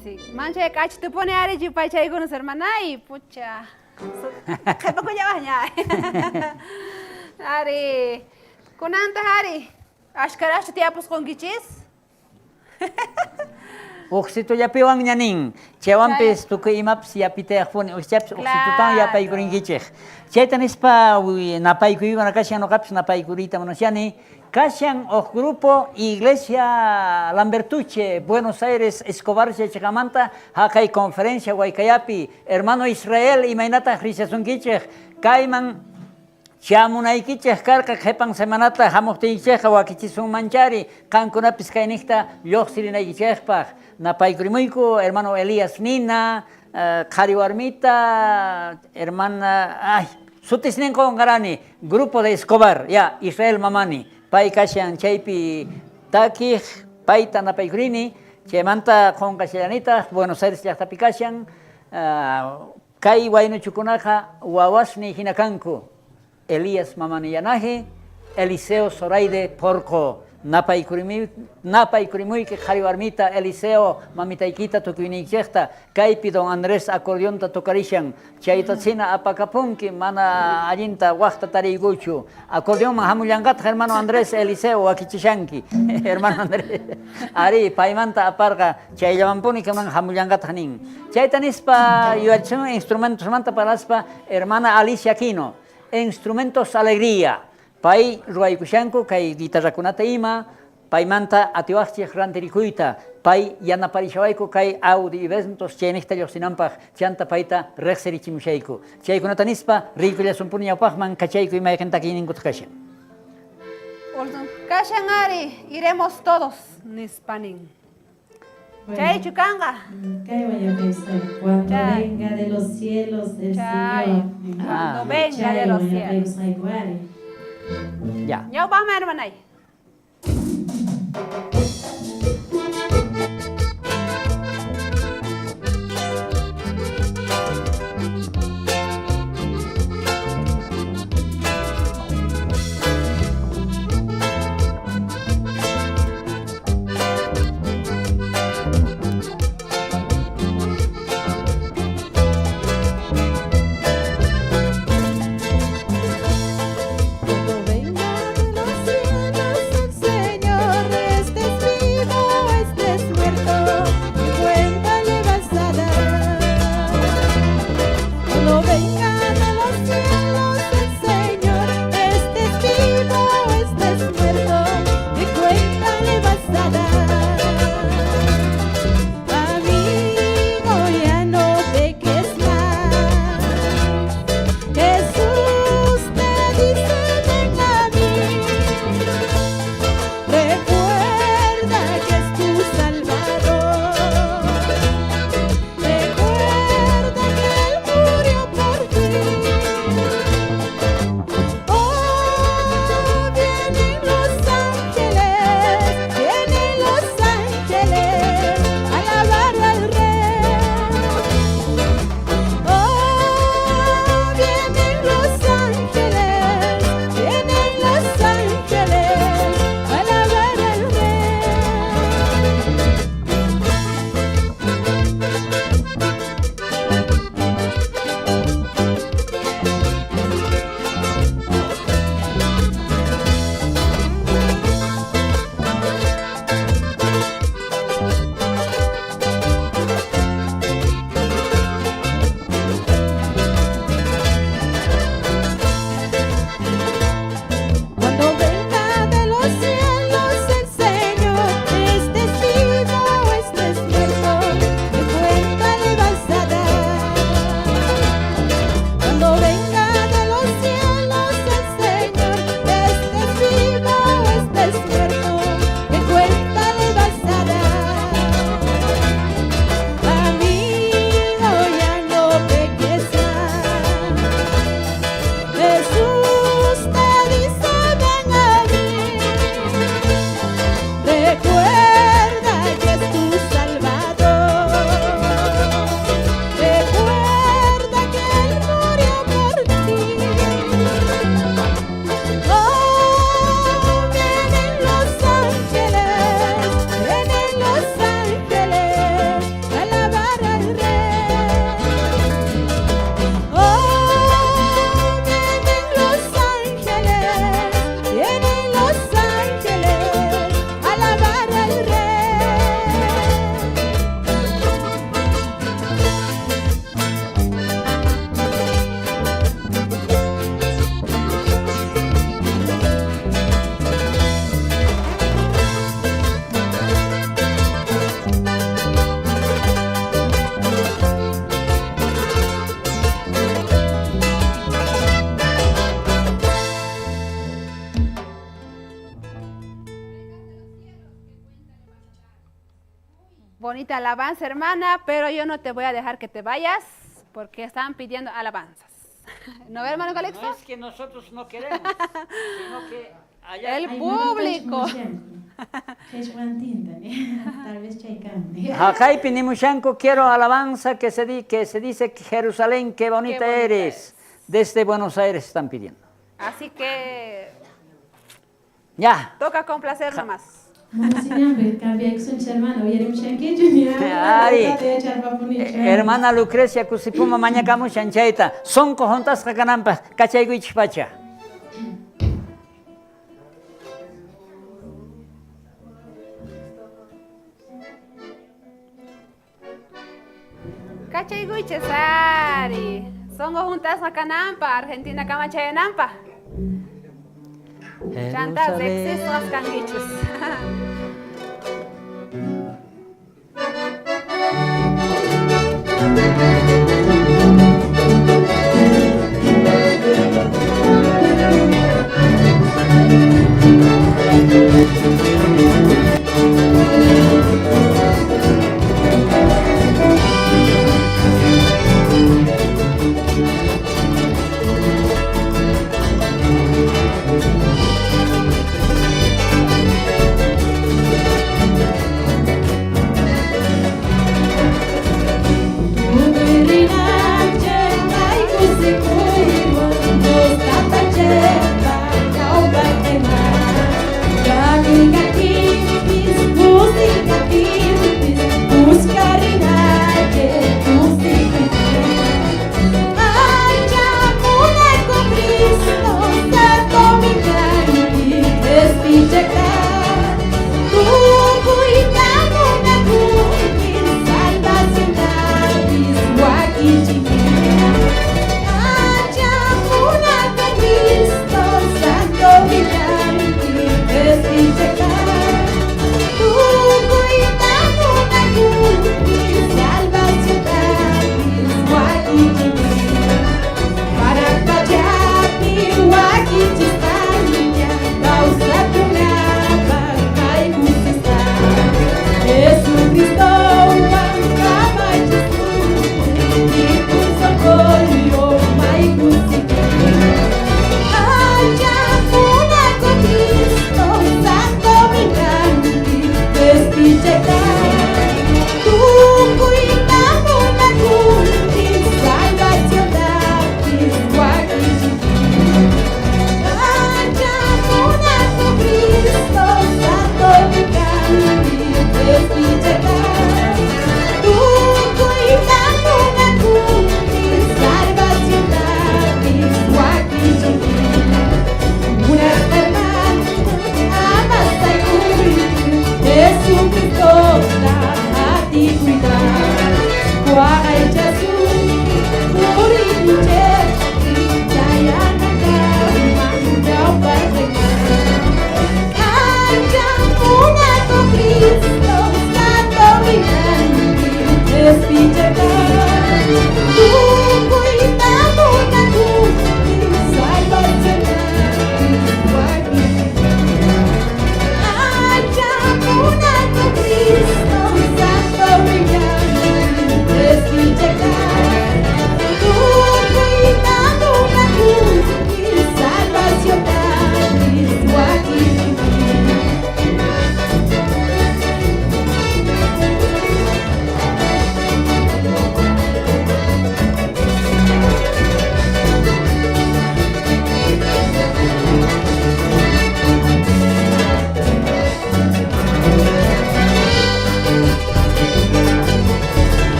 Sí, sí. Manchay k'achitupuni ari yupaychaykunas hermanay, pucha. Qhipakullawajña. Ari, kunantaq ari, ashkaraqchu tiyapusqunkichis? Ujsitullapiwan ña nin, chaywanpis tukuy imapis yapitayajpuni, ujchapis ujsitutawan yapaykurinkichej. Chayta nispa napaykuykuna kashan, noqapis napaykuriyta munashani. Kashan uj grupo Iglesia Lambertuche, Buenos Aires, Escobar cheqamanta, jaqay conferencia Huaycayapi, hermano Israel, imaynataq rishasunkichej, kayman chamunaykichej karqa qhipan semanata hamuqtiykichejqa wakichisunmanchari, qankunapis kaynejta lluqsirinaykichejpaq. Napaykurimuyku hermano Elías Nina, qhari warmita, hermana, ay, sutisninqa qunqarani, grupo de Escobar, ya, Israel Mamani, pay kashan chaypi takiq, payta napaykurini, chaymanta qunqashallanitaq, Buenos Aires llaqtapi kashan, kay waynuchukunaqa wawasniy hina kanku, Elías Mamani Yanaje, Eliseo Zoraide Porco, napaykurimuyki qhari warmita, Eliseo mamitaykita tukuyniykichejta, kaypi don Andrés acordeonta tocarishan, chaytachina apakapunki, mana allinta wajta tariykuchu, acordeonman hamullanqataq hermano Andrés Eliseo wakichishanki, hermano Andrés, ari paymanta aparqa chayllamanpuni kunan hamullanqataq nin. Chayta nispa yuyarichisun instrumentosmanta parlaspa hermana Alicia Aquino, Instrumentos Alegría, pay ruwaykushanku kay guitarrakunata ima, paymanta atiwajchej rantirikuyta, pay yanaparishawayku kay audio eventos chaynejta lluqsinanpaq, chanta payta riqsirichimushayku. Chaykunata nispa riykullasunpuni ñawpaqman kachaykuy mayqin takiyninkutaq kashan. Kashan ari, iremos todos, nispa nin. Chaychu kanqa. Cuando venga de los cielos el Señor. Cuando venga de los cielos. Ya. Ñawpaqman hermanay. Cuando venga de los cielos el Señor, este es Bonita alabanza, hermana, pero yo no te voy a dejar que te vayas porque están pidiendo alabanzas. ¿No ve, hermano Calixto? No es que nosotros no queremos, sino que allá... El público. Tal vez chay cambie. Jajaypi nimushanku, quiero alabanza que se, di, que se dice que Jerusalén, qué bonita, Qué bonita eres. Desde Buenos Aires están pidiendo. Así que Ya. toca complacer nomás. Mamasinampi cambiaykusunchis hermana, uyarimushankichu ña. Ari. Yacharpapunichu. Hermana Lucrecia Kusipuma mañakamushan chayta, sonqo juntasqa kananpaq kachaykuychik pacha. Kachaykuychis ari. Songo juntasqa kananpa, Argentina kamachayananpa. Chanta riqsisqas kankichis. Tukuy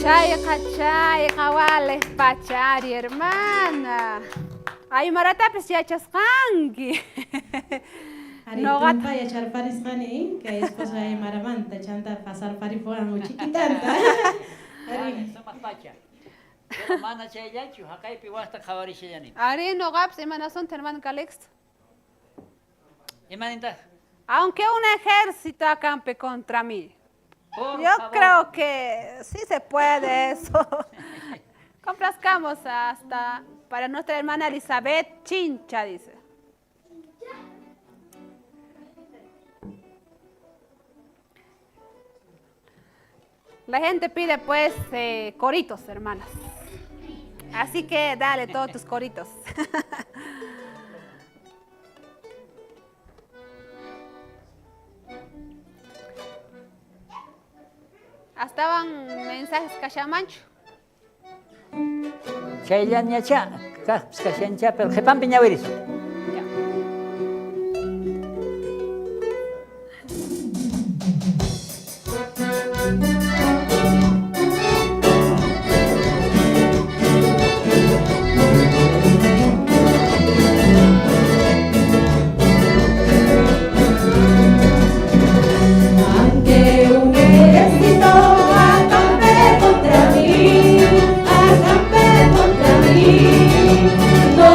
Chayqa chayqa walej pachari hermana. Aymaratapis yachasqanki. Ari Noqata. tumpa yacharparisqani kay esposo aymaramanta chanta pasarparipuwan uchikitanta. Ari. Sumaq pacha. Pero mana chayllachu, haqaypi wajta qhawarishallani. Ari noqapis imanasunta hermano Calixto. Imanintaj? Aunque un ejército acampe contra mí. Por Yo favor. creo que sí se puede eso. Complazcamos hasta para nuestra hermana Elizabeth Chincha, dice. La gente pide pues coritos, hermanas. Así que dale todos tus coritos. Estaban mensajes kashamanchu. Chayllañachá, kajpis kashanchá, pero qhipanpi ñawirisun. Ya. Aunque un ejército acampe contra mí, acampe contra mí, no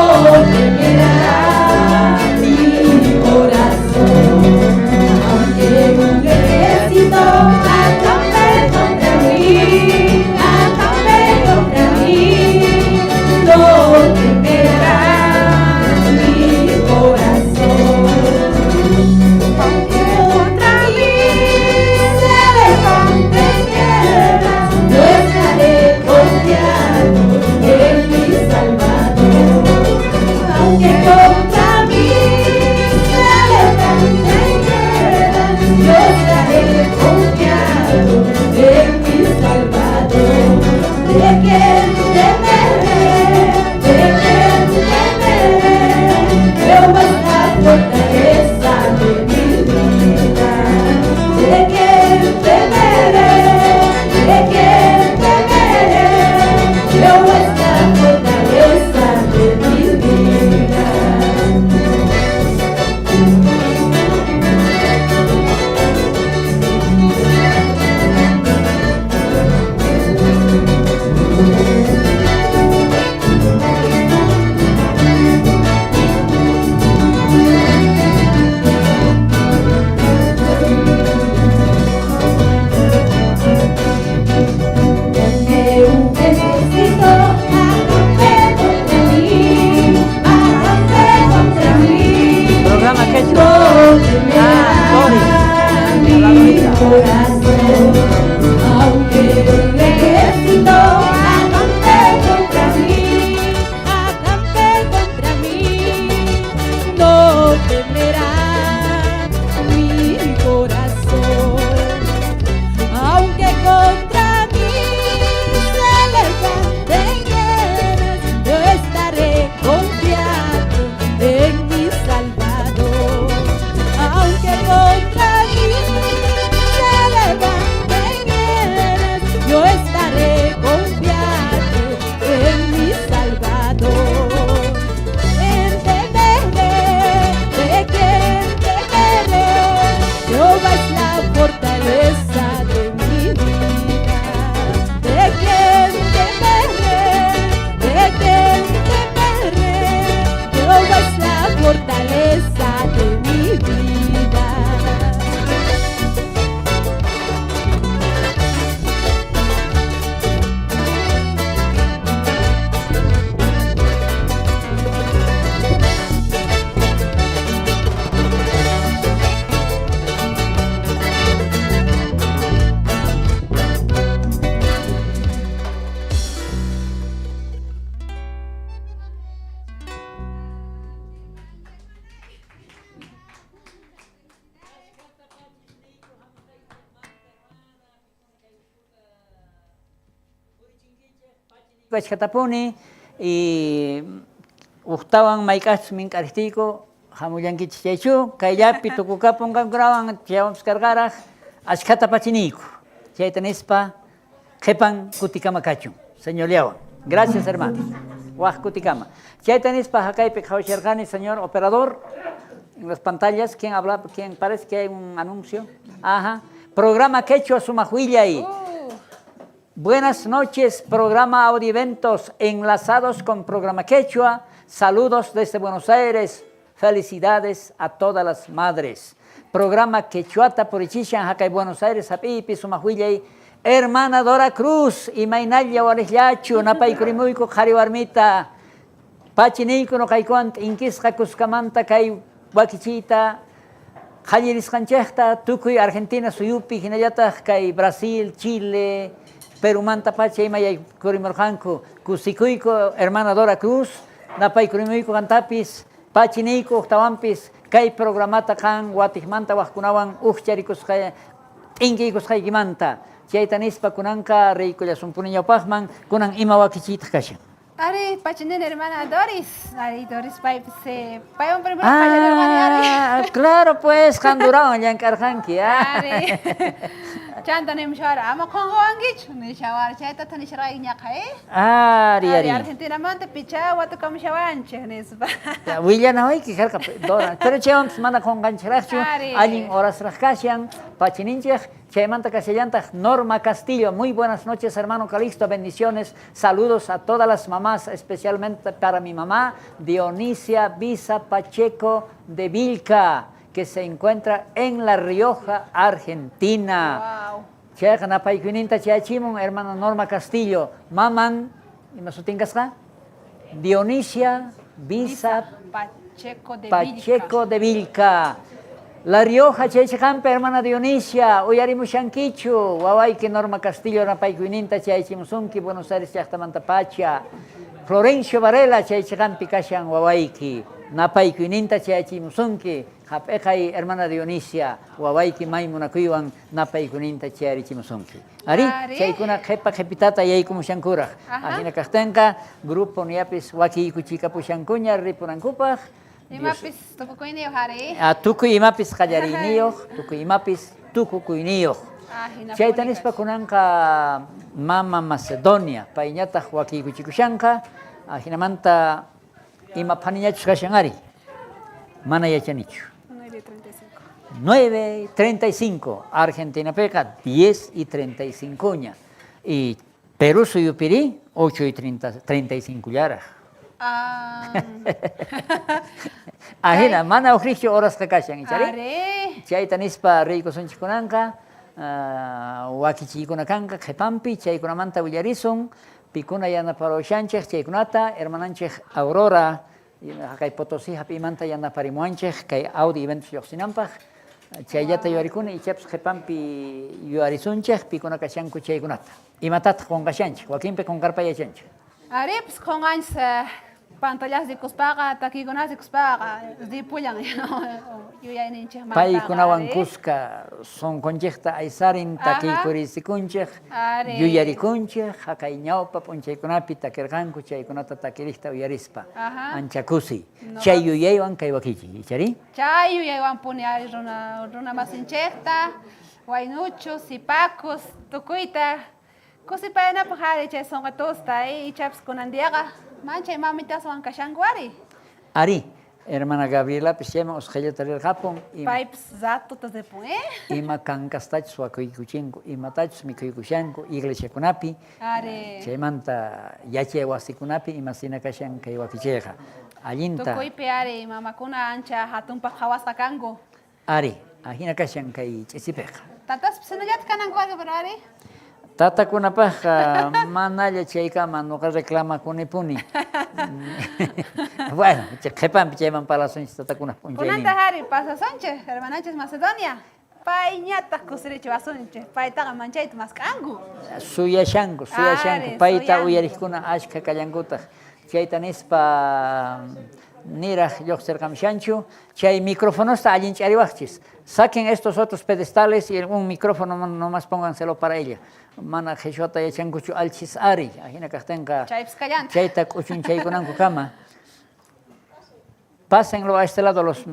temerá mi corazón. Aunque un ejército acampe contra mí, acampe contra mí, no temerá mi corazón. Aunque contra mí se levanten guerras, yo estaré confiado en mi Salvador. Aunque contra mí se levanten guerras, yo estaré confiado en mi Salvador. ¿De quién temeré? ¿De quién temeré? Jehová es la fortaleza de mi vida. ¿De quién temeré? ¿De quién temeré? Jehová es la fortaleza de mi vida. Que un ejército acampe contra mí, acampe contra mí. Programa quechua. No temerá mi corazón, aunque un ejército acampe contra mí, acampe contra mí, no temerá mi corazón. Aunque contra mí se levanten guerras, yo estaré confiado en mi Salvador. Aunque contra mí se levanten guerras, yo estaré confiado en mi Salvador. En temeré, de quien temeré, Jehová es la fortaleza de mi vida. De quien temeré, de quien temeré, Jehová es la fortaleza de mi vida. Achkhatapuni y ujtawan mayk'ajchus mink'arejtiyku hamullankichis chaychu kayllapi tukukapun qankunawan chaywanpis karqaraj achkhata pachiniyku chayta nispa. Qhepan kutikama kachun, Señorllawan. Gracias, hermanos. Waj kutikama. Chayta nispa jaqaypi qhawasharqani, señor operador, en las pantallas, ¿quién habla? ¿Quién? Parece que hay un anuncio. Ajá. Programa Quechua Sumajhuillay. Buenas noches, programa Audieventos, enlazados con programa Quechua. Saludos desde Buenos Aires. Felicidades a todas las madres. Programa Quechuata purichishan jaqay Buenos Aires hap'iypi Sumajhuillay. Hermana Dora Cruz, imaynalla walejllachu, napaykurimuyku qhari warmita. Pachi niyku noqaykuwan t'inkisqa kuskamanta kay wakichiyta qallirisqanchejta tukuy Argentina suyupi hinallataq kay Brasil, Chile, Perumanta pacha ima yaykurimurqanku. Kusikuyku hermana Dora Cruz, napaykurimuyku qantapis, pachi niyku ujtawanpis kay programata qan watijmanta wajkunawan ujcharikusqa t'inkiykusqaykimanta. Chayta nispa kunanqa riykullasunpuni ñawpajman, kunan ima wakichiytaq kashan. Ari, pachinina hermana Doris. Ari, Doris paypis, paywan primero qallarirqani, ari. Ah, claro pues, qan Dorawan llank'arqanki, ah. Ari. Chanta nimushawara, ama qonqawankichu, nishawara, chaytata nisharqayki ñaqa, eh? Ari, Ari, ari. Argentinamanta pichá watukamushawanchej, nispa. Willanawayki karqa, Dora, pero chaywanpis mana qonqanchejrajchu, Ari. allin horasraj kashan, pachininchej. Chaymanta kashallantaj Norma Castillo. Muy buenas noches, hermano Calixto, bendiciones, saludos a todas las mamás, especialmente para mi mamá, Dionisia Visa Pacheco de Vilca, que se encuentra en La Rioja, Argentina. Wow. Chayqa napaykuninta chayachimun, hermana Norma Castillo. Maman, ima sutin kasqa? Dionisia Visa Pacheco de Pacheco de Vilca. La Rioja, chaychiqampi, hermana Dionisia, uyarimushankichu, wawayki Norma Castillo napaykuyninta chayachimusunki, Buenos Aires llaqtamanta pacha. Florencio Varela, chaychiqampi kashan wawayki, napaykuyninta chayachimusunki, hap'iqay, hermana Dionisia, wawayki may munakuywan napaykuninta chayarichimusunki. Ari, Ari. chaykuna qhepa qhepitata yaykumushankuraj. Ajá. Ajina kajtenqa, grupo niyapis wakiykuchikapushankuña ripunankupaj. Dios- Imapis tukukuyniyoj, ari. Ah, tukuy imapis qallariyniyoj, tukuy imapis tukukuyniyoj. Ajinapuni Chayta nispa kashan. kunanqa mama Macedonia, payñataq wakiykuchikushanqa, ajinamanta ima phaniñachus kashan ari, mana yachanichu. 9:35. 9:35, Argentinapiqa 10:35 ña. Y Perú suyupiri 8:35 llaraj. Ah. Ajina, mana ujrichu horasqa kashan, ichari? Ari. Chayta nispa riykusunchik kunanqa, wakichiykuna kanqa qhepanpi, chaykunamanta willarisun, pikuna yanaparushanchej chaykunata, hermananchej Aurora, jaqay Potosí hap'imanta yanaparimuwanchej kay Audi eventos lluqsinanpaj, chayllata yuyarikuni, ichapis qhepanpi yuyarisunchej pikuna kashanku chaykunata. Imatataq qonqashanchej, wakinpi qonqarpa yachanchej. Ari, pues qonqanchis, pantallas rikuspaqa, takiykunas rikuspaqa, ripullan yuyayninchejmantaqa, Paykunawan ari. kuska sonqonchejta aysarin, Ajá. takiykurisikunchej, Ari. yuyarikunchej, jaqay ñawpa p'unchaykunapi takirqanku, chaykunata takirijta uyarispa. Ajá. Ancha kusiy. No. Chay yuyaywan kay wakichiy, ichari? Chay yuyaywanpuni ari runa masinchejta, waynuchus, sipakus, tukuyta kusipayanapaj ari chay sonqotusta, ichapis kunan diaqa manchay mamitaswan kashanku ari. Ari, hermana Gabrielapis chayman usqhayllata rirqapun, Paypis ratuta ripun, eh? ima kankastachus wakuykuchinku, imatachus mikhuykushanku iglesiakunapi, Ari. chaymanta yachay wasikunapi imasina kashan kay wakichiyqa. Allinta. Tukuypi ari mamakuna ancha hatunpaj qhawasqa kanku. Ari, ajina kashan kay ch'isipiqa. Tataspis hinallataq kananku ari, pero ari. Tatakunapajqa manalla chaykama noqa reclamakunipuni. Bueno, qhepanpi chayman parlasunchis tatakunaj p'unchaynin. Kunantaq ari pasasunchis, hermananchis Macedonia. Payñataq kusirichiwasunchis, paytaqa manchayta mask'anku. Suyashanku, suyashanku, Ari, payta suyanku. uyariqkuna ashkha kallankutaq. Chayta nispa niraj lluqsirqamshanchu, chay microfonosta allin ch'ariwaqchis. Saquen estos otros pedestales y un micrófono nomás pónganselo para ella. Mana qhichwata yachankuchu alchis ari, ajina kajtinqa Chaypis kallanta. chayta k'uchunchaykunanku kama. Pásenlo a este lado, los,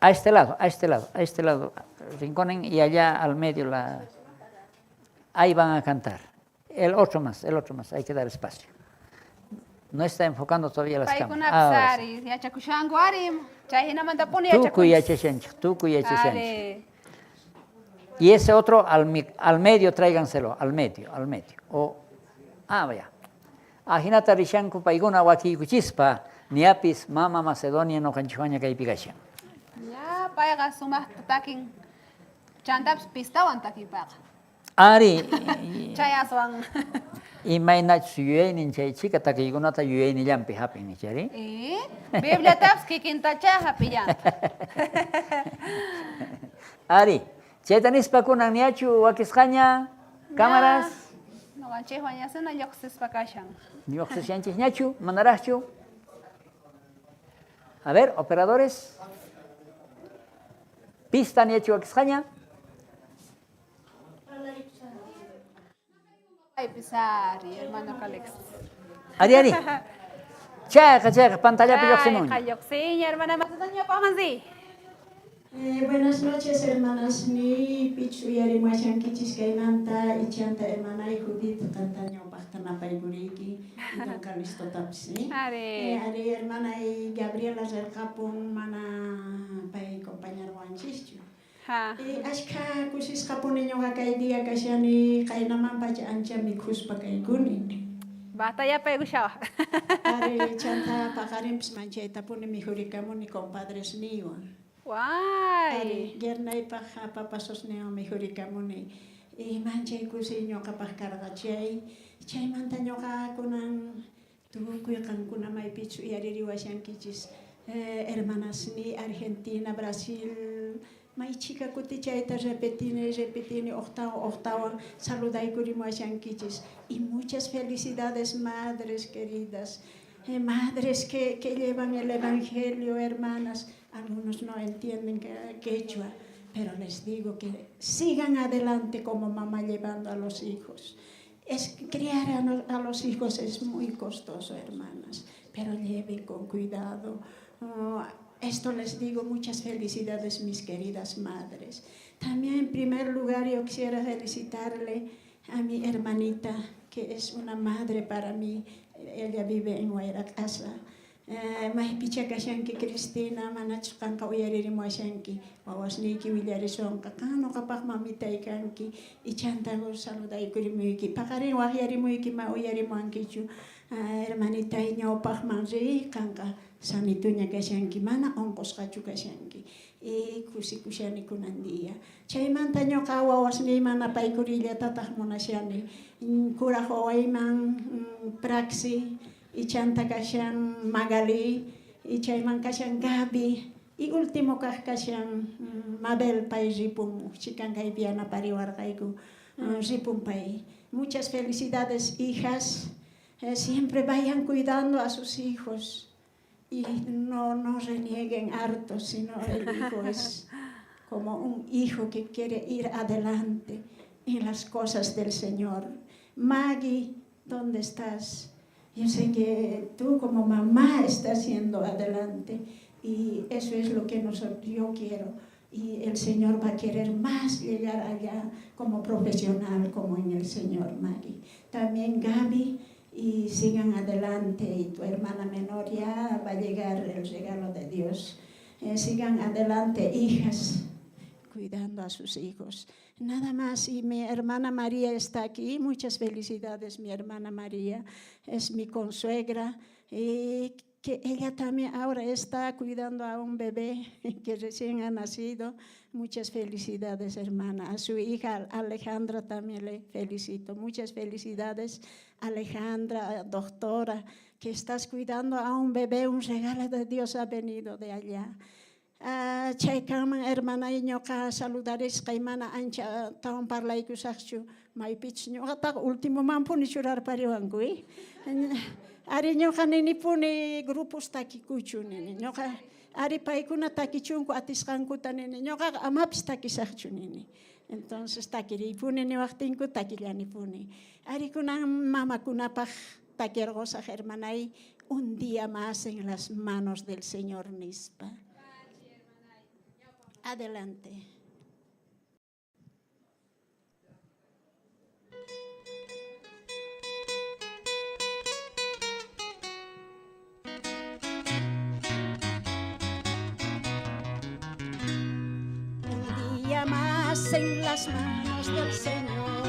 a este lado, a este lado, a este lado, rinconen y allá al medio la... Ahí van a cantar. El otro más, el otro más, hay que dar espacio. No está enfocando todavía las cámaras. Paykunapis Ahora sí. ari yachakushanku ari chay hinamantapuni Tukuy yachakunchis. yachashanchik, tukuy yachashanchik. Ari. Y ese otro al medio tráiganselo, al medio, al medio. O, ah, vaya. Ajinata rishanku paykuna wakiykuchispa, niapis mama Macedonia noqanchikwaña kaypi kashan. Ya payqa sumaqta takin. Chantapis pistawan takin payqa. Ari, Chay aswan. imaynachus yuyaynin chay chika takiykunata yuyaynillanpi hap'in nichari. Y Bibliatapis kikintacha hap'illanta. Ari, chayta nispa kunan niachu wakisqaña cámaras. Noqanchikwan ñasina lluqsispa kashan. Lluqsishanchikñachu, manaraqchu. A ver, operadores. Pista niachu wakisqaña. Paypis ari, hermano Calix. Ari, ari. Chayqa, chayqa, pantallapi lluqsimunña. Chayqa lluqsiña, hermana Macedonia, paman sí. Buenas noches, hermanas. Ni pichu yarimuashankichis kaymanta ichanta hermanay Judith qanta ñawpaqta napaykuriyki y don Calixtotapis, ¿eh? Ari. Ari, hermanay Gabriela rirqapun mana pay compañerowanchischu. Ha. Ashkha kusisqapuni ñuqa kay día kashani qaynamanpacha ancha mikhuspa kaykuni. Batalla paykushawa. Ari, chanta paqarinpis manchaytapuni mikhurikamuni compadres niwan. Guay. Ari, yernaypaj papasosniwan mikhurikamuni. Y manchay kusiy ñuqapaj karqa chay. Chaymanta ñuqa kunan tukuy qankuna maypichu uyaririwashankichis. Hermanas ni Argentina, Brasil, may chika kuti chayta repetini, repetini, octavo, octavo, saludaykurimuwashankichis. Y muchas felicidades, madres queridas. Madres que llevan el evangelio, hermanas. Algunos no entienden quechua, pero les digo que sigan adelante como mamá llevando a los hijos. Es, criar a, no, a los hijos es muy costoso, hermanas, pero lleven con cuidado. Oh, esto les digo, muchas felicidades, mis queridas madres. También, en primer lugar, yo quisiera felicitarle a mi hermanita, que es una madre para mí. Ella vive en Huayracasa. Maypicha kashanki Cristina, manachu qanqa uyaririmuwashanki, wawasniyki willarisunqa, qan nuqapaq mamitay kanki, ichanta saludaykurimuyki, paqarin waqyarimuyki ma uyarimuwankichu. Hermanitay ñawpaqman riy, qanqa sanituña kashanki, mana unqusqachu kashanki. Y kusikushani kunan día. Chaymanta ñuqa wawasniyman napaykuriyllatataq munashani. Kuraj wawayman Praxi, ichanta kashan Magali, y chayman kashan Gaby, y último kaq kashan Mabel pay ripun, chikan kaypi yanapariwarqayku, ripun pay. Muchas felicidades, hijas. Siempre vayan cuidando a sus hijos y no renieguen harto, sino el hijo es como un hijo que quiere ir adelante en las cosas del Señor. Maggie, ¿dónde estás? Yo sé que tú como mamá estás yendo adelante y eso es lo que yo quiero. Y el Señor va a querer más llegar allá como profesional, como en el Señor, Maggie. También Gaby, y sigan adelante, y tu hermana menor ya va a llegar el regalo de Dios. Sigan adelante, hijas, cuidando a sus hijos. Nada más, y mi hermana María está aquí. Muchas felicidades, mi hermana María, es mi consuegra, y que ella también ahora está cuidando a un bebé que recién ha nacido. Muchas felicidades, hermana. A su hija Alejandra también le felicito. Muchas felicidades, Alejandra, doctora, que estás cuidando a un bebé. Un regalo de Dios ha venido de allá. Chaykaman hermana ñuqa saludarisqay mana ancha tawan parlaykusaqchu maypichus ñuqataqa ultimomanpuni churarpariwanku, Ari ñuqa ninipuni grupos takikuchu nini. Ñuqa ari paykuna takichunku atisqankuta nini. Ñuqaqa amapis takisaqchu nini. Entonces takiriypuni niwaqtinku takillanipuni. Ari kunan mamakunapaq takirqusaq hermanay un día más en las manos del Señor nispa. Adelante. más en las manos del Señor.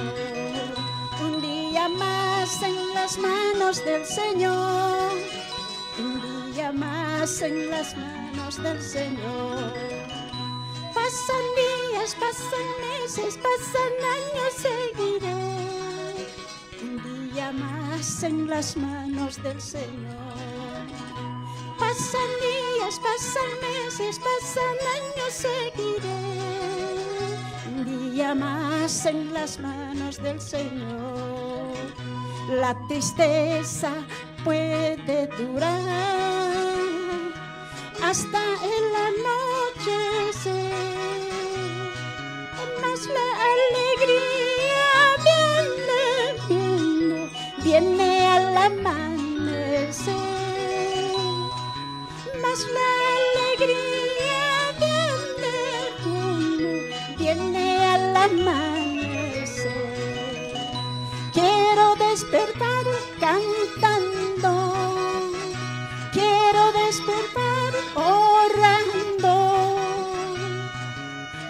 Un día más en las manos del Señor. Un día más en las manos del Señor. Pasan días, pasan meses, pasan años, seguiré. Un día más en las manos del Señor. Pasan días, pasan meses, pasan años, seguiré. Un día más en las manos del Señor. La tristeza puede durar hasta el anochecer. Mas la alegría viene, viene, viene al amanecer. Mas la alegría viene, viene, viene al amanecer. Quiero despertar cantando, quiero despertar orando,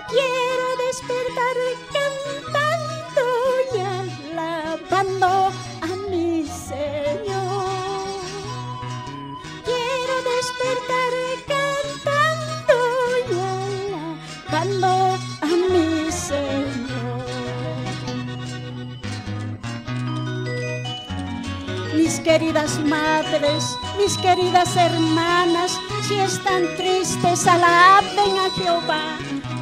quiero despertar cantando y alabando a mi Señor. Quiero despertar cantando y alabando a mi Señor. Mis queridas madres, mis queridas hermanas, si están tristes, alaben a Jehová.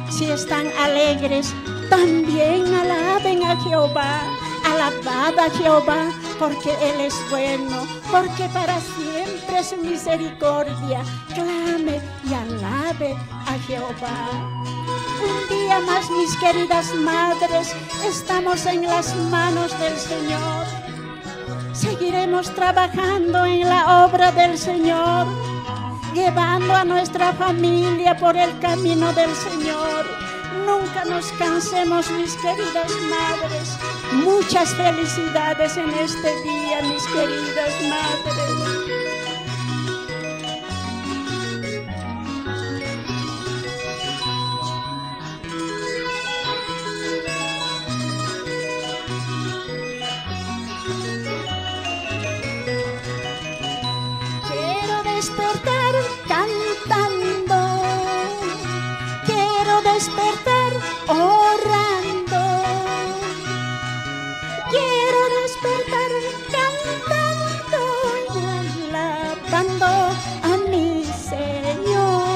Si están alegres, también alaben a Jehová. Alabad a Jehová, porque Él es bueno, porque para siempre su misericordia. Clame y alabe a Jehová. Un día más, mis queridas madres, estamos en las manos del Señor. Seguiremos trabajando en la obra del Señor, llevando a nuestra familia por el camino del Señor. Nunca nos cansemos, mis queridas madres. Muchas felicidades en este día, mis queridas madres. Quiero despertar cantando, quiero despertar orando, quiero despertar cantando y alabando a mi Señor.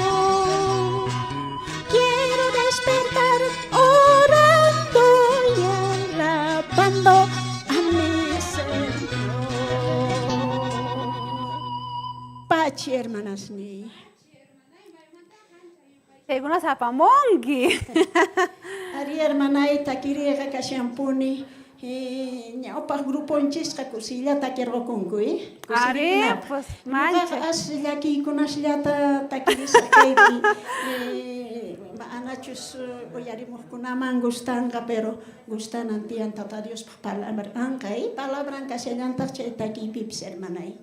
Quiero despertar orando y alabando a mi Señor. Pachi, hermanas ni. Chaykunas apamunki. Ari hermanay takiriqa kashanpuni ñawpaq gruponchisqa kusilla takirqukunku, eh? Ari, pues mancha. As llakiykunasllata takirisaq kaypi. Anachus uyarimuqkunaman gustanqa, pero gustanan tiyan Tata Diospaq palabranqa, eh? Palabran kashallantaq chay takiypipis, hermanay.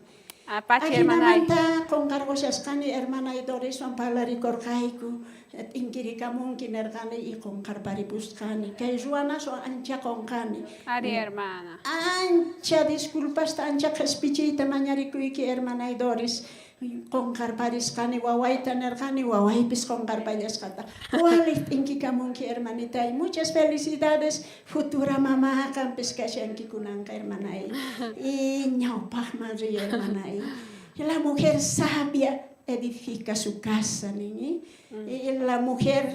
Apache, hermanay. Ajinamanta qunqarqushasqani hermanay Doriswan parlarikurqayku, t'inkirikamunki nirqani y qunqarparipusqani. Kay ruwanaswan ancha qunqani. Ari, hermana. Ancha disculpasta, ancha qhispichiyta mañarikuyki, hermanay Doris. Qunqarparisqani wawayta nirqani, wawaypis qunqarpallasqata. Waliq t'inkikamunki, hermanitay. Muchas felicidades, futura mamá, qampis kashanki kunanqa, hermanay. Y ñawpaqman riy, hermanay. La mujer sabia edifica su casa, niñi. Y la mujer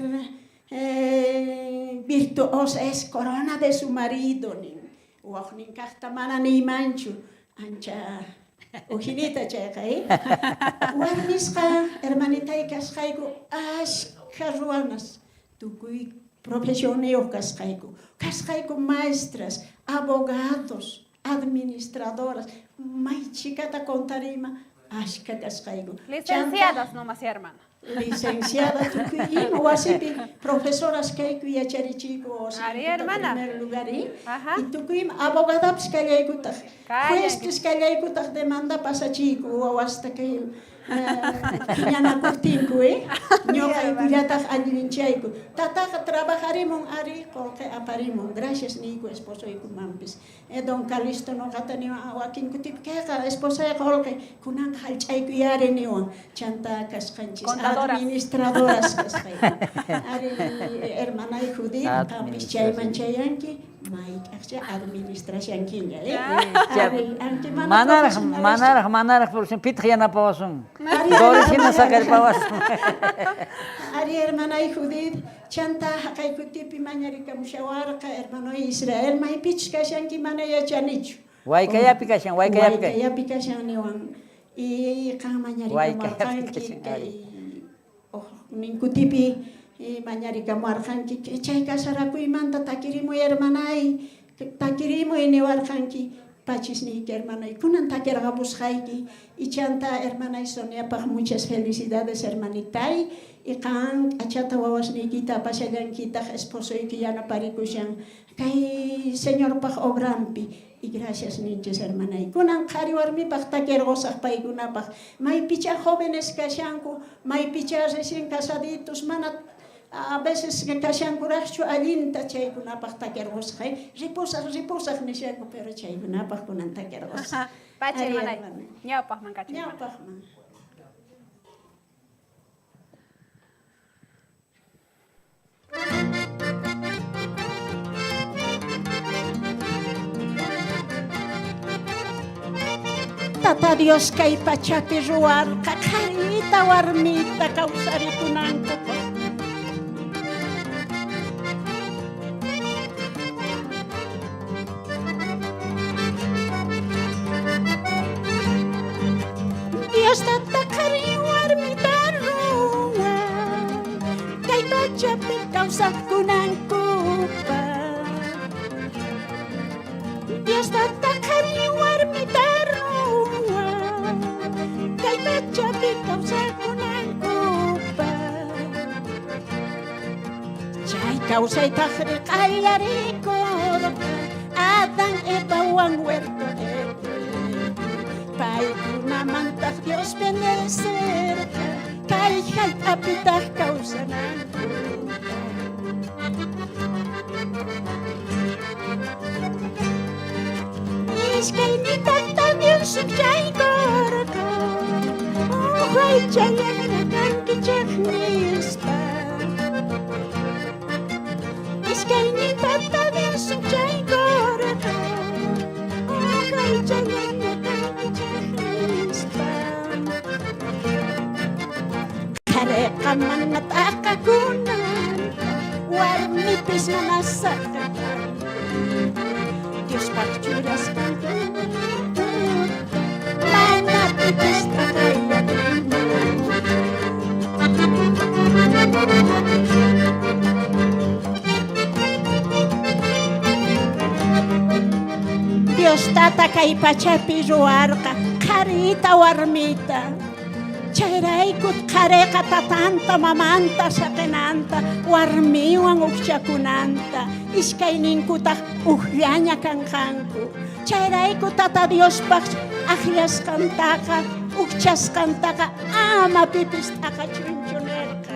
virtuosa es corona de su marido, nin. Waqnin kaqta mana niymanchu, ancha ujinita chayqa, eh? Warmisqa, hermanitay kasqayku, ashkha ruwanas, tukuy profesionniyuq kasqayku. Kasqayku maestras, abogados, administradoras, may chikata contarima, ashkha kasqayku. Licenciadas nomás, hermana. Licenciada tukuy ima wasipi profesoras kayku yacharichiyku Ari, hermana. primer lugar, eh? Ajá. Y tukuy ima abogadapis kallaykutaq, Kallaykutaq. juezpis kallaykutaq demanda pasachiyku wawasta kay Phiñanakojtinku, eh? Ñoqaykullataj allinchayku. Tataqa trabajarimun ari, qolqe aparimun. Gracias niyku esposoykumanpis. Don Calisto noqata niwan wakin kutipi kayqa esposay qolqe kunanqa jallch'aykuy ari niwan. Chantá kasqanchis administradoras kasqayku. Ari hermanay Judith, qanpis chayman chayanki, mayk'ajchá administrashankiña, eh? Ari, aunque mana Manaraj, profesionaleschu. manaraj, manaraj, profesional, pitaj yanapawasun? Doris jina saqerpawasun. Ari hermanay Judith, chantá jaqay kutipi mañarikamushawarqa hermanoy Israel, maypichus kashanki mana yachanichu. Waykayapi kashan, waykayapi kashan. Waykayapi kashan niwan. Y qan mañarikamuwarqanki kay ujnin kutipi mañarikamuwarqanki chay casarakuymanta takirimuy hermanay, takirimuy niwarqanki. Pachis niyki hermanoy, kunan takirqapusqayki. Y chanta hermanay Soniapaj muchas felicidades hermanitay. Y qan k'achata wawasniykita apashallankitaj esposoyki yanaparikushan kay Señorpaj obrampi. Y gracias ninchis hermanay. Kunan qhari warmipaj takirqosaj paykunapaj. Maypichá jóvenes kashanku, maypichá recién casaditos, mana a veces kashankurajchu allinta chaykunapaj takirqosaj. Ripusaj, ripusaj nishanku, pero chaykunapaj kunan takirqosaj. Pachi, Ari, hermanay. hermanay. Ñawpajman kachun. Ñawpajman. Tata Dios kay pachapi ruwarqa qharita warmita kawsarikunankupaj. Dios tata qhari warmita ruwan kay pachapi kawsakunankupaj. Dios tata qhari warmita ruwan kay pachapi kawsakunankupaj. Chay kawsaytaj riqallarikurqa Adán Evawan huerto Edenpi. Paykunamantaj Dios bendecerqa kay jallp'apitaj kawsanankupaj. Iskaynitata Dios sukchaykorqa uj aychallajna kankichej nispa. Iskaynitata Dios sukchaykorqa uj aychallajna kankichej nispa. Qhariqa mana t'aqakunanta, warmipis mana saqakunanta. Diospaj churasqan mana pipis t'aqayatinmanchu. Dios tata kay pachapi ruwarqa qharita warmita. Chayrayku qhariqa tatanta mamanta saqinanta warmiwan ujchakunanta iskayninkutaj ujllaña kanqanku. Chayrayku tata Diospaj ajllasqantaqa ujchasqantaqa ama pipis t'aqachunchu nerqa.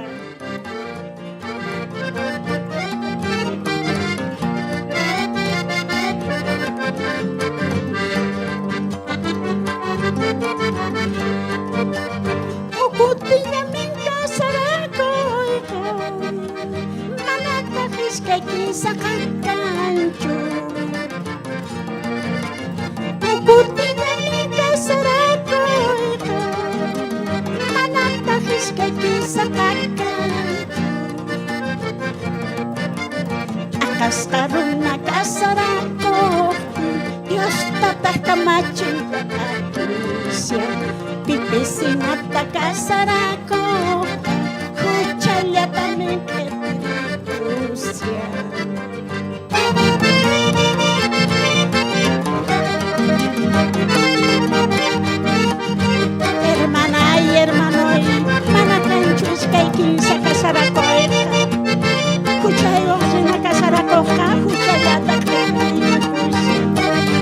Ukutiñamin casarakuyqa manataj iskay kinsaqa kanchu. Ukutiñamin casarakuyqa manataj iskay kinsaqa kanchu. T'aqasqa runa casarakojtin Dios tataj kamachin t'aqakushan. Pipis jinata casarakojqa juchallatamin q'epirikushan. Hermanay, hermanoy, mana kanchu iskay kinsa casarakuyqa. Juchayoj rina casarakojqa juchallata q'epirikushan.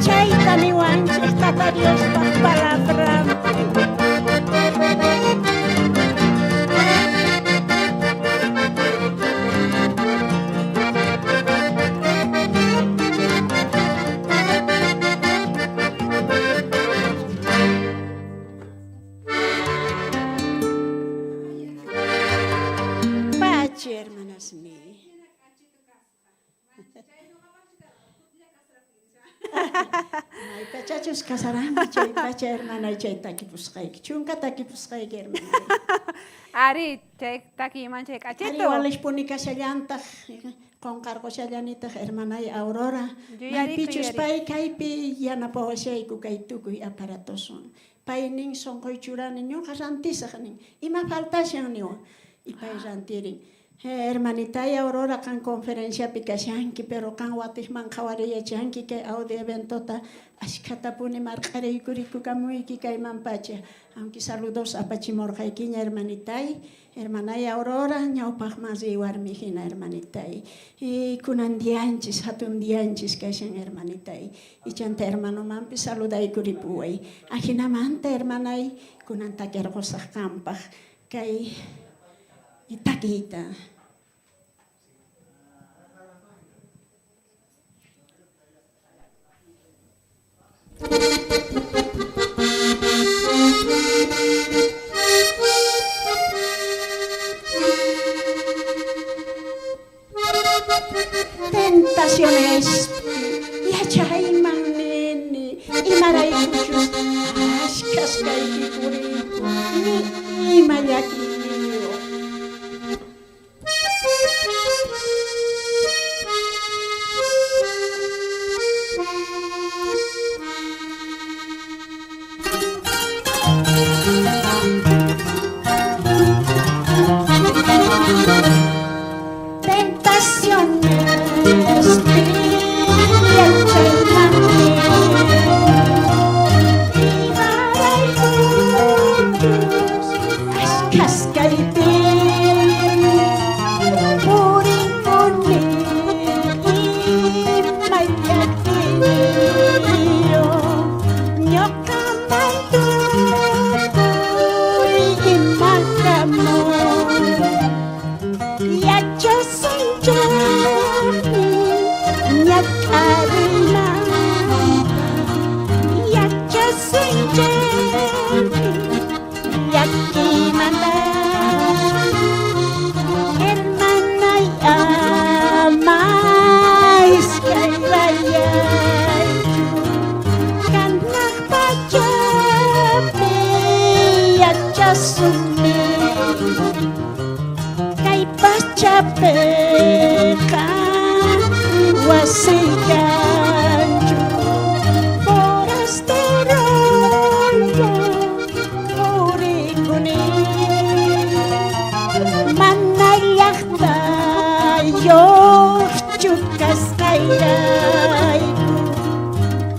Chayta niwanchej Tata Diospaj palabranpi. Maypachachus casaranki chay pacha hermanay chay takipusqayki. Chunka takipusqayki hermanay. Ari, chay takiy manchay Ari k'achitu. walishpuni kashallantaq qonqarqushallanitaq hermanay Aurora. Yuyariku, Maypichus yuyariku. pay kaypi yanapawashayku kay tukuy aparatoswan. Pay nin sonqoy churani ñuqa rantisaq nin. Ima faltashan niwan. Y pay rantirin. Hermanitay Aurora qan conferenciapi kashanki, pero qan watiqman qhawariyachanki kay audio eventota ashkhatapuni marq'ariykurikukamuyki kayman pacha. Aunque saludos apachimurqaykiña hermanitay, hermanay Aurora, ñawpaqman riy warmi hina hermanitay. Y kunan dianchis, hatun dianchis kashan hermanitay. Y chanta hermanomanpis saludaykuripuway. Ajinamanta hermanay, kunan takirqusaq qampaq kay takiyta. Tentaciones yachayman nini imaraykuchus ashkhas kaypi puriyku ni ima llakiyniyuq. Tentaciones Kay pachapiqa wasiy kanchu forasterolla purikuni mana llajtayuqchu kasqayrayku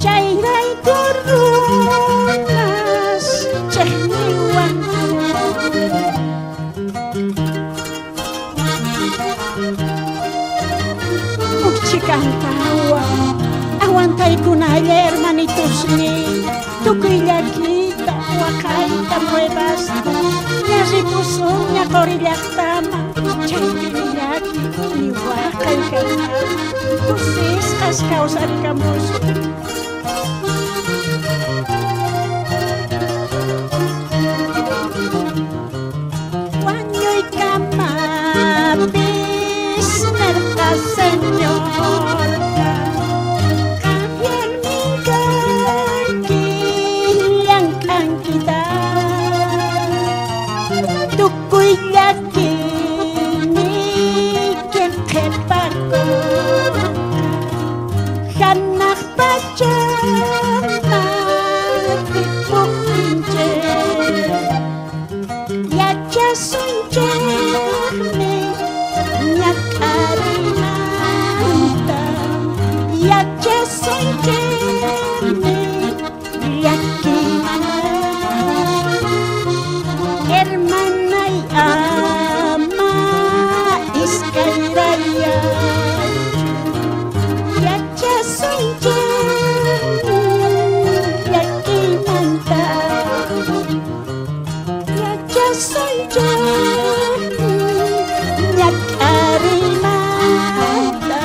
chayrayku runas chejniwanku. Uchikanta aguantaykunalla hermanitosniy tukuy llakiyta waqayta pruebasta ña ripusunña qori llaqtaman chaypi ni llaki ni waqay kanqa kusisqas kawsarikamusun. Wañuykamapis nerqa Señorqa qan fielmin kanki llank'ankita tukuy llakiyniykin qhipakunqa hanaq pachaman ripuptinchik yachasunchikmi ñak'ariymanta yachasunchikmi llakiymanta hermanay ama iskayrayaychu yachasunchikmi llakiymanta yachasunchikmi ñak'ariymanta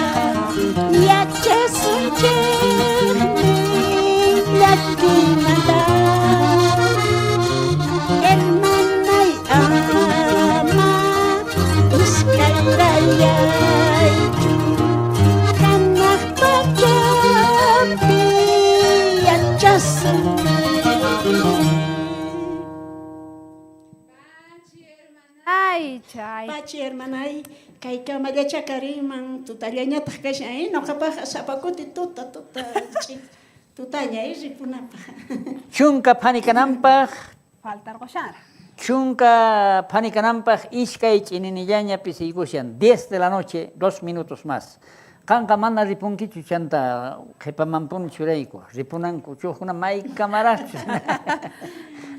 yachasunchikmi. Chay. Pachi hermanay, kaykamallacha karinman tutallañataq kashan, eh? Noqapaqqa sapa kuti tuta tuta tutaña, eh, ripunapaq. Chunka phani kananpaq. Faltarqoshanraq. Chunka phani kananpaq iskay ch'ininillaña pisiykushan. 10 de la noche, 2 minutos más. Qanqa mana ripunkichu chanta qhipamanpuni churayku. Ripunanku chujkuna maykamaraqchus.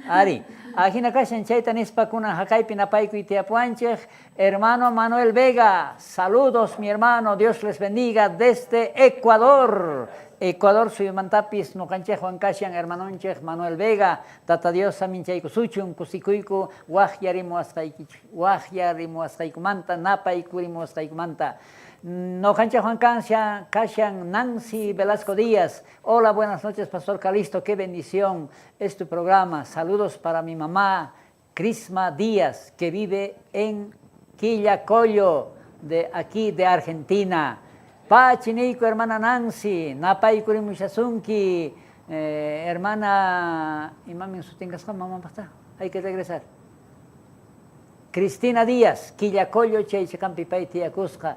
Ari, ajina kashan chayta nispa kunan jaqaypi napaykuy tiyapuwanchej. Hermano Manuel Vega, saludos mi hermano, Dios les bendiga desde Ecuador. Ecuador suyumantapis noqanchejwan kashan hermanonchej Manuel Vega, Tata Dios saminchaykusuchun kusikuyku wajyarimuwasqaykumanta napaykurimuwasqaykumanta. Noqanchejwan kashan Nancy Velasco Díaz. Hola, buenas noches, Pastor Calisto, qué bendición es tu programa. Saludos para mi mamá, Crisma Díaz, que vive en Quillacollo, de aquí de Argentina. Pachinico, hermana Nancy, Napaykurimushasunki, hermana, imamin sutingasqa mamá pasta, hay que regresar. Cristina Díaz, Quillacollo, chaychiqampi pay tiyakusqa.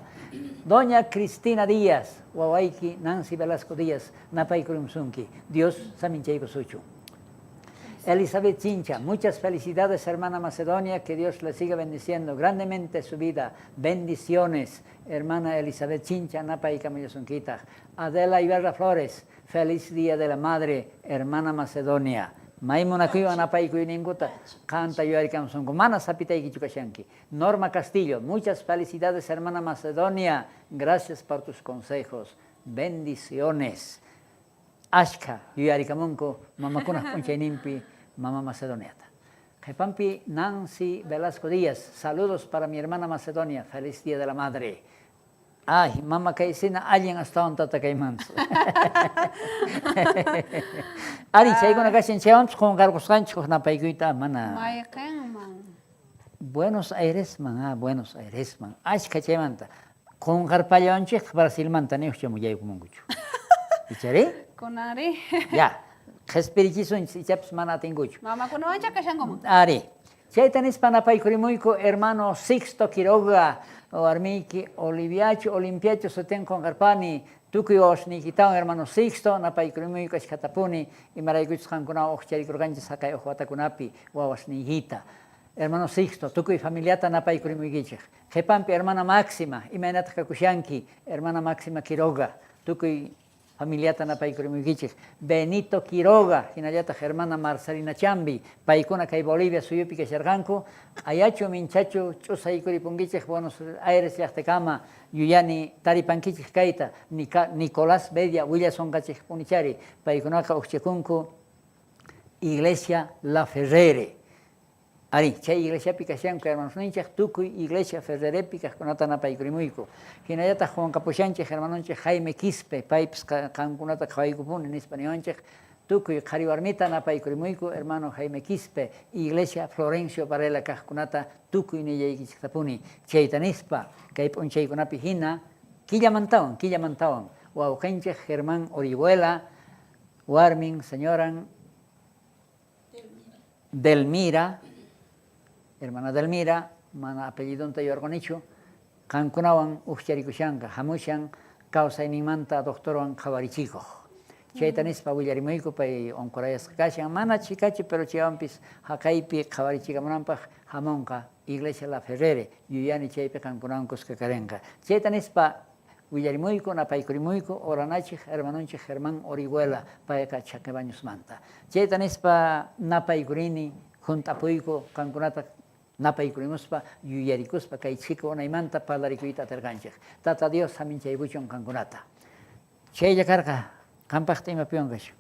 Doña Cristina Díaz, wawayki Nancy Velasco Díaz, napaykurimusunki. Dios saminchaykusuchu. Elizabeth Chincha, muchas felicidades, hermana Macedonia, que Dios le siga bendiciendo grandemente su vida. Bendiciones, hermana Elizabeth Chincha, Napa y Camillosonquita. Adela Ibarra Flores, feliz día de la madre, hermana Macedonia. Maimunakuywan napaykuy ninkuta, qanta yuyarikamusunku, mana sapitaykichu kashanki. Norma Castillo, muchas felicidades, hermana Macedonia, gracias por tus consejos. Bendiciones. Ashka yuyarikamunku mamakunaj p'unchayninpi mama Macedoniata. Qhipampi Nancy Velasco Díaz, saludos para mi hermana Macedonia, feliz día de la madre. Ay, mama kaysina allin astawan tata kaymanta. Ari, chaykuna kashan chaywanpis qunqarqusqanchik huk napaykuyta mana. Mayqinman. Buenos Airesman, ah, Buenos Airesman. Ashka chaymanta. Qunqarpallawanchikta Brasilmanta ni huk chamuyaykumunkuchu. Ichari? Kunanri. Ya, qhispirichisunchis, ichapis mana atinkuchu. Mamakunawancha kashankuman. Ari. Chayta nispa napaykurimuyku hermano Sixto Quiroga, warmiyki Oliviachu, Olimpiachu sutin qunqarpani, tukuy wawasniykitawan hermano Sixto, napaykurimuyku ashkhatapuni, imaraykuchus qankunawan uqcharikurqanchis haqay uq watakunapi wawasniykita. Hermano Sixto, tukuy familiata napaykurimuykichej. Qhipampi hermana Máxima, imaynataq kakushanki, hermana Máxima Quiroga, tukuy familiata napaykurimuykichej. Benito Quiroga, hinallataq hermana Marcelina Chambi, paykuna kay Bolivia suyupi kasharqanku, q'ayachu minchachu ch'usaykuripunkichej Buenos Aires llaqtakama yuyani taripankichej kayta, Nicolás Bedia willasonqachej punichari, paykunaqa uqchakunku Iglesia La Ferrere. Ari, chay iglesiapi kashanku hermanosninchej, tukuy iglesia Ferrerepi kajkunata napaykurimuyku. Hinallataq qunqapushanchej hermanonchej Jaime Quispe, paypis qankunata qhawaykupuni nispa niwanchej, tukuy qhari warmita napaykurimuyku hermano Jaime Quispe, iglesia Florencio Varela kajkunata tukuy nillaykichejtapuni. Chayta nispa, kay p'unchaykunapi hina, killamantawan, killamantawan, wawqinchej Germán Orihuela, warmin, señoran Delmira, hermana Delmira, mana apellidonta yuyarqunichu, qankunawan uqcharikushanqa, hamushan kawsayninmanta doctorwan qhawarichikuq. Chayta nispa willarimuyku pay unqurayasqa kashan, mana chhikachu, pero chaywanpis haqaypi qhawarichikamunanpaq hamunqa Iglesia La Ferrere, yuyani chaypi qankunawan kuska karinqa. Chayta nispa willarimuyku, napaykurimuyku, oranachej hermanonchej Germán Orihuela, payqa Chaqui Bañosmanta. Chayta nispa napaykurini, junt'apuyku, qankunata napaykurimuspa, yuyarikuspa, kay chhika unaymanta parlarikuyta atirqanchej. Tata Dios saminchaykuchun qankunata. Chaylla karqa, qampaqta imapiwan kashan?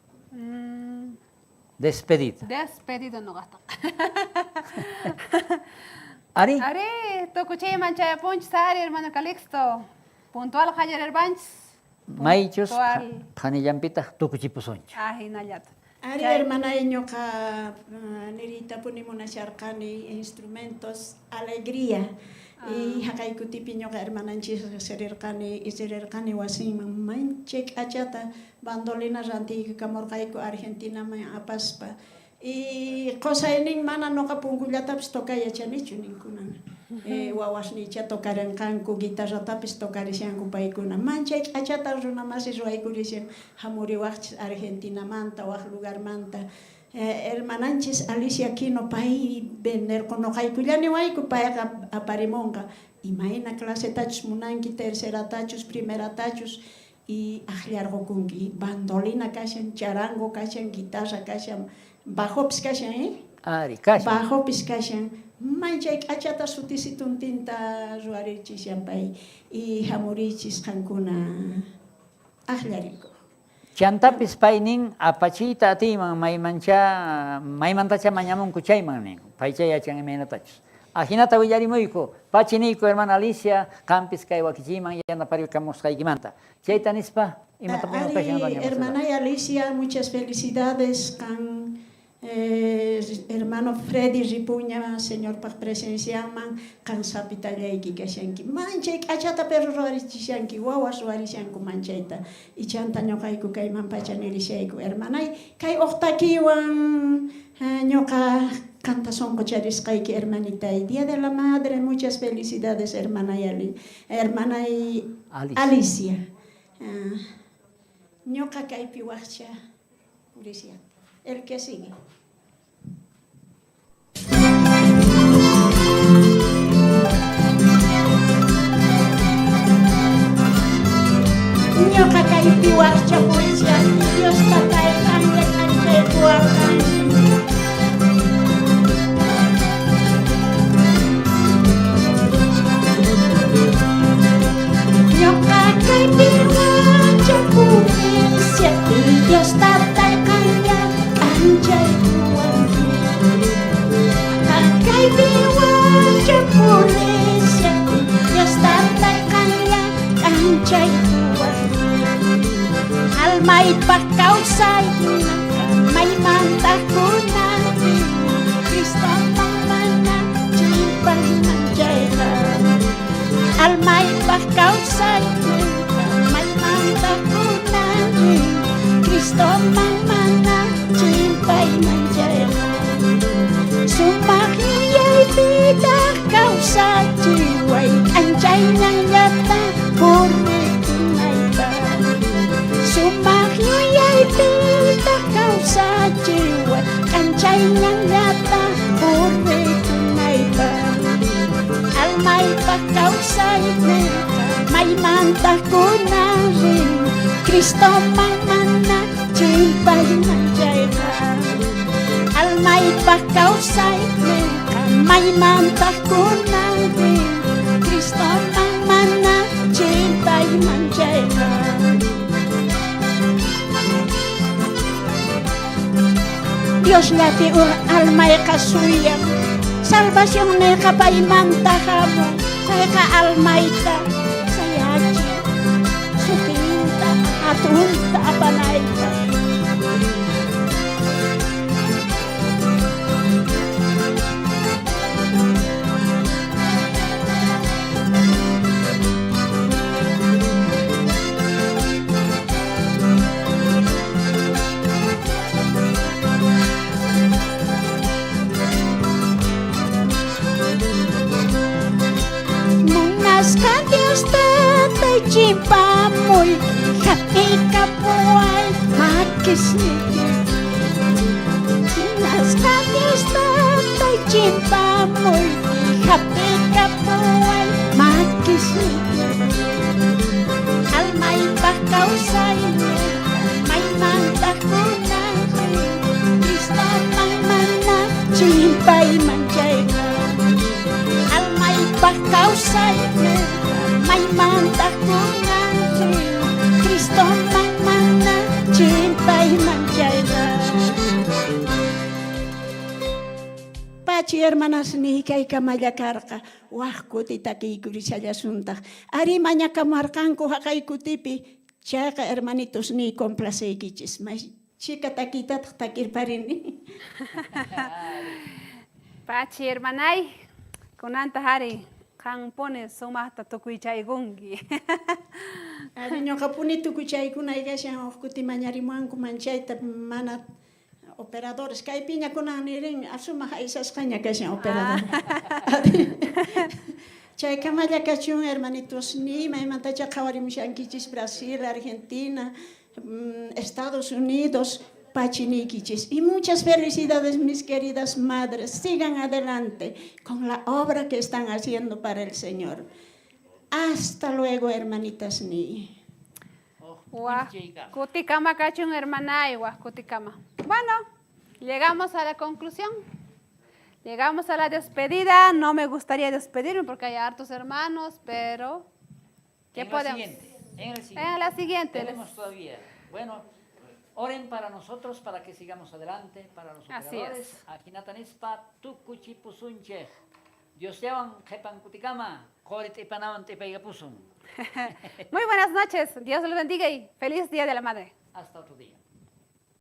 Despedida. Despedida noqajta. Ari? Ari, tukuchiyman chayapunchis, ari, hermano Calixto. Puntual qallarirpanchis. Maychus phanillanpitaq tukuchipusunchik. Ajinallata. Ari, hermanay, ñuqa niriytapuni munasharqani instrumentos alegría. Y haqay kutipi ñuqa hermananchis riqsirirqani, isirirqani wasinman manchay k'achata bandolina rantiykamurqayku Argentinaman apaspa. Y qusaynin mana ñuqa punkullatapis tocay yachanichu ninkunan. Wawasniychá tocarenqanku, guitarratapis tocarishanku paykuna. Manchay k'achata runa masi ruwaykurishan, jamuriwajchis Argentinamanta, waj lugarmanta. Hermananchis Alicia Quino pay venderqo, noqaykulla niwayku payqa aparimonqa. Imayna clasetachus munanki, terceratachus, primeratachus, y ajllarqokunki. Bandolina kashan, charango kashan, guitarra kashan, bajopis kashan, eh? Ari, kashan. Bajopis kashan. Manchay k'achata sutisituntinta ruwarichishan pay. Y jamurichis qankuna ajllarikoj. Chantapis pay nin, apachiyta atiyman maymanchá, maymantachá mañamunku chayman nin. Paychá yachan imaynatachus. Ajinata willarimuyku, pachi niyku hermana Alicia, qampis kay wakichiyman yanaparikamusqaykimanta. Chayta nispa, imata Ari, kashan doña Marcela? hermanay Alicia, muchas felicidades qan hermano Freddy ripuña Señorpaj presencianman, qan sapitallayki kashanki. Manchay k'achata perro ruwarichishanki, wawas ruwarishanku manchayta. Y chanta ñoqayku kayman pacha nirishayku, hermanay, kay uj takiwan ñoqa qanta sonqocharisqayki, hermanitay. Día de la Madre, muchas felicidades, hermanay Ali, hermanay Alicia. Alicia. Ñoqa kaypi wajcha purishan. El que sigue. Ñoqa kaypi wajcha purishan, Dios tatay qanlla k'anchaykuwarqanki. Ñoqa kaypi wajcha purishan, Dios tatay qanlla k'anchaykuwanki. Kaypi wajcha purishan, Dios tatay qanlla k'anchaykuwanki. Almaypaj kawsaykunaqa maymanta kunan Cristo mana chimpayman chayqa. Almaypaj kawsaykunaqa maymanta kunan Cristo mana chimpayman chayqa. Sumaq yuyaypitaq kawsachiway k'anchay ñanllata purikunaypaq. Sumaq yuyaypitaq kawsachiway k'anchay ñanllata purikunaypaq. Almaypaq kawsayniyqa maymanta kunan rin Cristo mana chimpayman chayqa. Almaypaq kawsayniyqa maymanta kunan rin Cristo mana chimpayman chayqa. Diosllapi almayqa suyan, salvacionniyqa paymanta hamun, payqa almayta sayachin, sutinta hatunta apanaypaq. Munasqa Dios tatay chimpamuy, hap'ikapuway makisniyki. Munasqa Dios tatay chimpamuy, hap'ikapuway makisniyki. Almaypaj kawsayniyqa maymanta kunan Cristo mana chimpayman chayqa. Almaypaj kawsayniyqa maymanta kunan Cristo mana chimpayman chayqa. Pachi hermanasniy kaykamalla karqa, waj kuti takiykurishallasuntaj. Ari mañakamuwarqanku jaqay kutipi, chayqa hermanitosniy complaceykichis. May chhika takiytataj takirparini. Pachi hermanay, kunantaj ari qanpuni sumajta tukuychaykunki. Ari ñoqapuni tukuychaykunay kashan, uj kuti mañarimuwanku manchayta mana Operadores, kaypiña kunan nirin, sumaj aysasqaña kashan operador. Chaykamalla kachun, hermanitos, ni maymantacha qhawarimushankichis Brasil, Argentina, Estados Unidos, pachiniykichis. Y muchas felicidades, mis queridas madres. Sigan adelante con la obra que están haciendo para el Señor. Hasta luego, hermanitas ni. Waj kutikama kachun, hermanay, waj kutikama. Bueno, llegamos a la conclusión. Llegamos a la despedida. No me gustaría despedirme porque hay hartos hermanos, pero ¿qué En la podemos? siguiente, en el siguiente. En la siguiente. Tenemos todavía. Bueno, oren para nosotros para que sigamos adelante, para los Así operadores. es. Ajinatanispa tukuchipusunchej. Diosllawan qhepan kutikama, qori t'ipanawan t'ipaykapusun. Muy buenas noches. Dios los bendiga y feliz Día de la Madre. Hasta otro día.